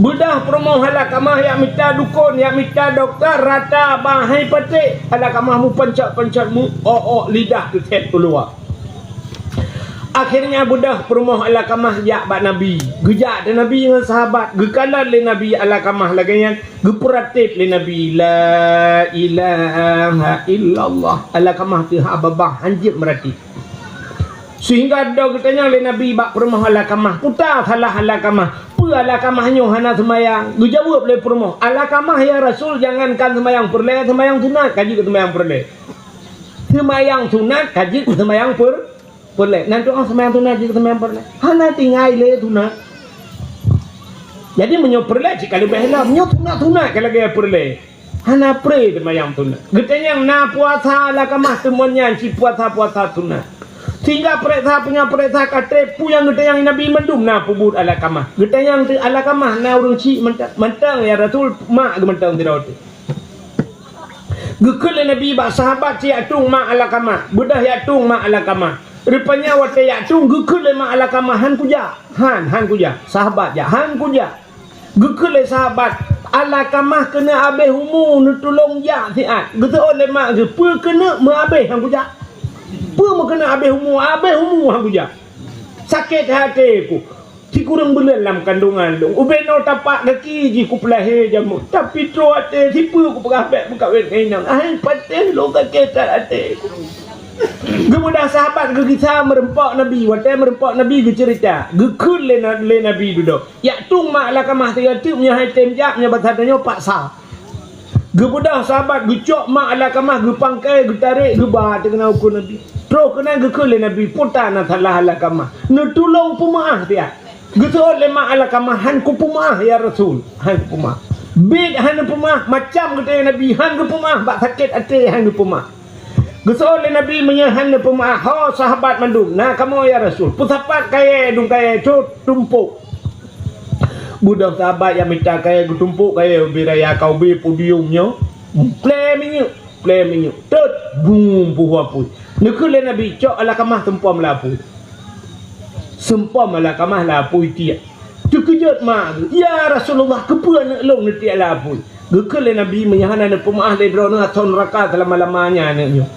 Beudah peurumoh Alakamah jak mita dukon, jak mita dokto, rata ba hai patéh. Alakamah meupanchat-panchat, meu-ok-ok lidah teutét keuluwa. Akhirnya beudah peurumoh Alakamah jak bak Nabi. Geujak di Nabi ngon sahabat, geukalon lé Nabi Alakamah lagèe nyan, geupeuratéb lé Nabi, "La ilaha illallah." Alakamah teuhah babah, hanjeuet meuratéb. Sehingga dong geutanyong lé Nabi bak peurumoh Alakamah, "Peue salah Alakamah? Peue Alakamah nyoe hana seumayang?" Geujaweueb lé peurumoh, "Alakamah, ya Rasul, jangankan seumayang peureulèe, seumayang sunat ka jeuet keu seumayang peureulèe." Seumayang sunat ka jeuet keu seumayang per-, peureulèe. Nan tu'oh seumayang sunat jeuet keu seumayang peureulèe. Hana tinggai lé sunat. Jadi meunyoe peureulèe cit ka leubeh lom, nyoe sunat-sunat ka lagèe peureulèe. Hana pré seumayang sunat. Geutanyong na puasa Alakamah teumon nyan cit puasa-puasa sunat. Sehingga peuriksa, peue nyang peuriksa ka trép, peue nyang geutanyong Nabi mandum na peubuet Alakamah. Geutanyong teuk Alakamah na ureueng chik mantong, mantong ya Rasul, mak geuh mantong sidroe teuk. Geukheun lé Nabi bak sahabat cit jak tueng mak Alakamah. Beudah jak tueng mak Alakamah. Rupanya watèe jak tueng geukheun lé mak Alakamah, "Han kujak." Han, han kujak. Sahabat jak, "Han kujak." Geukheun lé sahabat, "Alakamah keuneuk abéh umu neutulông jak siat." Geuseuôt lé mak geuh, "Peue keuneuk meuabéh han kujak? Peue meukeuneuk abéh umu, abéh umu han kujak? Sakét até ku. Sikureueng buleuen lam kandongan lôn. Ubé noe tapak gaki jih kupeulahé jameun. Tapi troh até sipeue kupeugah bèk meukawen ngon inong. Hai patéh lôn sakét that até ku." Geubeudah sahabat geugisa meureumpok Nabi. Watèe meureumpok Nabi geuceurita. Geukheun lé na-, lé Nabi dudoe. Jak tueng mak Alakamah sigoe teuk, meunyoe han tem jak, meunyoe basa tanyoe paksa. Geubeudah sahabat geucok mak Alakamah, geupangkai, geutarek, geuba teuk keunan u keu Nabi. Troh keunan geukheun lé Nabi, "Peue tan na salah Alakamah? Neutulông peumeu'ah siat." Geuseuôt lé mak Alakamah, "Han kupeumeu'ah, ya Rasul. Han kupeumeu'ah." Bit han neupeumaah, macam geutanyong Nabi, han geupeumeu'ah, bak sakét até han geupeumeu'ah. Geuseuôt lé Nabi, "Meunyoe han neupeumeu'ah, ho sahabat mandum, na kamoe ya Rasul, peusapat kayèe dum kayèe cot tumpôk." Beudôh sahabat nyang mita kayèe geutumpôk kayèe ubé raya ka ubé podium nyoe, plè minyeuk, plè minyeuk, tot, bum, puhu apui. Neukheun lé Nabi, "Cok Alakamah seumpom lam apui." Seumpom Alakamah lam apui tiek. Teukeujot mak geuh, "Ya Rasulullah, keupeue aneuk lôn neutiek lam apui?" Geukheun lé Nabi, "Meunyoe hana neupeumeu'ah lé Droeneuh, asoe neuraka seulama-lamanya aneuk nyoe."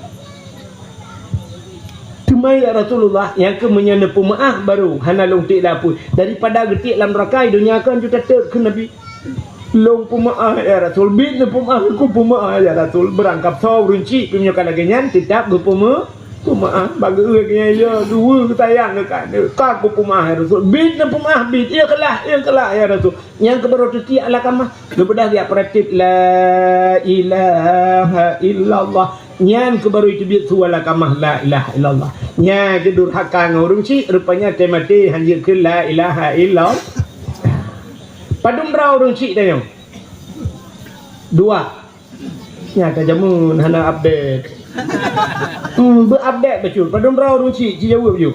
Mai ya Rasulullah, nyang keu meunyoe neupeumeu'ah baru hana lôn tiek lé apui. Daripada geutiek lam neuraka, donya kan ju tatot keu Nabi. Lôn peumeu'ah ya Rasul, bit neupeumeu'ah, ku peumeu'ah ya Rasul. Beurangkab soe ureueng chik, meunyoe ka lagèe nyan, teutab geupeumeu-, peumeu'ah. Bak geu-, geu-, ya, geu-, sayang geuh ka, ka ku peumeu'ah ya Rasul. Bit neupeumeu'ah, bit. Ikhlas, ikhlas ya Rasul. Nyang keu baru teutiek alakamah, geubeudôh geujak peuratéb, "La ilaha illallah." Nyan keu baru teubiet su alakamah, "La ilaha illallah." Nyan keu durhaka ngon ureueng chik, rupanya teumaté hanjeuet keu la ilaha illallah. Padum droe ureueng chik tanyoe? Dua. Nyan ka jameun hana update. Hmm, beu-update bacut. Padum droe ureueng chik, ci jaweueb ju.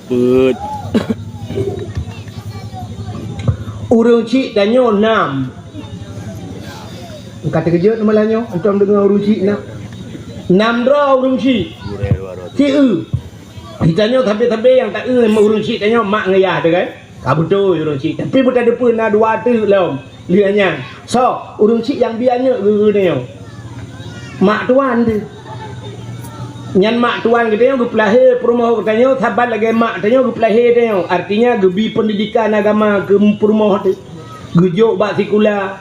Peuet. Ureueng chik tanyoe nam. Ka teukeujot malam nyoe, antom deungoe ureueng chik nam. Nam droe ureueng chik. Ci eu. Di tanyoe sabe-sabe nyang ta eu ureueng chik tanyoe mak ngon yah teuh kan? Ka beutôi ureueng chik, tapi beutadeue na dua teuk lom. Lheueh nyan, soe ureueng chik nyang bi aneuk geutanyoe? Mak tuan teuh. Nyan mak tuan geutanyoe geupeulahé peurumoh geutanyoe saban lagèe mak tanyoe geupeulahé tanyoe. Artinya geubi peundidikan agama keu peurumoh teuh. Geujok bak sikula,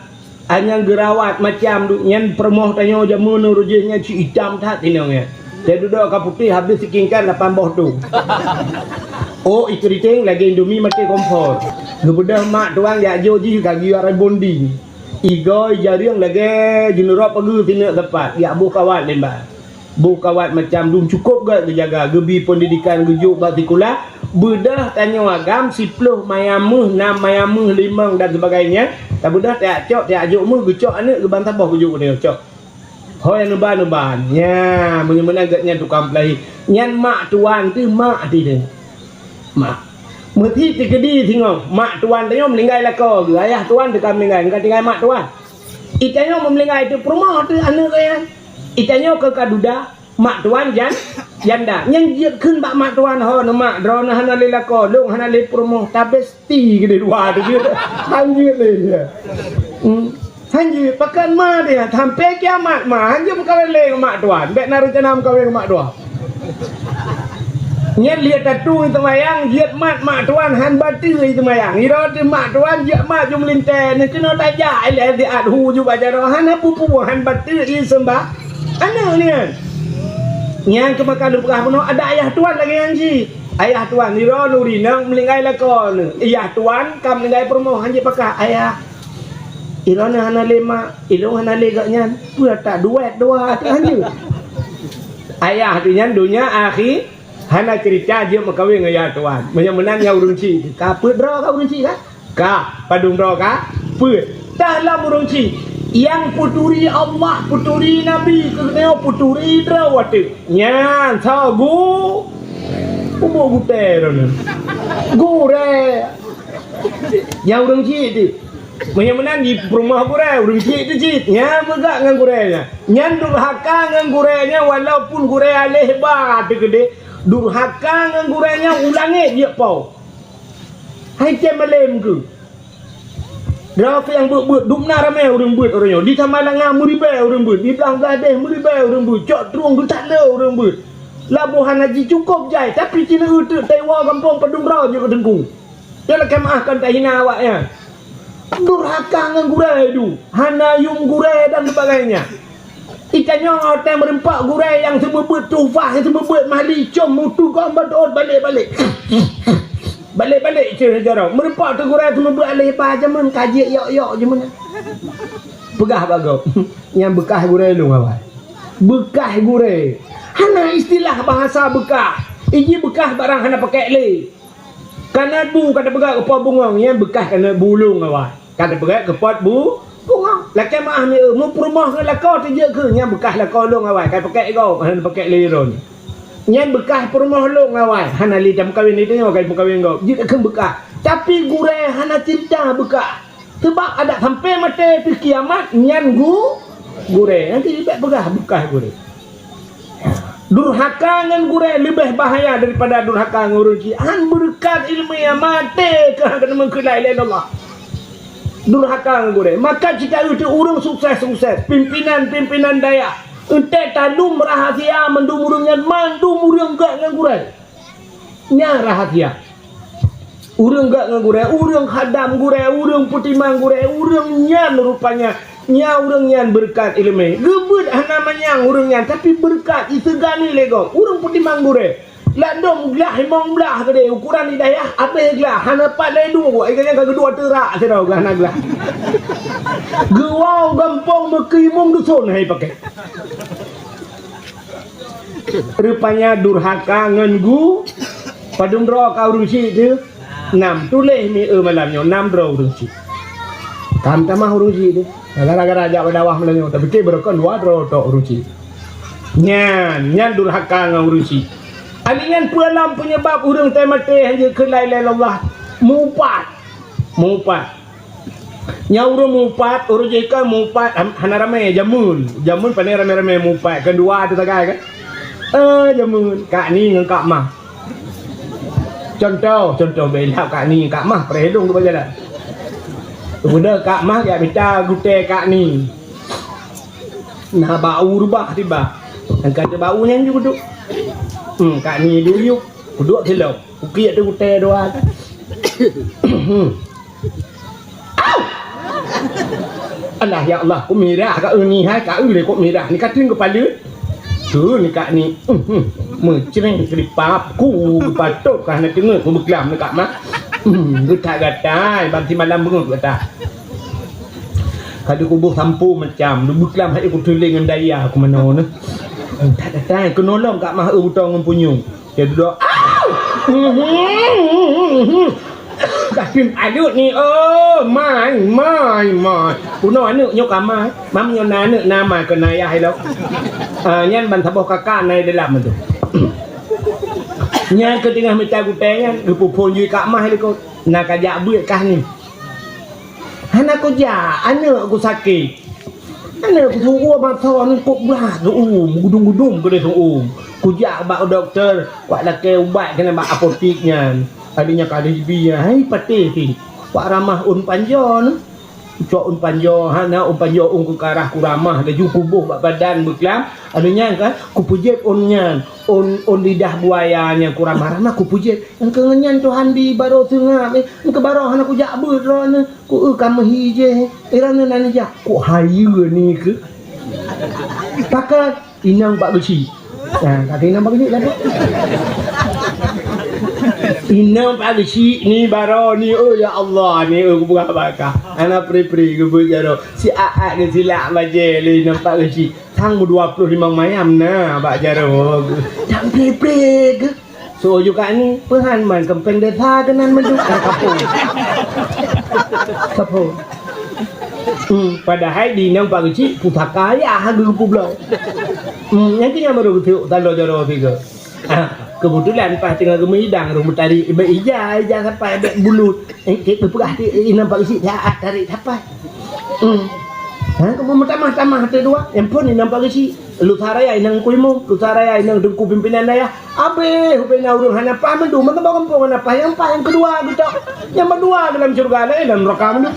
Anyang geurawat macam duek nyan peurumoh tanyoe jameun nyoe rujih nyan ci itam that inong nyan. Teududoe ka putéh habéh sikingkan lapan boh tu. Oh, ikeuriteng lagèe Indomie maté kompor. Geubeudôh mak tuan jak jok jih ka geuyue rebonding. Igôi jareueng lagèe jeuneurop pageue sineuk sapat jak boh kawat limba. Boh kawat macam dum cukôp gét geujaga, geubi peundidikan geujok bak sikula, beudôh tanyoe agam siploh mayang méuh, nam mayang méuh, limong dan sebagainya. Tabeudôh tajak cok, tajak jok méuh, geucok aneuk geuban saboh geujok keunoe cok. Hôi neuban-neuban. Nya, meunyoe meunan gét nyan tukang peulahé. Nyan mak tuan teuh mak teuh. Mak. Meusi teukeudi singoh, mak tuan tanyoe meuninggai lakoe geuh, ayah tuan teuka meuninggai, ka tinggai mak tuan. Itanyoe meuninggai teuh peurumoh teuh aneuk geuh nyan. Itanyoe keu ka duda, mak tuan jan-, janda. Nyan jeuet kheun bak mak tuan, "Ho, neumak, droeneuh hana lé lakoe, lôn hana lé peurumoh, tabesti keudeh dua teuh jeuet." Han jeuet lé, ya. Hmm. Han jeuet, pakon ma dia, sampai kiamat ma, han jeuet meukawen lé ngon mak tuan. Bèk na reuncana meukawen ngon mak tuan. Nyan lheueh tatu seumayang, jeuet mat mak tuan han bateue seumayang. Sidroe teuh mak tuan jeuet mat ju meulintèe, nyan keunoe tajak ilèe siat hu ju bak jaroe, hana peue-peue han bateue ie seumbah. Aneuk nyan. Nyan keuh maka lôn peugah bunoe ada ayah tuan lagèe nyan cit. Ayah tuan, sidroe nuri nang meuninggai lakoe neuh. Ayah tuan ka meuninggai peurumoh han jeuet pakat. Ayah, Ilôn hana lé mak, ilôn hana lé gobnyan, peue that duet dua teuh hanjeuet. Ayah teuh nyan donya akhi, hana ceurita jeuet meukawen ngon yah tuan. Meunyoe meunan nyan ureueng chik, ka peuet droe ka ureueng chik ka? Ka, padum droe ka? Peuet. Tah lam ureueng chik, nyang peuturi Allah, peuturi Nabi, keu geutanyoe peuturi droe watèe. Nyan, soe gu-, ubuk gutèe droeneuh. Gurèe. Nyang ureueng chik teuh. Meunyoe meunan di peurumoh gurèe, ureueng chik teuh cit. Nyan beugak ngon gurèe nyan. Nyan durhaka ngon gurèe nyan, walaupun gurèe aléh ba teuh keudeh. Durhaka ngon gurèe nyan u langét jeuet po. Hai tem malém keuh. Droe nyang beuet-beuet, dum na ramé ureueng beuet uroe nyoe. Di Samalanga meuribèe ureueng beuet, di Blang Bladeh meuribèe ureueng beuet, cok trueng geutat le ureueng beuet. Laboh hana jicukôp jai, tapi ci neueu teuk taiwoe gampông padum droe jeuet keu teungku. Nyan lakèe meu'ah kon tahina awaknyan. Durhaka ngon gurèe du, hana yuem gurèe dan sebagainya. Itanyoe watèe meureumpok gurèe nyang seumeubeuet tuhfah, nyang seumeubeuet mahli, com mutu gom beutot balek-balek. Balek-balek ceuh jaroe. Meureumpok teuh gurèe seumeubeuet aléh ba jameun ka jeuet yok-yok jameun. Peugah bak gob. Nyan beukah gurèe lôn awai. Beukah gurèe. Hana istilah bahasa beukah. Iji beukah barang hana pakèk lé. Kana bu ka teupeugah keu po bungong, nyan beukah kana bu lôn awai. Ka teupeugah keu pot bu-, bungong. Lakèe meu'ah mieu, meupeurumoh ngon lakoe teuh jeuet keuh, nyan beukah lakoe lôn awai, ka pakèk igoe, hana pakèk lé droeneuh. Nyan beukah peurumoh lôn awai, hana lé tameukawen lé tanyoe, ka meukawen gob. Jeuet keuh beukah. Tapi gurèe hana cinta beukah. Sabab adak sampai maté teuh kiamat, nyan gu-, gurèe. Nyan keuh bèk peugah beukah gurèe. Durhaka ngon gurèe leubeh bahaya daripada durhaka ngon ureueng chik. Han beureukat ileumèe, maté keuh han keuneuk meukeulai lé Allah. Durhaka ngon gurèe. Maka ci taeu teuh ureueng sukses-sukses, pimpinan-pimpinan dayah, Eunteuk talom rahasia mandum ureuëng nyan, mandum ureuëng gét ngon gurée. Nyan rahasia. Ureuëng gét ngon gurée, ureuëng khadam gurée, ureuëng peutimang gurée, ureuëng nyan rupanya, nyan ureuëng nyan beureukat iéleumé. Geubeuet hana manyang ureuëng nyan, tapi beureukat iseugan lé gob. Ureuëng peutimang gurée. Lam dom glah limong blaih keudeh, ukuran di dayah, abéh glah, hana pat lé dua, ai ganyang ka geudua teurak sidroe glah na glah. Geuwoe gampông meukeumong dusun hai pakai. Rupanya durhaka ngon gu, padum droe ka ureuëng syiek teuh? Nam. Tuléh mi eu malam nyoe, nam droe ureuëng syiek. Kam tamah ureuëng syiek teuh. Gara-gara jak bak dakwah malam nyoe, tapi ke beureukan dua droe tok ureuëng syiek. Nyan, nyan durhaka ngon ureuëng syiek. Ali nyan peue lom peunyeubab ureuëng teuh maté hana jeuet keu la ilaha illallah? Mupat. Mupat. Nyang ureuëng mupat, ureuëng jih kan mupat, ham-, hana ramé jameun. Jameun pane ramé-ramé mupat, kan dua teuh sagai kan? Eh, jameun, Kak Ni ngon Kak Mah. Contoh, contoh bela Kak Ni, Kak Mah, peureuh lôn tu jalan. Udah Kak Mah jak mita gutée Kak Ni. Nah, bau reubah tiba. Angkat bau nyan ju kuduek. Hmm, Kak Ni duyuk, kuduek silop. Ukiek teuh gutée dua. Au! Alah, ya Allah, kok mirah ka eu ni hai, ka eu lé kok mirah. Ni ka teueng kepala. Tu ni Kak Ni. Meucreng keudipap. Ku geupatot ka hana teungeut ku beuklam ni Kak Mah. Geutak gatai, banti malam beungeut gata. Ka dikuboh sampo macam, beuklam hai ku teuléng ngon daya ku manoe ni. Geutak gatai, keunolong Kak Mah eu butong ngon punyueng. Dia duduk, "Au!" Kasih aneuk ni, oh, mai, mai, mai. Punoe aneuk nyoe ka mai. Mam nyoe na aneuk na mai keu na ayah ilok. Ah, nyan ban saboh kakak na di dalam tu. Nyan keu teungoh mita gutée nyan, geupeuphon jih Kak Mah likot. Na ka jak beuet kah ni. Hana kujak, aneuk ku sakét. Aneuk ku sugoe mata ni kok blah seu-uem, gudum-gudum keudeh seu-uem. Kujak bak dokto, wak lakée ubat keunan bak apotik nyan. Kali nyan ka lheueh jibi nyan, hai patéh pih. Wak ramah ôn panjoe ni. Cok ôn panjoe, hana ôn panjoe ôn keukarah kuramah, laju kuboh bak badan beuklam. Laju nyan kan, kupeujeuet ôn nyan, ôn, ôn lidah buaya nyan kuramah-ramah kupeujeuet. Engkeu ngon nyan Tuhan di barô seungab, eh, engkeu barô hana kujak beuet droeneuh. Ku eu ka meuhi jih, eh, droeneuh na neujak. Ku hayeue ni keu. Pakat inong Pak Geuchik. Ha, kata inong Pak Geuchik kan? Inong Pak Geuchik ni barô ni, oh ya Allah, ni, oh, kupeugah bak kah. Hana pri-pri geubeuet jaroe. Si aat geusilak bajée lé inong Pak Geuchik. Sang meudua ploh limong mayam na bak jaroe. Dang pri-pri geuh. Soe juga ni, peuhan man keumpeng desa keunan meunduek ka kapông. Kapông. Hmm, padahai di inong Pak Geuchik pusaka ayah geupubloe. Hmm, nyan keuh nyang barô geutiok taloe jaroe sigoe. Ah, keubeutulan pas teungoh geumeuidang rhueng meutarik, ibek ija, ija sapai, ibek bulut. Eh, cit geupeugah ti inong Pak Geuchik, "Siat tarék sapai." Hmm. Ha, kamoe meutamah-tamah teuh dua. Nyang phon inong Pak Geuchik. Lusa raya inong Teungku Imum. Lusa raya inong Teungku Pimpinan Dayah. Abéh ubé na ureueng hana paih mandum, meuteumé gampông hana paih. Nyang paih nyang keudua geutok. Nyang meudua dalam syeuruga, laén dalam neuraka mandum.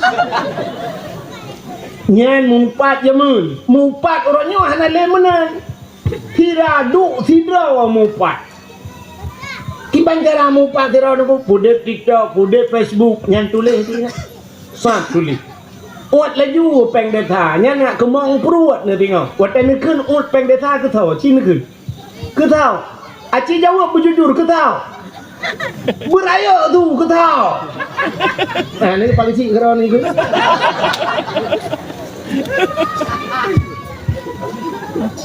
Nyan mupat jameun. Mupat uroe nyoe hana lé meunan. Sira duek sidroe mupat. Kiban cara mupat sidroe nyoe, pudeb TikTok, pudeb Facebook, nyan tuléh tu nyan. Sat tuléh. Uet laju péng desa, nyan nak keumong pruet neuh singoh. Watée neukheun uet péng desa keusoe, ci neukheun. Keusoe. Aci jaweueb beujujur keusoe. Beurayeuk su keusoe. Nah, ni Pak Geuchik keudroe ni kheun.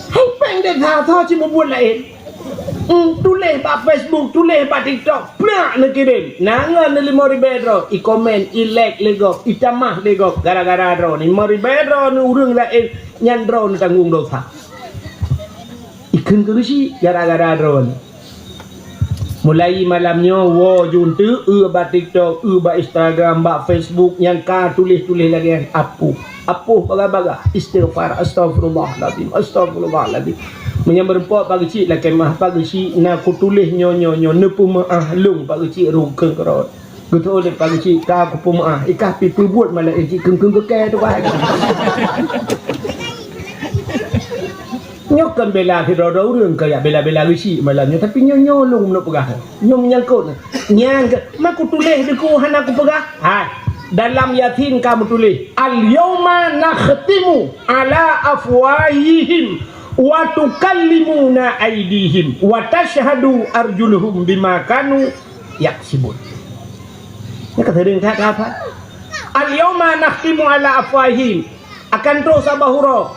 Hai péng desa soe ci mubuet laén. Hmm, tuléh bak Facebook, tuléh bak TikTok, plak neukirém. Na ngon lé limong ribée droe, i komen, i like lé gob, i tamah lé gob, gara-gara droe ni. Limong ribée droe ni ureueng laén, nyan droe ni tanggong dosa. Ikheun keu Geuchik gara-gara droe ni. Mulai malam nyoe woe ju eunteuk eu bak TikTok, eu bak Instagram, bak Facebook nyang ka tuléh-tuléh lagée nyan, apoh. Apoh bagah-bagah, istighfar, astagfirullahalazim, astagfirullahalazim. Meunyoe meurumpok Pak Geuchik lakée meu'ah, Pak Geuchik na kutuléh nyoe, nyoe, nyoe, neupeumeu'ah lôn Pak Geuchik rukon keurot. Geuteu'oh lé Pak Geuchik ka kupeumeu'ah, ikah pi peubuet malah Geuchik keung-keung keu kée tu, Pak. Nyoe kon bela sidroe-droe ureuëng ka jak bela-bela geuchik malam nyoe, tapi nyoe, nyoe lôn meuneuk peugah. Nyoe meunyangkot. Nyang ke, ma kutuléh dikeue hana kupeugah? Hai, dalam Yasin ka meutuléh, "Al-yauma nakhtimu ala afwahihim wa tukallimuna aidihim wa tasyhadu arjuluhum bima kanu yaksibun." Nyoe ka seuring that ka hafal. "Al-yauma nakhtimu ala afwahihim." Akan troh saboh uroe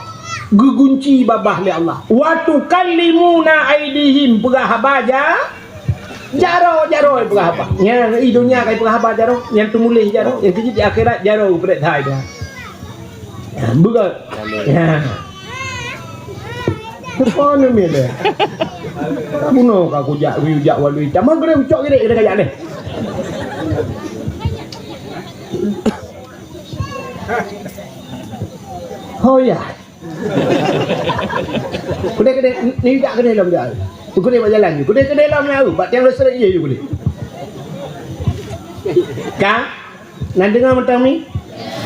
geugunci babah lé Allah. "Wa tukallimuna aidihim," peugah haba ja-, jaroe, jaroe peugah haba. Nyan i donya kai peugah haba jaroe, nyang teumuléh jaroe, nyang keu jeuet di akhirat jaroe geupeurét hai dah. Ya, beugét. Ya. Depan ni dia. Bunoe ka kujak, kujak walui. Tamah geude ucok geude, geude kajak deh. Oh ya. Kudeh-kudeh, ni jak kudeh lom dah. Kudeh bak jalan ni. Kudeh-kudeh lom dah. Bak tiang listrik je kudeh. Ka? Na deungoe mantong mi?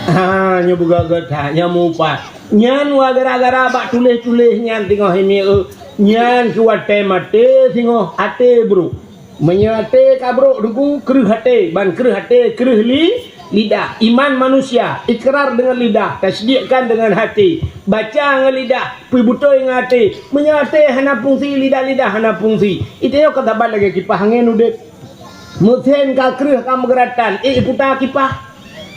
Ha, nyoe beugét-gét that, nyoe mupat. Nyan wa gara-gara bak tuléh-tuléh nyan teungoh imieu. Nyan keu watée maté singoh até brok. Meunyoe até ka brok duku, kreueh até, ban kreueh até, kreueh li-, lidah. Iman manusia, ikrar dengan lidah, tasdiqkan dengan hati, baca ngon lidah, peubeutôi ngon até. Meunyoe até hana fungsi, lidah-lidah hana fungsi. Itu nyoe ka saban lagée kipah angén udeb. Meusén ka kreueh ka meugeuratan, ék iputa kipah?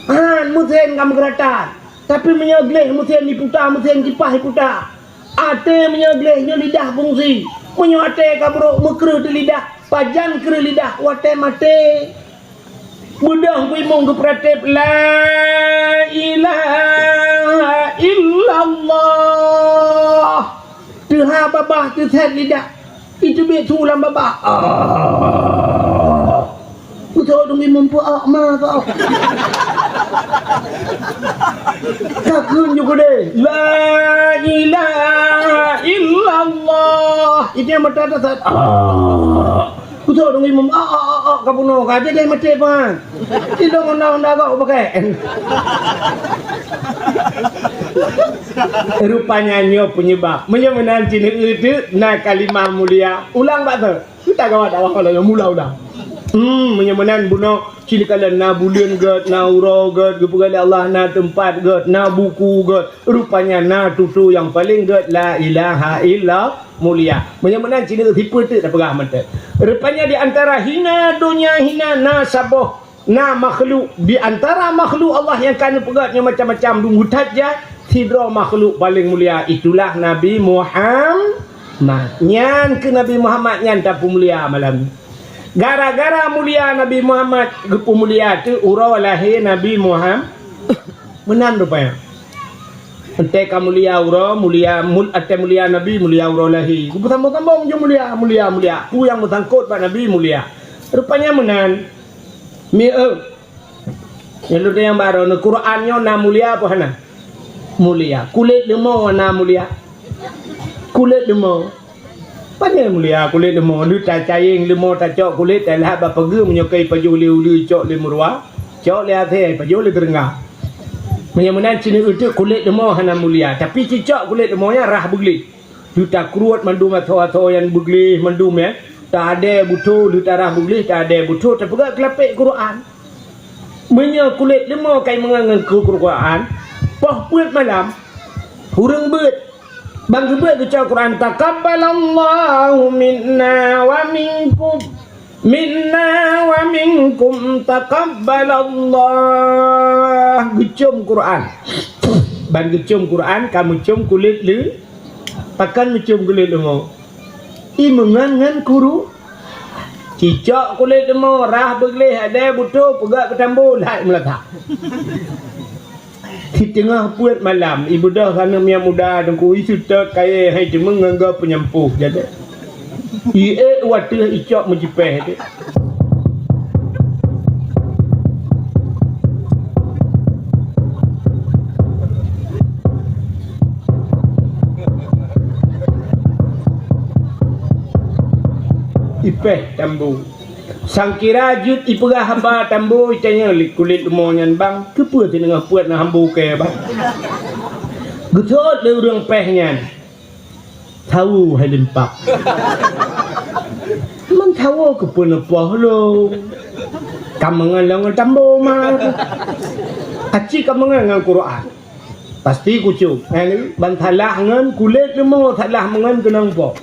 Han, meusén ka meugeuratan. Tapi meunyoe gleh meusén iputa, meusén kipah iputa. Até meunyoe gleh nyoe lidah fungsi. Meunyoe até ka brok meukreueh di lidah, pajan kreueh lidah watée maté. Beudôh beuimong geupeuratéb, "La ilaha illallah." Teuha babah teusét lidah. Iteubiet su lam babah. Ah. Beutôi dong imum peuak ma kau. Ka kheun ju keudeh, "La ilaha illallah." Itu nyang mata teusét. Ah. Beutôi dong imum. Ah, ah, ah, ah, ka bunoe ka. Jadi maté pan. Idong undang-undang agak pakai. Rupanya nyoe penyebab. Meunyoe meunan cit na kalimah mulia. Ulang bak tu. Kita gawa dakwah kalau yang mula ulang. Hmm, meunyoe meunan bunoe cit kalau na buleuen gét, na uroe gét, geupeugah lé Allah na teumpat gét, na buku gét. Rupanya na tutoe nyang paléng gét la ilaha illa mulia. Meunyoe meunan cit sipeue teuk tapeugah mantong. Rupanya di antara hina donya hina na saboh Na makhluk di antara makhluk Allah nyang ka neupeugét nyoe macam-macam dum that jai, sidroe makhluk paléng mulia, itulah Nabi Muhammad. Nyan keuh Nabi Muhammad nyan tapeumulia malam nyoe. Gara-gara mulia Nabi Muhammad geupeumulia teuk uroe lahé Nabi Muhammad. Meunan rupanya. Entée ka mulia uroe, mulia mul-, entée mulia Nabi, mulia uroe lahé. Geupeusambong-sambong ju mulia, mulia, mulia. Peue nyang meusangkot bak Nabi mulia. Rupanya meunan. Mi eu. Nyang lôn tanyong baroe nyoe, Quran nyoe na mulia apa hana? Mulia. Kulét leumo na mulia? Kulét leumo. Pane mulia kulét leumo? Lheueh tacayeng leumo tacok kulét, talhah bak pageue, meunyoe ka ipajoh lé uleue, icok lé meuruwa, cok lé asèe, ipajoh lé teurengga. Meunyoe meunan sineuk euteuk kulét leumo hana mulia, tapi cicok kulét leumo nyan rhah beugleh. Lheueh takruet mandum asoe-asoe nyang beugleh mandum, ya. Taadée butho, lheueh tarhah beugleh, taadée butho, tapeugah keulapék Quran. Meunyoe kulét leumo kai meungon ngon Quran, poh peuet malam, ureuëng beuet. Ban geubeuet geucok Quran, "Taqabbalallahu minna wa minkum." "Minna wa minkum taqabbalallah." Geucom Quran. Ban geucom Quran, ka meucom kulét leu-, pakon meucom kulét leumo. I meungon ngon kuru. Cicok kulét leumo, rhah beugleh, adée butho, peugah keu tambo, lhai meulatak. Siteungoh peuet malam, ibeudôh keuneuk miet muda teungku, iseutôt kayée hai teumeung ngon gob peunyampôh jadi. Iék u ateueh icok meujipéh deh. Ipéh tambo. Sangkira jeuet ipeugah haba tambo itanyong lé kulét leumo nyan, "Bang, keupeue siteungoh peuet na hambo kée, Bang?" Geuseuôt lé ureuëng péh nyan, Thawo hai limpak. Man thawo keupeue neupoh lôn. Ka meungon lôn ngon tambo ma. Aci ka meungon ngon Quran. Pasti kucok. Eh, ban salah ngon kulét leumo, salah meungon keunong po.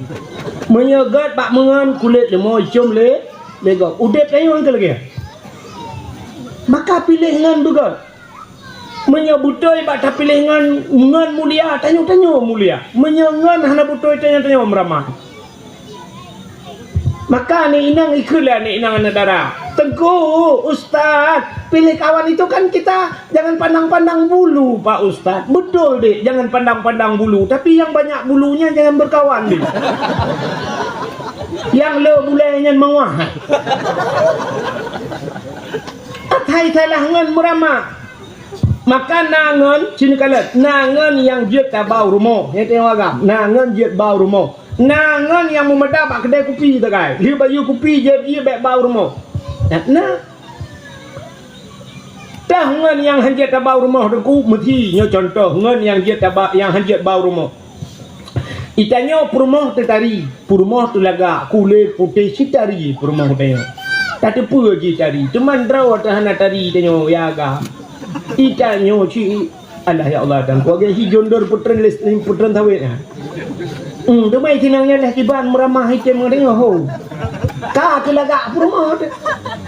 Meunyoe gét bak meungon kulét leumo icom lé, lé gét. Udép tanyoe keu lagée. Maka piléh ngon beugét. Meunyoe beutôi bak tapiléh ngon, ngon mulia, tanyoe-tanyoe mulia. Meunyoe ngon hana beutôi, tanyoe-tanyoe meuramah. Maka aneuk inong ikheun lé aneuk inong aneuk dara, "Teungku, Ustaz, pilih kawan itu kan kita jangan pandang-pandang bulu, Pak Ustaz." Betul, Dek, jangan pandang-pandang bulu, tapi yang banyak bulunya jangan berkawan, Dek. Yang le bulée nyan meuwah. Atai salah ngon meuramah. Maka na ngon, sini kalon, na ngon nyang jeuet tabau rumoh. Nyan teuh agam, na ngon jeuet bau rumoh. Na ngon nyang meumada bak keudai kupi sagai. Lheueh bayeue kupi jeuet ié bék bau rumoh. Na, na. Teuh ngon nyang hanjeuet tabau rumoh teungku, meusi nyoe contoh ngon nyang jeuet taba-, nyang hanjeuet bau rumoh. Itanyoe peurumoh teutari, peurumoh teulagak, kulét putéh sitari peurumoh tanyoe. Tateupeue jih tari, teuma droe teuh hana tari tanyoe, ya agam. Itanyoe ci, alah ya Allah, dan kuagai hi jondor putren les-, putren sawét nyan. Hmm, teuma itinang nyan leh kiban meuramah item ngon tanyoe ho. Ka teulagak peurumoh teuh.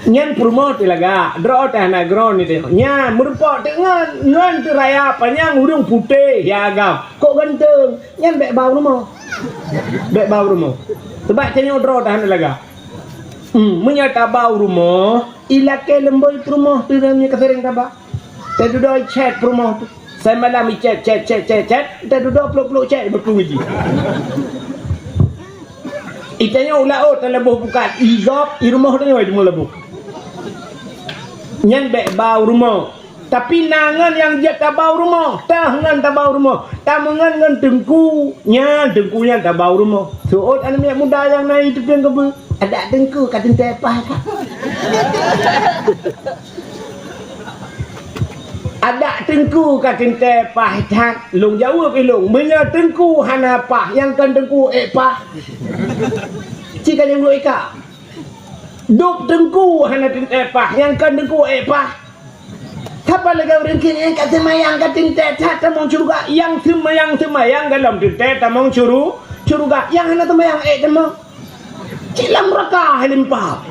Nyan peurumoh teulagak, droe teuh hana groe ni tanyoe. Nyan meurumpok teuh ngon, ngon teuraya panyang ureuëng putéh, ya agam. Kok ganteng, nyan bék bau rumoh. Bék bau rumoh. Sebab tanyoe droe tahan lagak. Hmm, meunyoe tabau rumoh, ilakée leumboi peurumoh teuh nyan ka sering taba. Tadudoe chat peurumoh teuh. Semalam ichat, chat, chat, chat, chat, tadudoe plok-plok chat beutôi jih. Itanyoe u laôt talaboh bukan, igop, i rumoh tanyoe teuma laboh. Nyan bék bau rumoh. Tapi na ngon nyang jeuet tabau rumoh, teuh ngon tabau rumoh. Tameungon ngon teungku, nyan teungku nyan tabau rumoh. Seuôt aneuk miet muda nyang na i teupeue keubeue, adak teungku ka teuntée paih that. Adak teungku ka teuntée paih that. Lôn jaweueb ilôn, meunyoe teungku hana paih, nyang kon teungku ék paih. Ci ka nyang ka. Dub teungku hana teuntée paih, nyang kon teungku ék paih. Sapa lagée ureuëng kheun nyang ka seumayang ka teuntée that tamong syeuruga, nyang seumayang-seumayang golom teuntée tamong syuru-, syeuruga, nyang hana seumayang ék tamong. Cit lam nuraka hai limpa.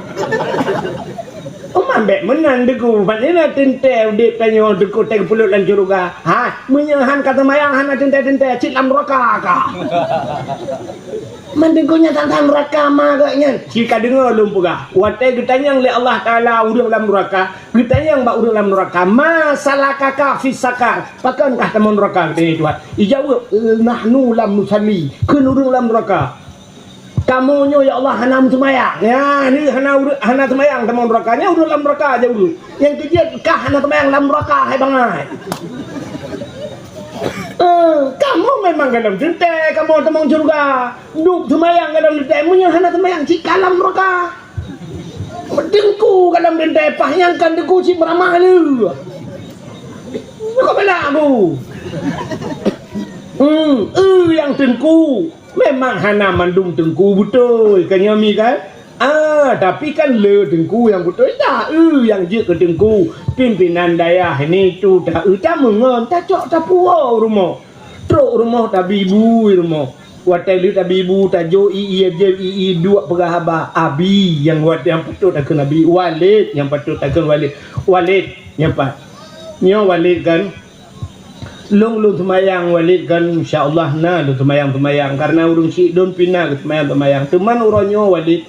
Uma bék meunan teungku, ban ina teuntée udeb tanyoe teungku teupeulot lam syeuruga. Ha, meunyoe han ka seumayang hana teuntée-teuntée, cit lam nuraka ka. Meuteungku nyan tantang nuraka ma geuh nyan. Ci ka deungoe lôn peugah, watée geutanyong lé Allah Taala ureuëng lam nuraka, geutanyong bak ureuëng lam nuraka, "Ma salakaka fis saqar?" Pakon kah tamong nuraka, geutanyong Tuhan. Ijaweueb, "Nahnu lam nusalli." Kheun ureuëng lam nuraka, "Kamoe nyoe, ya Allah, hana meuseumayang." Ya, ni hana ureuëng, hana seumayang tamong nuraka. Nyan ureuëng lam nuraka jaweueb. Nyang keujeuet kah hana seumayang lam nuraka, hai bangai. Eh, kamoe memang golom teuntée, kamoe tamong syeuruga. Dub seumayang golom teuntée, meunyoe hana seumayang cit ka lam nuraka. Teungku golom teuntée paih nyang kon teungku cit meuramah lé. Kok bela aku? Hmm, eh, nyang teungku. Memang hana mandum teungku beutôi, kan nyoe mi kan? Ah, tapi kan le teungku nyang beutôi dah, eh, nyang jeuet keu teungku. Pimpinan dayah ini tu ta, eh, tameungon, tacok tapuwoe rumoh. Trok rumoh tabi bu rumoh. Watée lheueh tabi bu, tajok i, i, i, duek peugah haba. Abi nyang wat, nyang patôt takheun abi. Walid nyang patôt takheun walid. Walid nyang pat. Nyoe walid kan? Lôn, lôn seumayang walid kan, insya Allah na lôn seumayang-seumayang. Karena ureuëng syiek lôn pih na geuseumayang-seumayang. Teuma uroe nyoe walid,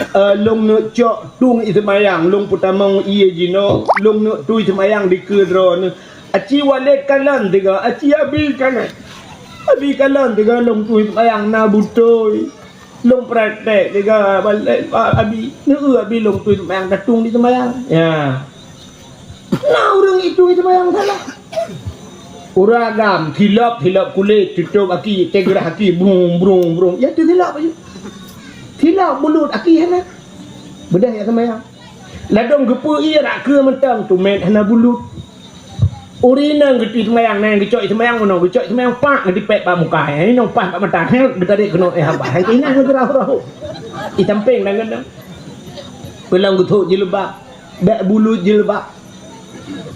eh, lôn neuk cok tueng i seumayang, lôn peutamong ié jinoe, lôn neuk tui seumayang dikeue droeneuh. Aci walid kalon tiga, aci abi kalon. Abi kalon tiga lôn tui seumayang na beutôi. Lôn praktek tiga balik, abi, neu abi lôn tui seumayang, tatung di seumayang. Ya. Na ureuëng itu seumayang salah. Ureuëng agam, silop, silop kulét, tutôp aki, teugeurah aki, brung, brung, brung. Ya tu silop aja. Silop bulut aki hana. Beudeh ya seumayang. Ladôm geupeu ié rak keue mantong, tumet hana bulut. Ureueng inong geuteupeue seumayang, na nyang geucok seumayang meunoe, geucok seumayang pak geutipék bak muka, nyang inong paih bak mata, hét geutarek keunoe, eh, haba. Hai keuh inong geurah-rah. Di sampéng dan keunoe. Peulom geuthok jilbab, bèk bulut jilbab.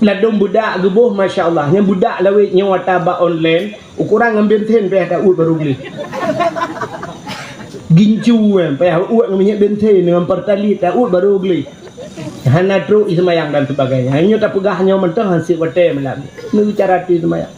Ladôm beudak geuboh, masya Allah. Nyang beudak lawét nyoe ata bak online, ukoran ngon bensin payah taôt barô gleh. Gincu, eh, payah uet ngon minyeuk bensin, ngon Pertalite taôt barô gleh. Hana trok i seumayang dan sebagainya. Nyoe tapeugah nyoe mantong han sép watèe malam. Nyoe cara teu seumayang.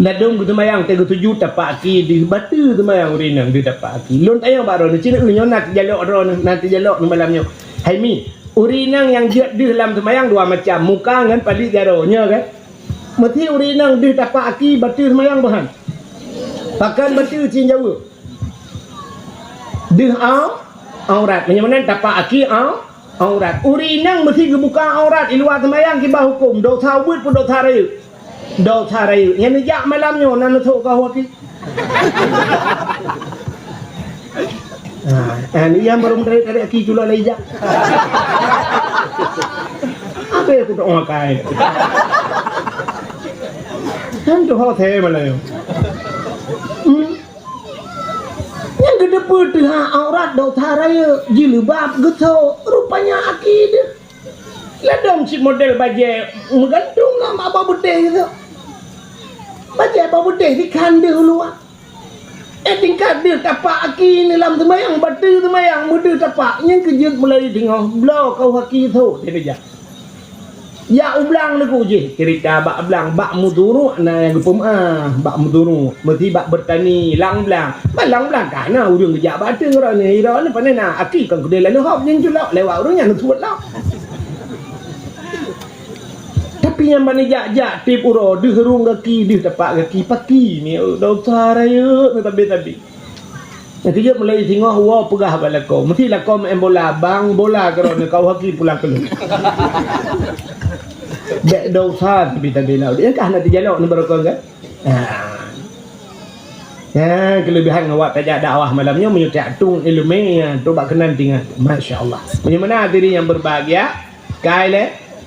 Ladôm geuseumayang, teuh geusujut, tapak aki deuh, bateue seumayang ureueng inong deuh tapak aki. Lôn tanyong bak droeneuh, ci neu nyoe na teujalok droeneuh, na teujalok nyoe malam nyoe. Hai Mi, ureueng inong nyang jeuet deuh lam seumayang dua macam, muka ngon paleuet jaroe, nyoe kan? Meusi ureueng inong deuh tapak aki, bateue seumayang boh han? Pakon bateue, ci jaweueb? Deuh au-, aurat. Meunyoe meunan tapak aki au-, aurat. Ureueng inong meusi geubuka aurat i luwa seumayang kiban hukôm, dosa ubit peue dosa rayeuk? Dosa rayeuk. Nyan neujak malam nyoe na neusok keu aki. Ha, eh, ni nyang barô meutarek-tarek aki culok lé ijak. Ape kutok makai? Kan tu hotel malam nyoe. Hmm. Nyang geuteupeue teuh aurat dosa rayeuk, jilbab geusok, rupanya aki deuh. Ladôm cit model bajèe meugantung lam bak beudeh geusok. Bajèe bak beudeh dikhan deuh u luwa. Eh, tingkat deuh tapak aki ni lam seumayang, bateue seumayang, meudeuh tapak, nyang keujeuet mulai teungoh, bloe kau aki sot, dia kejak. Jak u blang teungku jih, cerita bak blang, bak meuduruek na nyang geupeumaah, bak meuduruek, meusi bak beurtani, lam blang. Bak lam blang ka na ureueng geujak bak ateueh droeneuh, droeneuh pane na, aki kon keudeh lalu hop nyang culok, lewat ureueng nyan neuseuet lom. Tapi nyang bani jak-jak tiep uroe, deuh rhueng gaki, deuh tapak gaki, paki mi, dosa rayeuk, tabi-tabi. Nyang keujeuet mulai singoh woe peugah bak lakoe. Meusi lakoe meu'en bola, bang bola keudroe nyoe kau haki pulang keu lôn. Bèk dosa tapi tabila. Nyang kah na teujalok nibak rukon kan? Ha. Nyan keulebihan awak tajak dakwah malam nyoe meunyoe tajak tueng ileumèe, ya, tu bak keunan tinggai. Masya Allah. Meunyoe meunan hadirin yang berbahagia, Kai lé,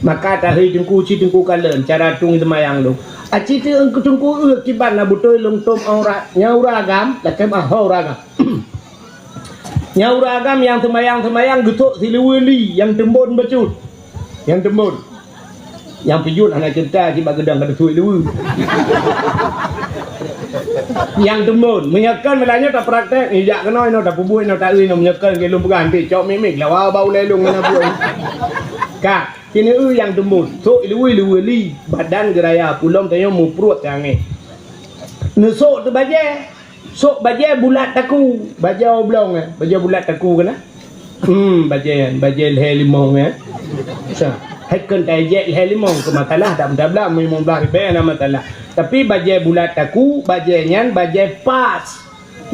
maka tahei teungku ci teungku kalon cara tueng seumayang lôn. Aci teungku teungku eu kiban na beutôi lôn tom aurat. Nyang ureueng agam, lakèe meu'ah ho ureueng agam. Nyang ureueng agam nyang seumayang-seumayang geusok siluweue li nyang teumbon bacut. Nyang teumbon. Nyang peujeuet hana cerita kiban geudong ka teusui luweue. Nyang teumbon, meunyoe kon meulanjut tapraktek, ijak keunoe inoe tapeubuet inoe taeu inoe meunyoe kon lôn peugah nanti cok mik-mik lawa bak ulèe lôn ngon buet. Ka. Sineue nyang teumbon, sôk iluwi-luwi li, badan geuraya, pulom tanyoe mupruet teuangèe. Neusôk teuk bajèe, sôk bajèe bulat taku, bajèe oblong, eh, bajèe bulat taku keunan. Hmm, bajèe nyan, bajèe lhèe limong, eh. Sa, hai kheun tajak lhèe limong keu masalah, dak meutablang limong blah ribèe hana masalah. Tapi bajèe bulat taku, bajèe nyan bajèe pas.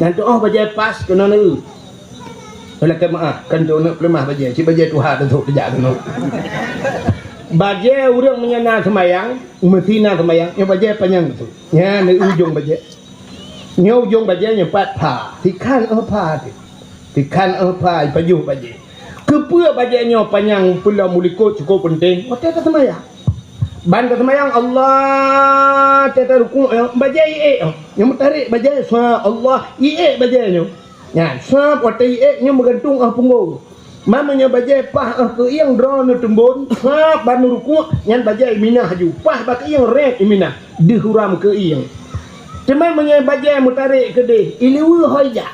Nyan tu'oh bajèe pas keunoe neu. Lakèe meu'ah, kan tu neuk peuleumah bajèe, cit bajèe tuha teusok teujak keunoe. Bajèe ureueng meunyoe na seumayang, meusi na seumayang, nyoe bajèe panyang teusok. Nyan di ujong bajèe. Nyoe ujong bajèe nyoe pat pha. Sikhan 'oh pha teuh. Sikhan 'oh pha ipajoh bajèe. Keupeue bajèe nyoe panyang peulom u likot cukôp peunteng? Watèe taseumayang. Ban taseumayang Allah, watèe tarukuk nyoe, bajèe iék nyoe. Nyoe meutarek bajèe, sa Allah, iék bajèe nyoe. Nyan, sab watèe iék nyoe meugantung 'oh punggong. Man meunyoe bajèe paih 'oh keuieng droeneuh teumbon, sab ban neurukuk, nyan bajèe iminah laju. Paih bak keuieng rèt iminah, deuh uram keuieng. Teuma meunyoe bajèe meutarek keudeh, iluweue hôi jak.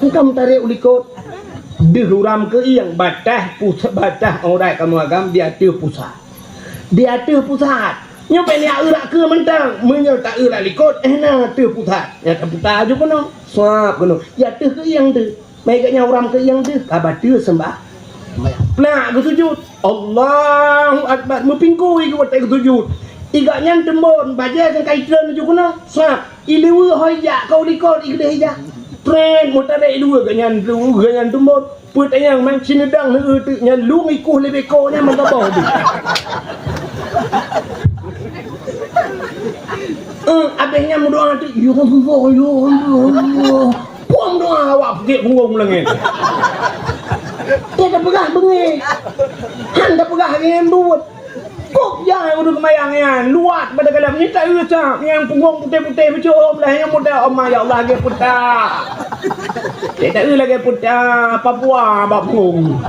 Engka meutarek u likot. Deuh uram keuieng, bataih pus-, bataih aurat kamoe agam di ateueh pusat. Di ateueh pusat. Nyoe bèk neueu rak keue mantong. Meunyoe taeu rak likot, eh, na ateueh pusat. Nyang taputa aju keunoe. Sab keunoe. Di ateueh keuieng teuh. Meuigat nyan uram keuieng teuh. Ka bateue seumbah. Plak geusujut. Allahu Akbar. Meupingkui geuh watèe geusujut. Igat nyan teumbon. Bajèe nyang ka itreun aju keunoe. Sab. Iluweue hôi jak, ka u likot, ikeudeh ijak. Trek, meutarek iluweue, gobnyan, gobnyan teumbon. Peue tanyong, man sineudang neueu teuk nyan, lôn ikueh lé beko nyan meugaboh deuh. Eh, abéh nyan meudoa teuk, "Ya Allah, ya Allah, ya Allah." Puang doa awak peuget punggong langèt. Dia tapeugah beungèh. Han tapeugah ngon buet. Kok jai ureueng seumayang nyan, luwat pada galak nyan, taeu sab nyang punggong putéh-putéh beucom lah nyang muda, oh ma ya Allah, lagèe peuta. Taeu lagèe peuta Papua bak punggong.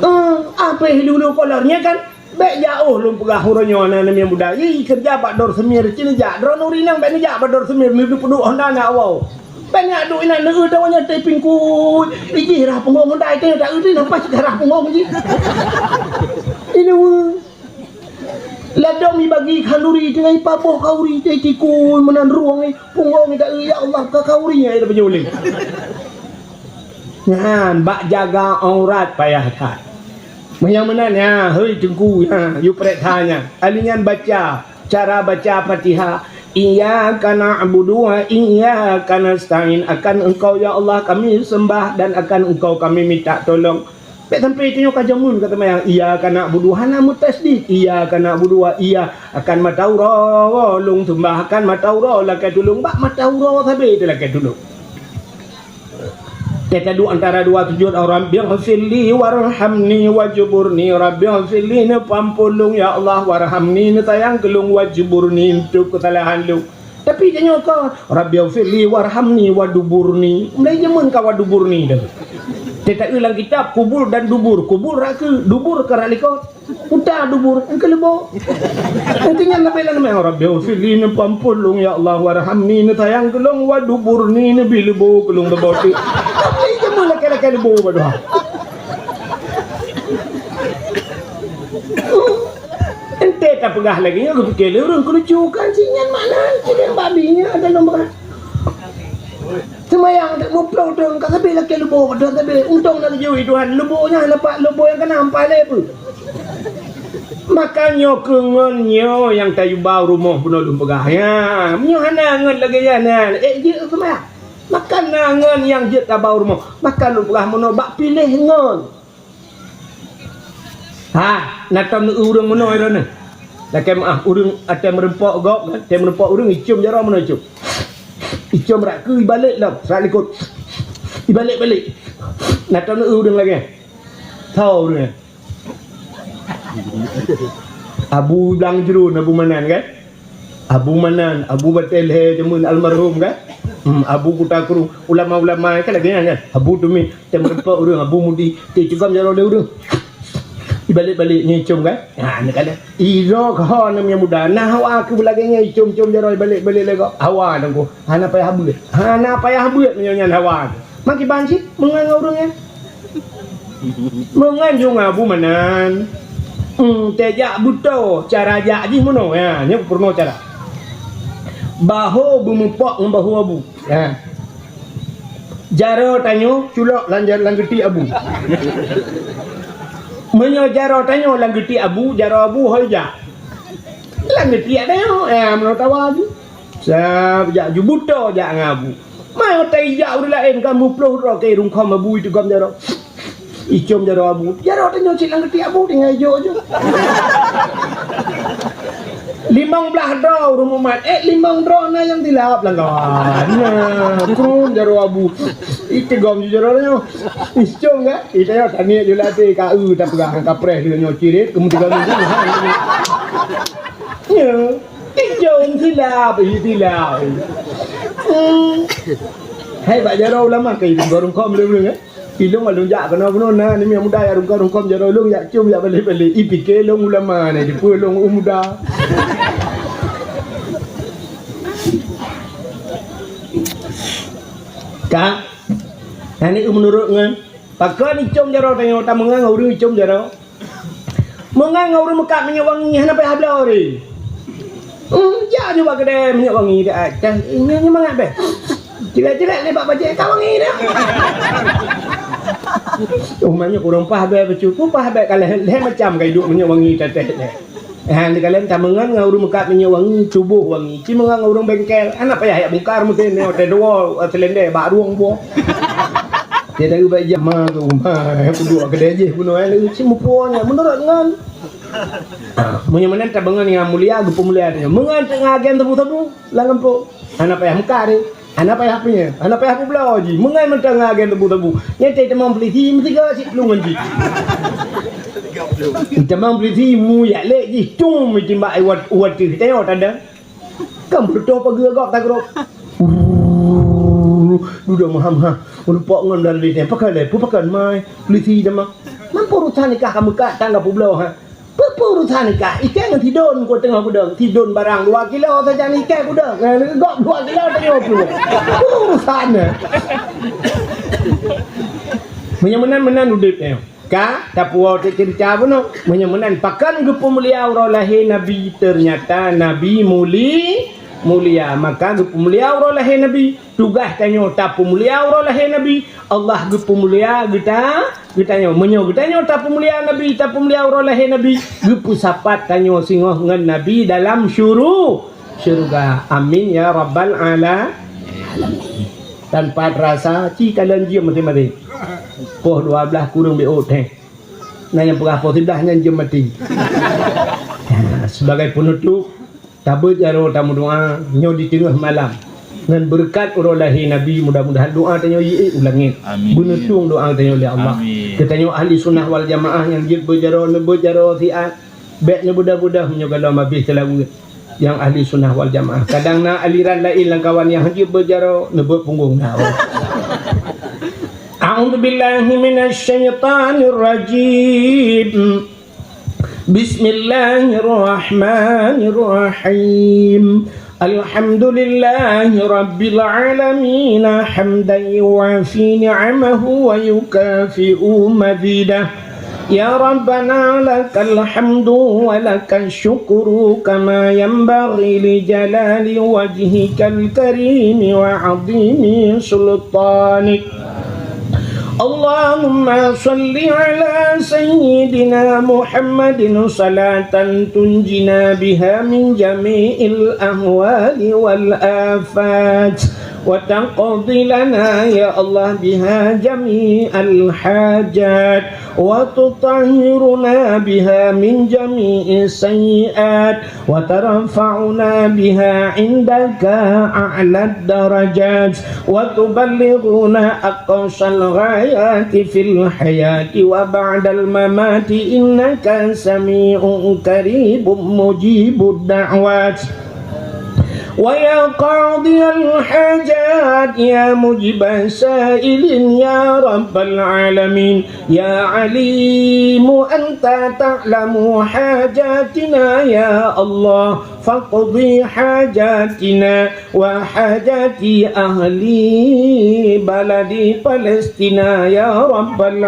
Eh, abéh lulu kolor nyan kan? Bèk jak oh lôn peugah uroe nyoe na nyang muda. Ih, keureuja bak Dor Semir cit neujak. Droeneuh ureueng inong bèk neujak bak Dor Semir, neupeuduek Honda na awai. Bèk neujak duek inan, neueu tawa nyoe teuh pingkui. Ijih rhah punggong Honda, itu nyoe taeu teuh, napa cit rhah punggong jih. Ini weh. Ladôm ibagi khanduri teungoh ipaboh khanduri teuh tikui meunan rueng, eh, punggong ida, eh, ya Allah, ka khanduri nyang ida peujuleng. Nyan, bak jaga aurat payah that. Meunyoe meunan, ya, hei Teungku, ya, yue preh that nyan. Alèh nyan baca, cara baca Fatihah. Iyyaka na'budu wa iyyaka nasta'in. Akan Engkau, ya Allah, kami sembah dan akan Engkau kami minta tolong. Bèk sampai tanyoe ka jameun ka seumayang, iyyaka na'budu, hana meutasydid, iyyaka na'budu wa iya, akan mata uroe lôn seumbah, akan mata uroe lakèe tulông, bak mata uroe sabe teuh lakèe tulông. Teuh taduek antara dua sujud, Rabbighfirli warhamni wajburni, Rabbighfirli neupeuampôn lôn ya Allah, warhamni neusayang keu lôn, wajburni neutôb keusalahan lôn. Tapi tanyoe ka, "Rabbighfirli warhamni waduburni." Mulai jameun ka waduburni dah. Teuh taeu lam kitab kubur dan dubur. Kubur rak keue, dubur ka rak likot. Kuta dubur, engkau leubo. Engkau nyan leubeh lam nama, "Rabbighfirli," neupeuampôn lôn, "ya Allah, warhamni," neusayang keu lôn, "waduburni," neubi leubo keu lôn leubo tu. Mulai jameun lakèe-lakèe leubo bak doa. Ente tapeugah lagèe nyoe, geupike lé ureueng keulucukan, si nyan makna cideng babi nyan ata lôn peugah. Seumayang dak muplôh dong ka sabe lakèe leubo, dong sabe. Untông na geujui Tuhan, leubo nyan leupah leubo nyang keunam paléh peue. Maka nyoe keuh ngon nyoe nyang tayue ba u rumoh bunoe lôn peugah. Ya, meunyoe hana ngon lagèe nyan, nyan, ék jeuet seumayang. Maka na ngon nyang jeuet taba u rumoh. Maka lôn peugah meunoe bak piléh ngon. Ha, na tom ureueng meunoe droeneuh. Lakèe meu'ah, ureueng até meurumpok gob, até meurumpok ureueng icôm jaroe meunoe icôm. Icôm rak keue ibalek lom, rak likot. Ibalek-balek. Na tom ureueng lagèe. Tho ureueng. Abu Blang Jruen, Abu Manan kan? Abu Manan, Abu Batèe Lhèe jameun almarhum kan? Hmm, Abu Kuta Krueng, ulama-ulama kan lagèe nyan kan? Abu Tumi, tém reupok ureueng, Abu Mudi, tém cugam jaroe lé ureueng. Ibalek-balek nyan icôm kan? Ha, nyan kan? Idroe keuh ho nyang muda, na hawa keu lagèe nyan icôm-côm jaroe ibalek-balek lé gob. Hawa nyan keuh, hana payah beuet. Hana payah beuet meunyoe nyan hawa. Makiban cit meungon ngon ureueng nyan. Meungon ju ngon Abu Manan. Hmm, teuh jak beutoe cara jak jih meunoe. Ya, nyoe peurunoe cara. Baho beumupok ngon baho Abu. Ya. Jaroe tanyoe culok lam ja-, lam geuti Abu. Meunyoe jaroe tanyoe lam geuti Abu, jaroe Abu hôi jak. Lam geuti tanyoe, ya, meunoe tawa Abu. Sab jak ju beutoe jak ngon Abu. Meutai jak ureueng laén ka muplôh droe keu rungkhom Abu icôm jaroe. Icôm jaroe Abu. Jaroe tanyoe cit lam geuti Abu tinggai jok ju. Limong blah droe ureueng mumat. Eh, limong droe na nyang silap lam kawan. Nah, icôm jaroe Abu. Itigom ju jaroe tanyoe. Icôm kan? Ita yo taniet ju latih ka eu tapeugah ka preh lé nyoe cirit keumudian. Ya. Ijong silap, ih, silap. Hmm. Hai, bak jaroe ulama ka ilong rungkhom lé ulôn, eh. Ilong alôn jak keunoe-keunoe na, ni muda jak rungkhom-rungkhom jaroe lôn, jak cium, jak balek-balek. Ipike lôn ulama ni, dipeue lôn u muda. Ka? Nyan ni meunurot ngon pakon icom jaroe tanyoe, tameungon ureueng icom jaroe. Meungon ngon ureueng meukat minyeuk wangi hana payah bloe ri. Hmm, jak nyoe bak keudè minyeuk wangi dak atas. Nyoe nyoe mangat beh. Cilek-cilek lé bak bajèe ka wangi dah. Oh, meunyoe kurang pah beh bacut, pah beh ka lhèe, lhèe macam ka iduek minyeuk wangi tatéh lé. Han dikalon tameungon ngon ureueng meukat minyeuk wangi, tuboh wangi. Ci meungon ngon ureueng bengkel, hana payah jak bungkar meusén nyoe teuh dua, eh, silendé bak rueng buah. Dia tahu baik jak ma tu, ma, kudu keudè jih bunoe, eh, ci muphom nyan meunurot ngon. Ah, meunyoe meunan tameungon nyang mulia, geupeumulia tanyoe. Meungon teungoh agen sabu-sabu lam gampông. Hana payah meukat deh. Hana payah peue, hana payah peubloe jih. Meungon mantong ngon agen sabu-sabu. Nyan teuh tamong polisi meusigoe cit plueng ngon jih. Itamong polisi mu yak lek jih, cum, itimbak iwat, iwat teuh tanyoe tanda. Kan beutôi pageue gob tagrop. Dudoe meuham-ham, meurupok ngon dalam diri. Pakon lé, peue pakon mai, polisi tamong. Man peue urusan nikah kamoe ka tangga peubloe, ha? Peue, peue urusan nikah? Ikei ngon Sidon ku teungoh gudong. Sidon barang dua kilo sajan ikei gudong. Eh, gob dua kilo tanyoe peunoh. Peue urusan nyan? Meunyoe meunan, meunan udeb nyoe. Ka tapuwoe teuk ceurita bunoe. Meunyoe meunan, pakon geupeumulia uroe lahé Nabi? Teunyata Nabi muli-, mulia. Maka geupeumulia uroe lahé Nabi. Tugaih tanyoe tapeumulia uroe lahé Nabi. Allah geupeumulia geuta-, geutanyoe. Meunyoe geutanyoe tapeumulia Nabi, tapeumulia uroe lahé Nabi, geupeusapat tanyoe singoh ngon Nabi dalam syuru-, syeuruga. Amin ya rabbal ala-, alamin. Tanpa terasa, ci kalon jeuem maté-maté. Poh dua blaih kureueng beu teh. Na nyang peugah poh siblaih nyan jeuem maté. Sebagai penutup, tabeuet jaroe tameudoa nyoe di teungoh malam. Ngon beureukat uroe lahé Nabi, mudah-mudahan doa tanyoe jiék u langét. Amin. Beuneutueng doa tanyoe lé Allah. Amin. Geutanyoe ahli sunnah wal jamaah nyang jeuet beuet jaroe, neubeuet jaroe siat. Bék neubeudôh-beudôh meunyoe gohlom habéh seulaweuet. Nyang ahli sunnah wal jamaah. Kadang na aliran laén lam kawan nyang jeuet beuet jaroe, neubeuet punggong na. A'udzubillahi minasyaitonirrajim. Bismillahirrahmanirrahim. Alhamdulillahi rabbil alamin, hamdan yuwafi ni'amahu wa yukafi'u mazidah. Ya Rabbana, lakal hamdu wa lakash syukru, kama yanbaghi li jalali wajhikal karimi wa 'azimi sultanik. Allahumma shalli ala sayyidina Muhammadin salatan tunjina biha min jami'il ahwali wal afat, wa taqdi lana, ya Allah, biha jami'al hajat, wa tutahhiruna biha min jami'is sayyi'at, wa tarfa'una biha 'indaka a'lad darajat, wa tuballighuna aqsal ghayati fil hayati wa ba'dal mamati, innaka sami'un qaribun mujibud da'wat. Wa ya qadiyal hajat, ya mujibas sa'ilin, ya rabbal alamin, ya alimu anta ta'lamu hajatina, ya Allah, faqdi hajatina wa hajati ahli baladi Palestina, ya rabbal